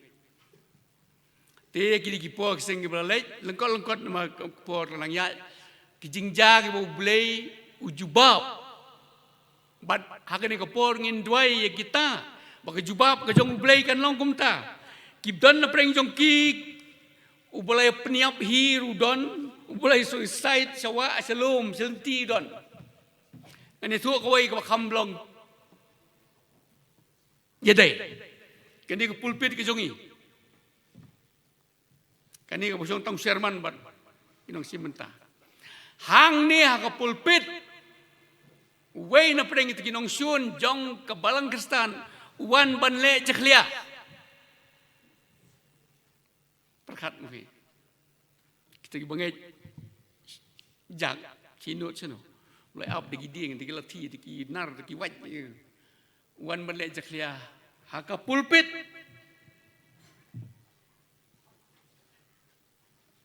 Te kine ki por ki seng kiba la leit, lyngkot lyngkot namar ka por ka nang ïaid, ki jingjia kiba U Blei u jubab. Bad ha kane ka por ngin duwai ïa kita ba ka jubab ka jong U Blei kan long kumta. Ki don na pdeng jong ki, uba la ïa pynïap hi ruh don, uba la ïa suicide sha wah sha lum sha lynti don. Ngan ïathuh kawei kaba kham long ïadei. Kane ka pulpit ka jong ngi. Kane kaba shong tang u Sherman bad ki nongshim bynta. Hangne ha ka pulpit, uwei na pdeng kita ki nongshun jong ka balang Khristan u wan ban leh jakhlia. Pyrkhat mo phi. Kita kiba ngeit jak, ki nud shano? U la ap da ki dieng, da ki lathi, da ki nar, da ki wait. Wan ban leh jakhlia ha ka pulpit.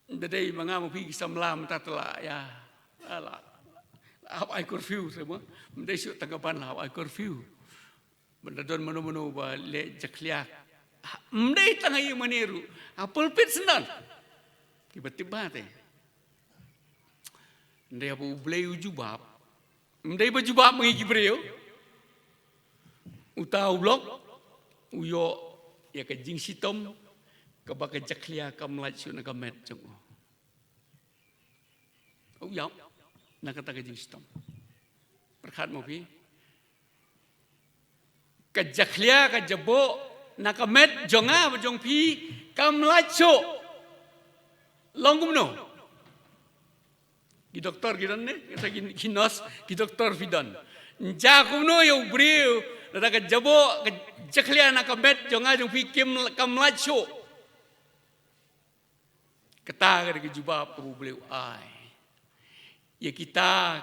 Da dei ma nga ma phi ki samla mynta te la ïa, la, la hap ai curfew, te mo. Ym dei shuh tang ka ban, la hap ai curfew. Ban da don mano mano ba leh jakhlia. Ym dei tang ha ïingmane ruh, ha pulpit shen don kiba tip bha te. Ym dei haba U Blei u jubab. Ym dei ba jubab ma ngi ki briew. Uta u lok u ïoh ïa ka jingshitom kaba ka jakhlia kam lait shuh na ka met jong u. U ïap na kata ka jingshitom. Pyrkhat mo phi. Ka jakhlia, ka jaboh na ka met jong nga bad jong phi kam lait shuh. Long kumno? Ki doktor ki don ne, kita ki, ki nurse, ki doktor phi don. Ym jia kumno ïa u briew, lada ka jaboh, ka jakhlia na ka met jong nga jong phi kim, kam lait shuh. Kata ka dei ka jubab kaba U Blei u ai ïa kita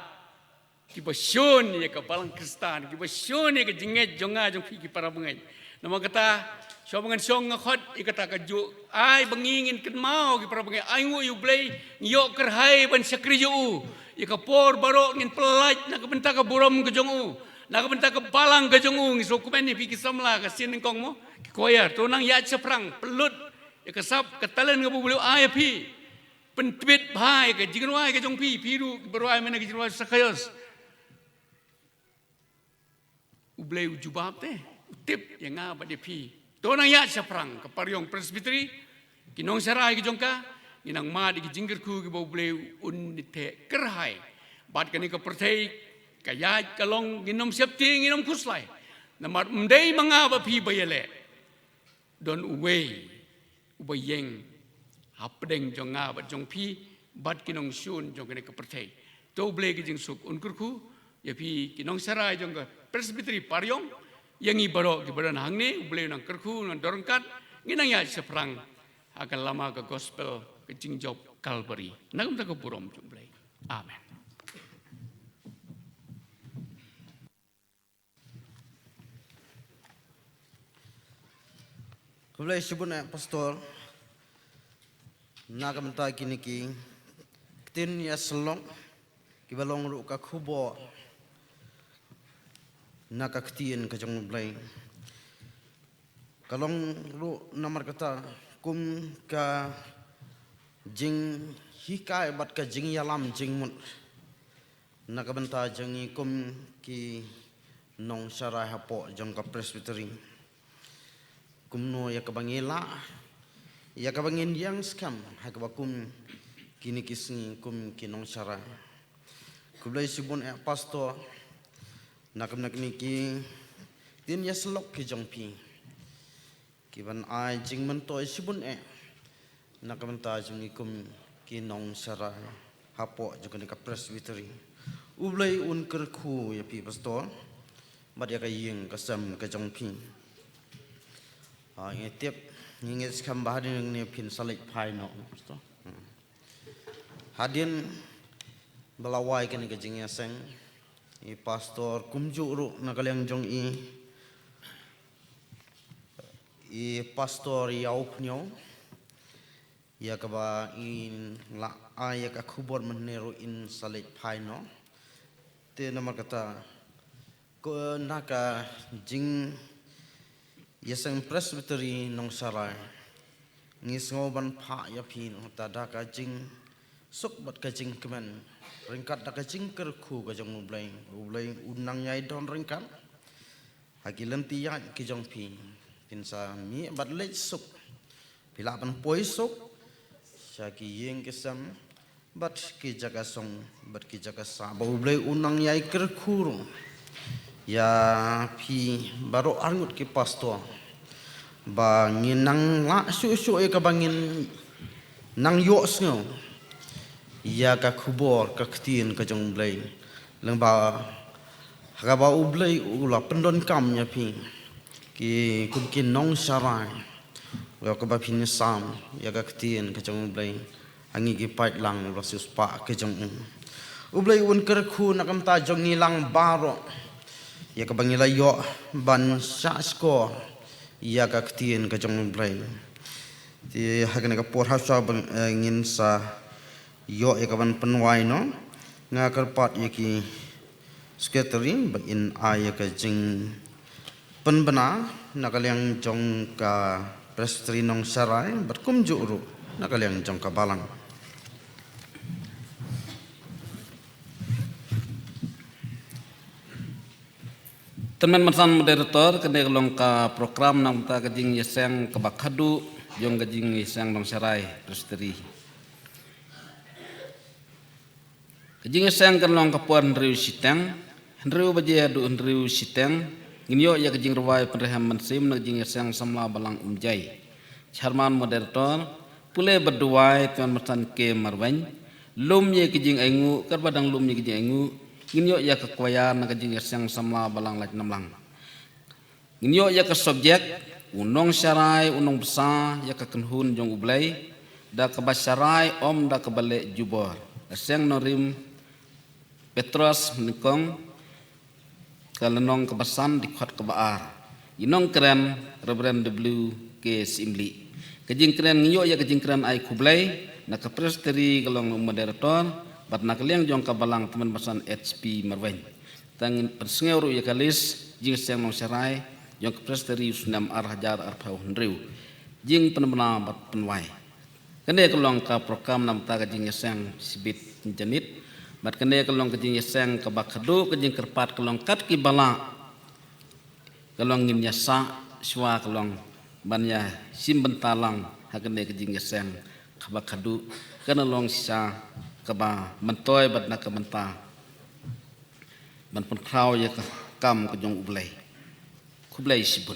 kiba shun ïa ka balang Khristan, kiba shun ïa ka jingngeit jong nga jong phi ki para bangeit. Namar kata, shuwa ba ngan shong nga khot ïa kata kajuh, ai ba ngi ngin kynmaw ki para bangeit, ai nguh ïa U Blei, ngi ïoh kyrhai ban shakri ïa u. Ïa ka por baroh ngin pyllait na ka bynta ka burom ka jong u, na ka bynta ka balang ka jong u. Ngi sngewkmen ïa phi ki samla ka sien nyngkong mo, ki choir, to nang ïaid shaphrang, pynlut ïa ka sap ka talent kaba U Blei u ai ïa phi. Pyntbit bha ïa ka jingrwai ka jong phi, phi ruh kiba rwai mynne ka jingrwai Sakhaios. U Blei u jubab te, u tip ïa nga bad ïa phi. To nang ïaid shaphrang, ka Pariong Presbytery, ki nongsharai ki jong ka, ngi nang mad ïa ki jingkyrkhu kiba U Blei un ïateh kyrhai. Bad kane ka pyrthei ka ïaid ka long, ngin ym sheptieng, ngin ym khuslai. Namar ym dei ma nga bad phi ba ïaleh. Don uwei uba ïeng hapdeng jong nga bad jong phi bad ki nongshun jong kane ka pyrthei. To U Blei ka jingsuk un kyrkhu ïa phi ki nongsharai jong ka Presbytery Pariong, ïa ngi baroh kiba don hangne, U Blei u nang kyrkhu, u nang don ryngkat, ngin nang ïaid shaphrang ha ka lama ka gospel, ka jingjop Kalbari. Na ka bynta ka burom jong U Blei. Amen. Khublei shibun eh pastor. Na ka bynta kine ki ktien ïasyllok kiba long ruh ka khubor na ka ktien ka jong U Blei. Ka long ruh namar kata kum ka jinghikai bad ka jingïalam jingmut na ka bynta jong ngi kum ki nongsharai hapoh jong ka Presbytery. Kumno ïa kaba ngi lah, ïa kaba ngin ïeng skhem ha kaba kum kine ki sngi kum ki nongsharai. Khublei shibun eh pastor, na ka bynta kine ki ktien ïasyllok ki jong phi, kiban ai jingmyntoi shibun eh na ka bynta jong ngi kum ki nongsharai hapoh jong kane ka Presbytery. U Blei un kyrkhu ïa phi pastor bad ïa ka ïing ka sem ka jong phi. Ha, ngi tip, ngi ngeit skhem ba hadien ne phin sa leit phai noh pastor. Hmm. Hadien ba la wai kane ka jingïaseng, i pastor kumjuh ruh na ka liang jong i, i pastor Ïawphniaw, ïa kaba in la ai ïa ka khubor mynne ruh in sa leit phai noh. Te namar kata, ko na ka jingïaseng Presbytery Nongsharai, ngi sngew ban phah ïa phi noh, ta da ka jingsuk bad ka jingkmen, ryngkat da ka jingkyrkhu ka jong U Blei, U Blei un nang ïai don ryngkat ha ki lynti ïaid ki jong phi, phin sa mih bad leit suk. Phi lah ban poi suk sha ki ïing ki sem bad ki jaka song bad ki jaka sah, ba U Blei un nang ïai kyrkhu ruh ïa phi baroh arngut ki pastor, ba ngin nang lah shuh shuh ïa kaba ngin nang ïohsngew ïa ka khubor ka ktien ka jong U Blei. Lyngba ha kaba U Blei u la pyndonkam ïa phi ki kum ki nongsharai, ïa kaba phin sam ïa ka ktien ka jong U Blei ha ngi ki paidlang ba siewspah ka jong u. U Blei un kyrkhu na ka bynta jong ngi lang baroh ïa kaba ngi la ïoh ban shah shkor ïa ka ktien ka jong U Blei. Te ha kane ka por ha sha ba, eh, ngin sa ïoh ïa kaban pynwai noh, nga kyrpad ïa ki secretary ba in ai ïa ka jingpynbna na ka liang jong ka Presbytery Nongsharai bad kumjuh ruh na ka liang jong ka balang. Tymmen mynsan moderator, kane ka long ka program na ka bynta ka jingïaseng kaba khadduh jong ka jingïaseng Nongsharai Presbytery. Ka jingïaseng kan long ka por hynriew shiteng, hynriew baje haduh hynriew shiteng. Ngin ïoh ïa ka jingrwai pynrhem mynsiem na ka jingïaseng samla Balang Umjai. Chairman moderator, pule bad duwai, Tymmen mynsan K Marwein. Lum ïa ka jingainguh, katba dang lum ïa ka jingainguh, ngin ïoh ïa ka choir na ka jingïaseng samla Balang Lait Namlang. Ngin ïoh ïa ka subject, u nongsharai, u nongbsa ïa ka kynhun jong U Blei, da kaba sharai ym da kaba leh jubor. Ka seng nongrim Petros Nyngkong, ka lynnong kaba san, dkhot kaba ar. Ki nongkren, Reverend W K Syiemlieh. Ka jingkren, ngi ïoh ïa ka jingkren ai khublei na ka Presbytery, ka long u moderator, bad na ka liang jong ka Balang, Tymmen Basan H P Marwein. Te ngin pynsngew ruh ïa ka list jingseng nongsharai jong ka Presbytery u snem ar hajar arphew hynriew. Jingpynbna bad pynwai. Kane ka long ka program namar ka jingïaseng shibit janmiet. Bad kane ka long ka jingïaseng kaba khadduh, ka jingkyrpad ka long kat kiba lah, ka long ngin ïasah shuwa, ka long ban ïa shim bynta lang ha kane ka jingïaseng kaba khadduh. Kan long shisha kaba myntoi bad na ka bynta ban pynkhraw ïa ka kam ka jong U Blei. Khublei shibun.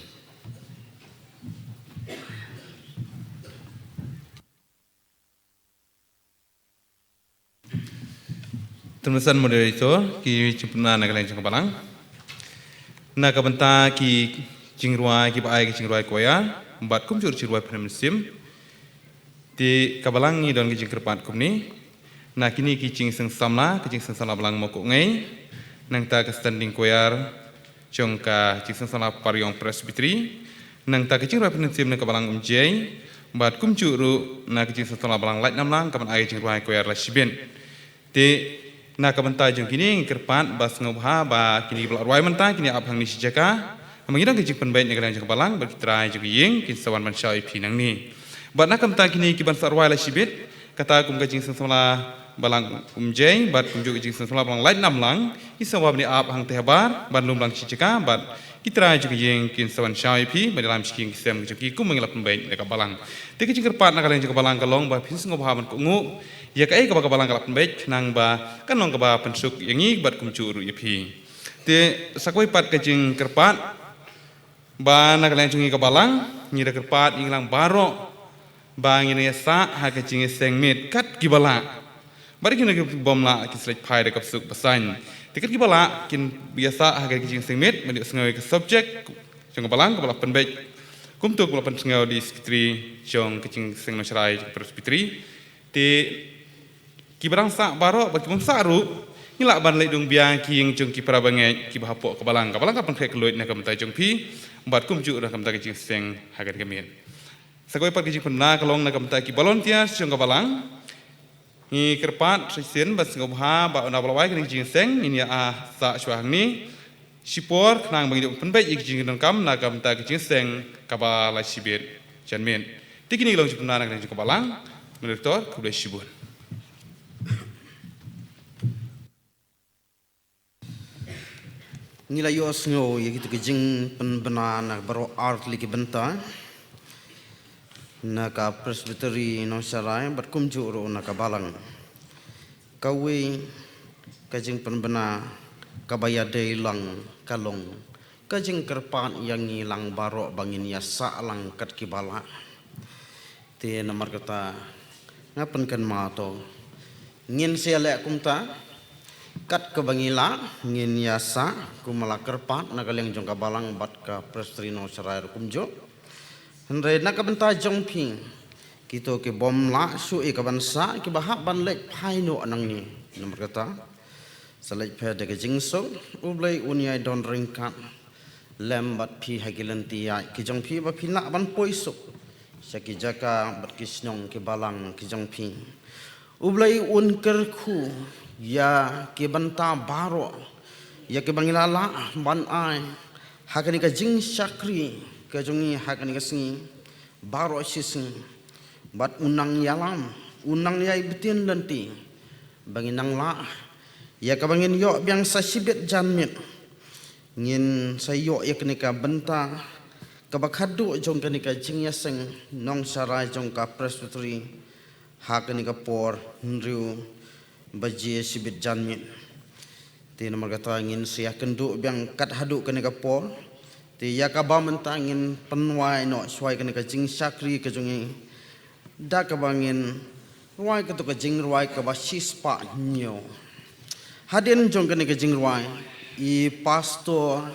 Tymmen Basan moderator, ki jingpynbna na ka liang jong ka Balang. Na ka bynta ki jingrwai, kiba ai ki jingrwai choir, bad kumjuh jingrwai pynrem mynsiem. Te ka Balang ngi don ki jingkyrpad kumne. Na kine ki jingseng samla, ka jingseng samla Balang Mawkngei. Nangta ka standing choir jong ka jingseng samla Pariong Presbytery. Nangta ka jingrwai pynrem na ka Balang Umjai. Bad kumjuh ruh na ka jingseng samla Balang Lait Namlang, ka ban ai jingrwai choir la shibit. Te na ka bynta jong kine ngi kyrpad ba sngewbha ba kine kiba la rwai mynta kin ap hangne shi jaka. Namar ngi don ka jingpynbeit na ka liang jong ka Balang bad ki trai jong ka ïing kin sa wan ban shaw ïa phi nangne. Bad na ka bynta kine ki ban sa rwai la shibit, kata kum ka jingseng samla Balang Umjai bad kumjuh ka jingseng samla Balang Lait Namlang, ki sa wan ban ap hangtei habar ban lum lang shi jaka bad ki trai jong ka ïing kin sa wan shaw ïa phi ban ïalam sha ki ïing ki sem jong ki kum ba ngi la pynbeit na ka Balang. Te ka jingkyrpad na ka liang jong ka Balang ka long ba phin sngewbha ban kohnguh ïa kaei kaba ka Balang ka la pynbeit, khnang ba kan long kaba pynsuk ïa ngi bad kumjuh ruh ïa phi. Te sa kawei pat ka jingkyrpad ba na ka liang jong ngi ka Balang, ngi da kyrpad ïa ngi lang baroh ba ngin ïasah ha ka jingïaseng miet kat kiba lah. Bad kine ki bym lah kin sa leit phai da ka bsuk basaiñ. Te kat kiba lah kin ïasah ha ka jingïaseng miet, ban ïohsngew ïa ka subject jong ka Balang kaba la pynbeit. Kumta kaba la pynsngew da i Secretary jong ka jingseng nongsharai jong ka Presbytery. Te kiba dang sah baroh bad ki bym sah ruh, ngi lah ban leit dung bia ki ïing jong ki para bangeit kiba hapoh ka Balang. Ka Balang ka pynkhreh kylluid na ka bynta jong phi bad kumjuh na ka bynta ka jingseng ha kane ka miet. Sa kawei pat ka jingpynbna ka long na ka bynta ki volunteers jong ka Balang. Ngi kyrpad shisien ba sngewbha ba ynda ba la wai kane ka jingseng ngin ïa, ah, sah shuwa hangne shipor khnang ba ngin ïoh pynbeit ïa ka jingdonkam na ka bynta ka jingseng kaba la shibit janmiet. Te kine ki long jingpynbna na ka liang jong ka Balang. Moderator, khublei shibun. Ngi la ïohsngew ïa kito ki jingpynbna na baroh ar tylli ki bynta na ka Presbytery Nongsharai bad kumjuh ruh na ka Balang. Kawei ka jingpynbna kaba ïadei lang ka long ka jingkyrpad ïa ngi lang baroh ba ngin ïasah lang kat kiba lah. Te namar kata nga pynkynmaw to ngin sa ïaleh kumta, kat kaba ngi lah ngin ïasah kumba la kyrpad na ka liang jong ka Balang bad ka Presbytery Nongsharai ruh kumjuh. Hynrei na ka bynta jong phi, kito ki bym lah shuh ïa ka ban sah, kiba hap ban leit phai noh nangne, namar kata sa leit phai da ka jingsuk. U Blei un ïai don ryngkat lem bad phi ha ki lynti ïaid ki jong phi, ba phin lah ban poi suk sha ki jaka bad ki shnong ki balang ki jong phi. U Blei un kyrkhu ïa ki bynta baroh, ïa kiba ngi la lah ban ai ha kane ka jingshakri ka jong ngi ha kane ka sngi baroh shisngi. Bad un nang ïalam, un nang ïai btin lynti ba ngin nang lah ïa kaba ngin ïoh biang sa shibit janmiet. Ngin sa ïoh ïa kane ka bynta kaba khadduh jong kane ka jingïaseng nongsharai jong ka Presbytery ha kane ka por hynriew baje shibit janmiet. Te namar kata ngin sa ïakynduh biang kat haduh kane ka por. Te ïa kaba mynta ngin pynwai noh shuwa ïa kane ka jingshakri ka jong ngi da kaba ngin Rwai kato ka jingrwai kaba shispah hynñiew. Hadien jong kane ka jingrwai, i pastor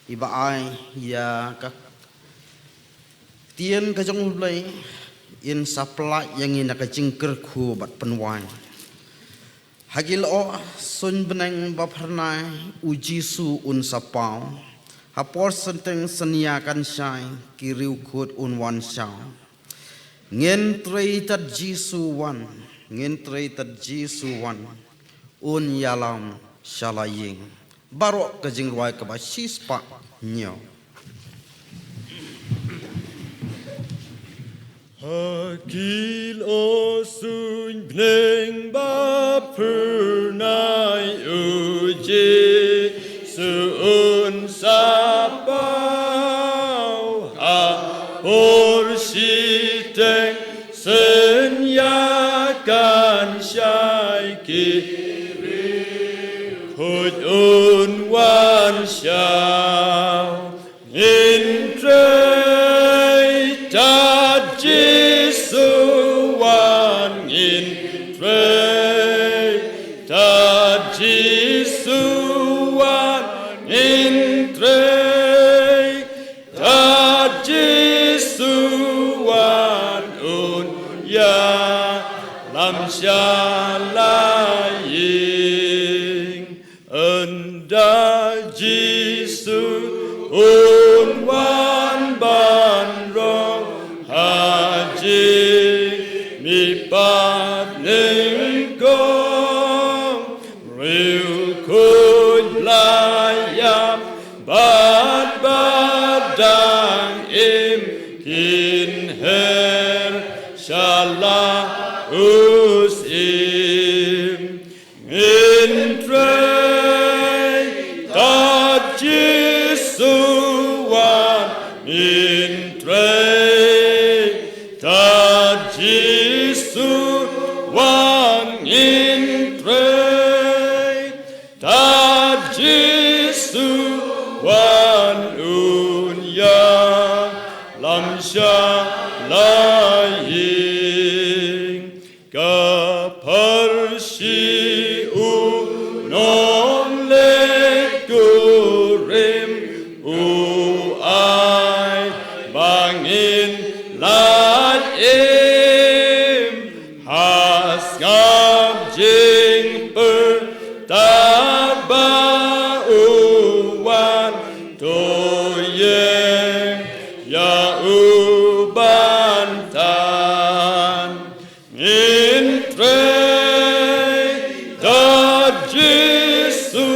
iba ai ïa ka ktien ka jong U Blei, in sa pyllait ïa ngi na ka jingkyrkhu bad pynwai. Ha ki lyoh suiñ bneng ba phyrnai, U Jisu un sa paw. Ha por synteng synñia kan shai, ki riewkhuid un wan shaw. Ngin trei tad Jisu wan, ngin trei tad Jisu wan, un ïalam sha la ïing. Baroh ka jingrwai kaba shispah hynñiew. Ha ki lyoh suiñ bneng ba phyrnai, U Jisu un sa paw. Ha por shiteng synñia kan shai, ki riewkhuid un wan shaw. Ngin trei tad Jisu wan, ngin trei tad Jisu wan, ngin trei tad Jisu wan, un ïalam sha la ïing. Ynda Jisu un wan ban rong ha jingmihpat nyngkong, riewkhuid ba la ïap bad ba dang im kin her sha la u syiem. Ngin trei tad Jisu wan, ngin trei tad Jisu wan, ngin trei tad Jisu wan, un ïalam sha la ïing. Ka pyrshah u nongleh kurim, u ai ba ngin lait im. Ha sngap jingpyrta ba u wan, to ïeng ïa u ban tan. Ngin trei tad Jisu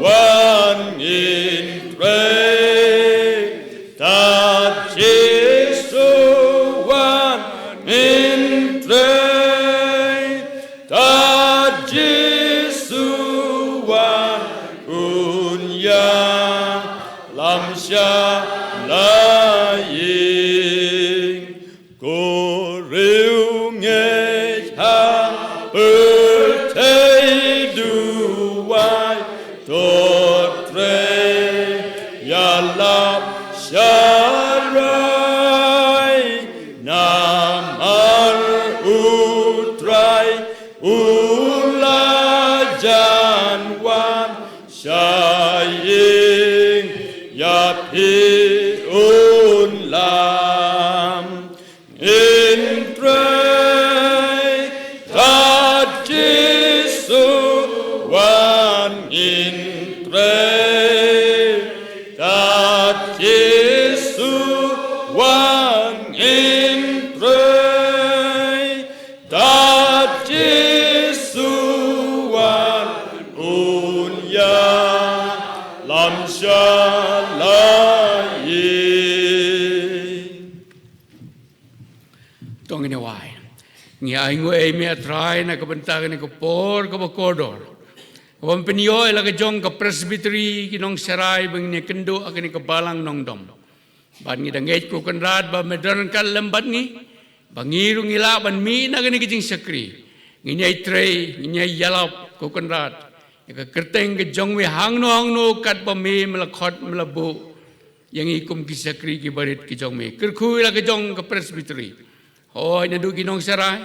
wan, ngin trei tad Jisu wan, ngin trei tad Jisu wan, un ïalam sha la ïing. Ko riewngeit ha pyrthei duwai, to trei ïalap sharai. Namar U Trai u la jan wan sha ïing, ïa phi un lam. Ngin trei tad Jisu wan, ngin trei tad Jisu wan, ngin trei tad Jisu wan, un ïalam sha la ïing. To ngin ïa wai. Ngi ai nguh ïa me, A Trai, na ka bynta kane ka por kaba kordor, kaba me pynïoh ïa la ka jong ka Presbytery Ki Nongsharai ba ngin ïa kynduh ha kane ka balang nongdom. Bad ngi da ngeit, ko Kynrad, ba me don ryngkat lem bad ngi, ba ngi ruh ngi lah ban mih na kane ka jingshakri. Ngin ïai trei, ngin ïai ïalap, ko Kynrad, ïa ka kyrteng ka jong me hangno hangno, katba me, me la khot, me la buh ïa ngi kum ki shakri ki barit ki jong me. Kyrkhu ïa la ka jong ka Presbytery. Hooid, naduh ki nongsharai,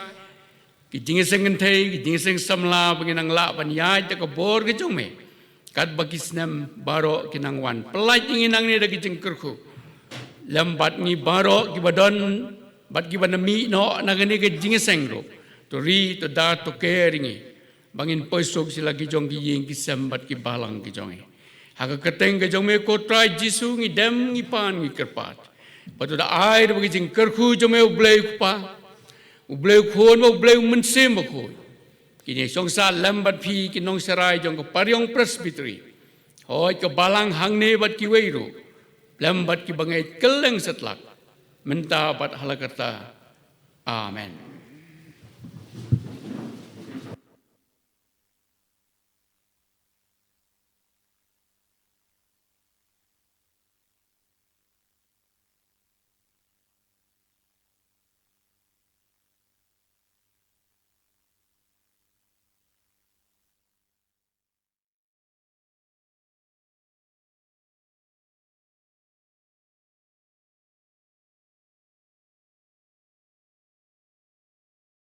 Ki jingïaseng kynthei, ki jingïaseng samla ba ngin nang lah ban ïaid da ka bor ka jong me. Katba ki snem baroh ki nang wan, pyllait ïa ngi nangne da ki jingkyrkhu. Lem bad ngi baroh kiba don bad kiba na mih noh na kane ka jingïaseng ruh. To ri, to da, to ker ïa ngi ba ngin poi suk sha la ki jong ki ïing ki sem bad ki balang ki jong ngi. Ha ka kyrteng ka jong me ko Trai Jisu ngi dem, ngi pan, ngi kyrpad. Ba to da ai da ba ki jingkyrkhu jong me, U Blei U Kpa, U Blei U Khun, U Blei U Mynsiem Bakhuid, kin ïa shong sah lem bad phi, ki nongsharai jong ka Pariong Presbytery, hooid ka balang hangne bad kiwei ruh, lem bad kiba ngeit kylleng satlak, mynta bad hala karta. Amen.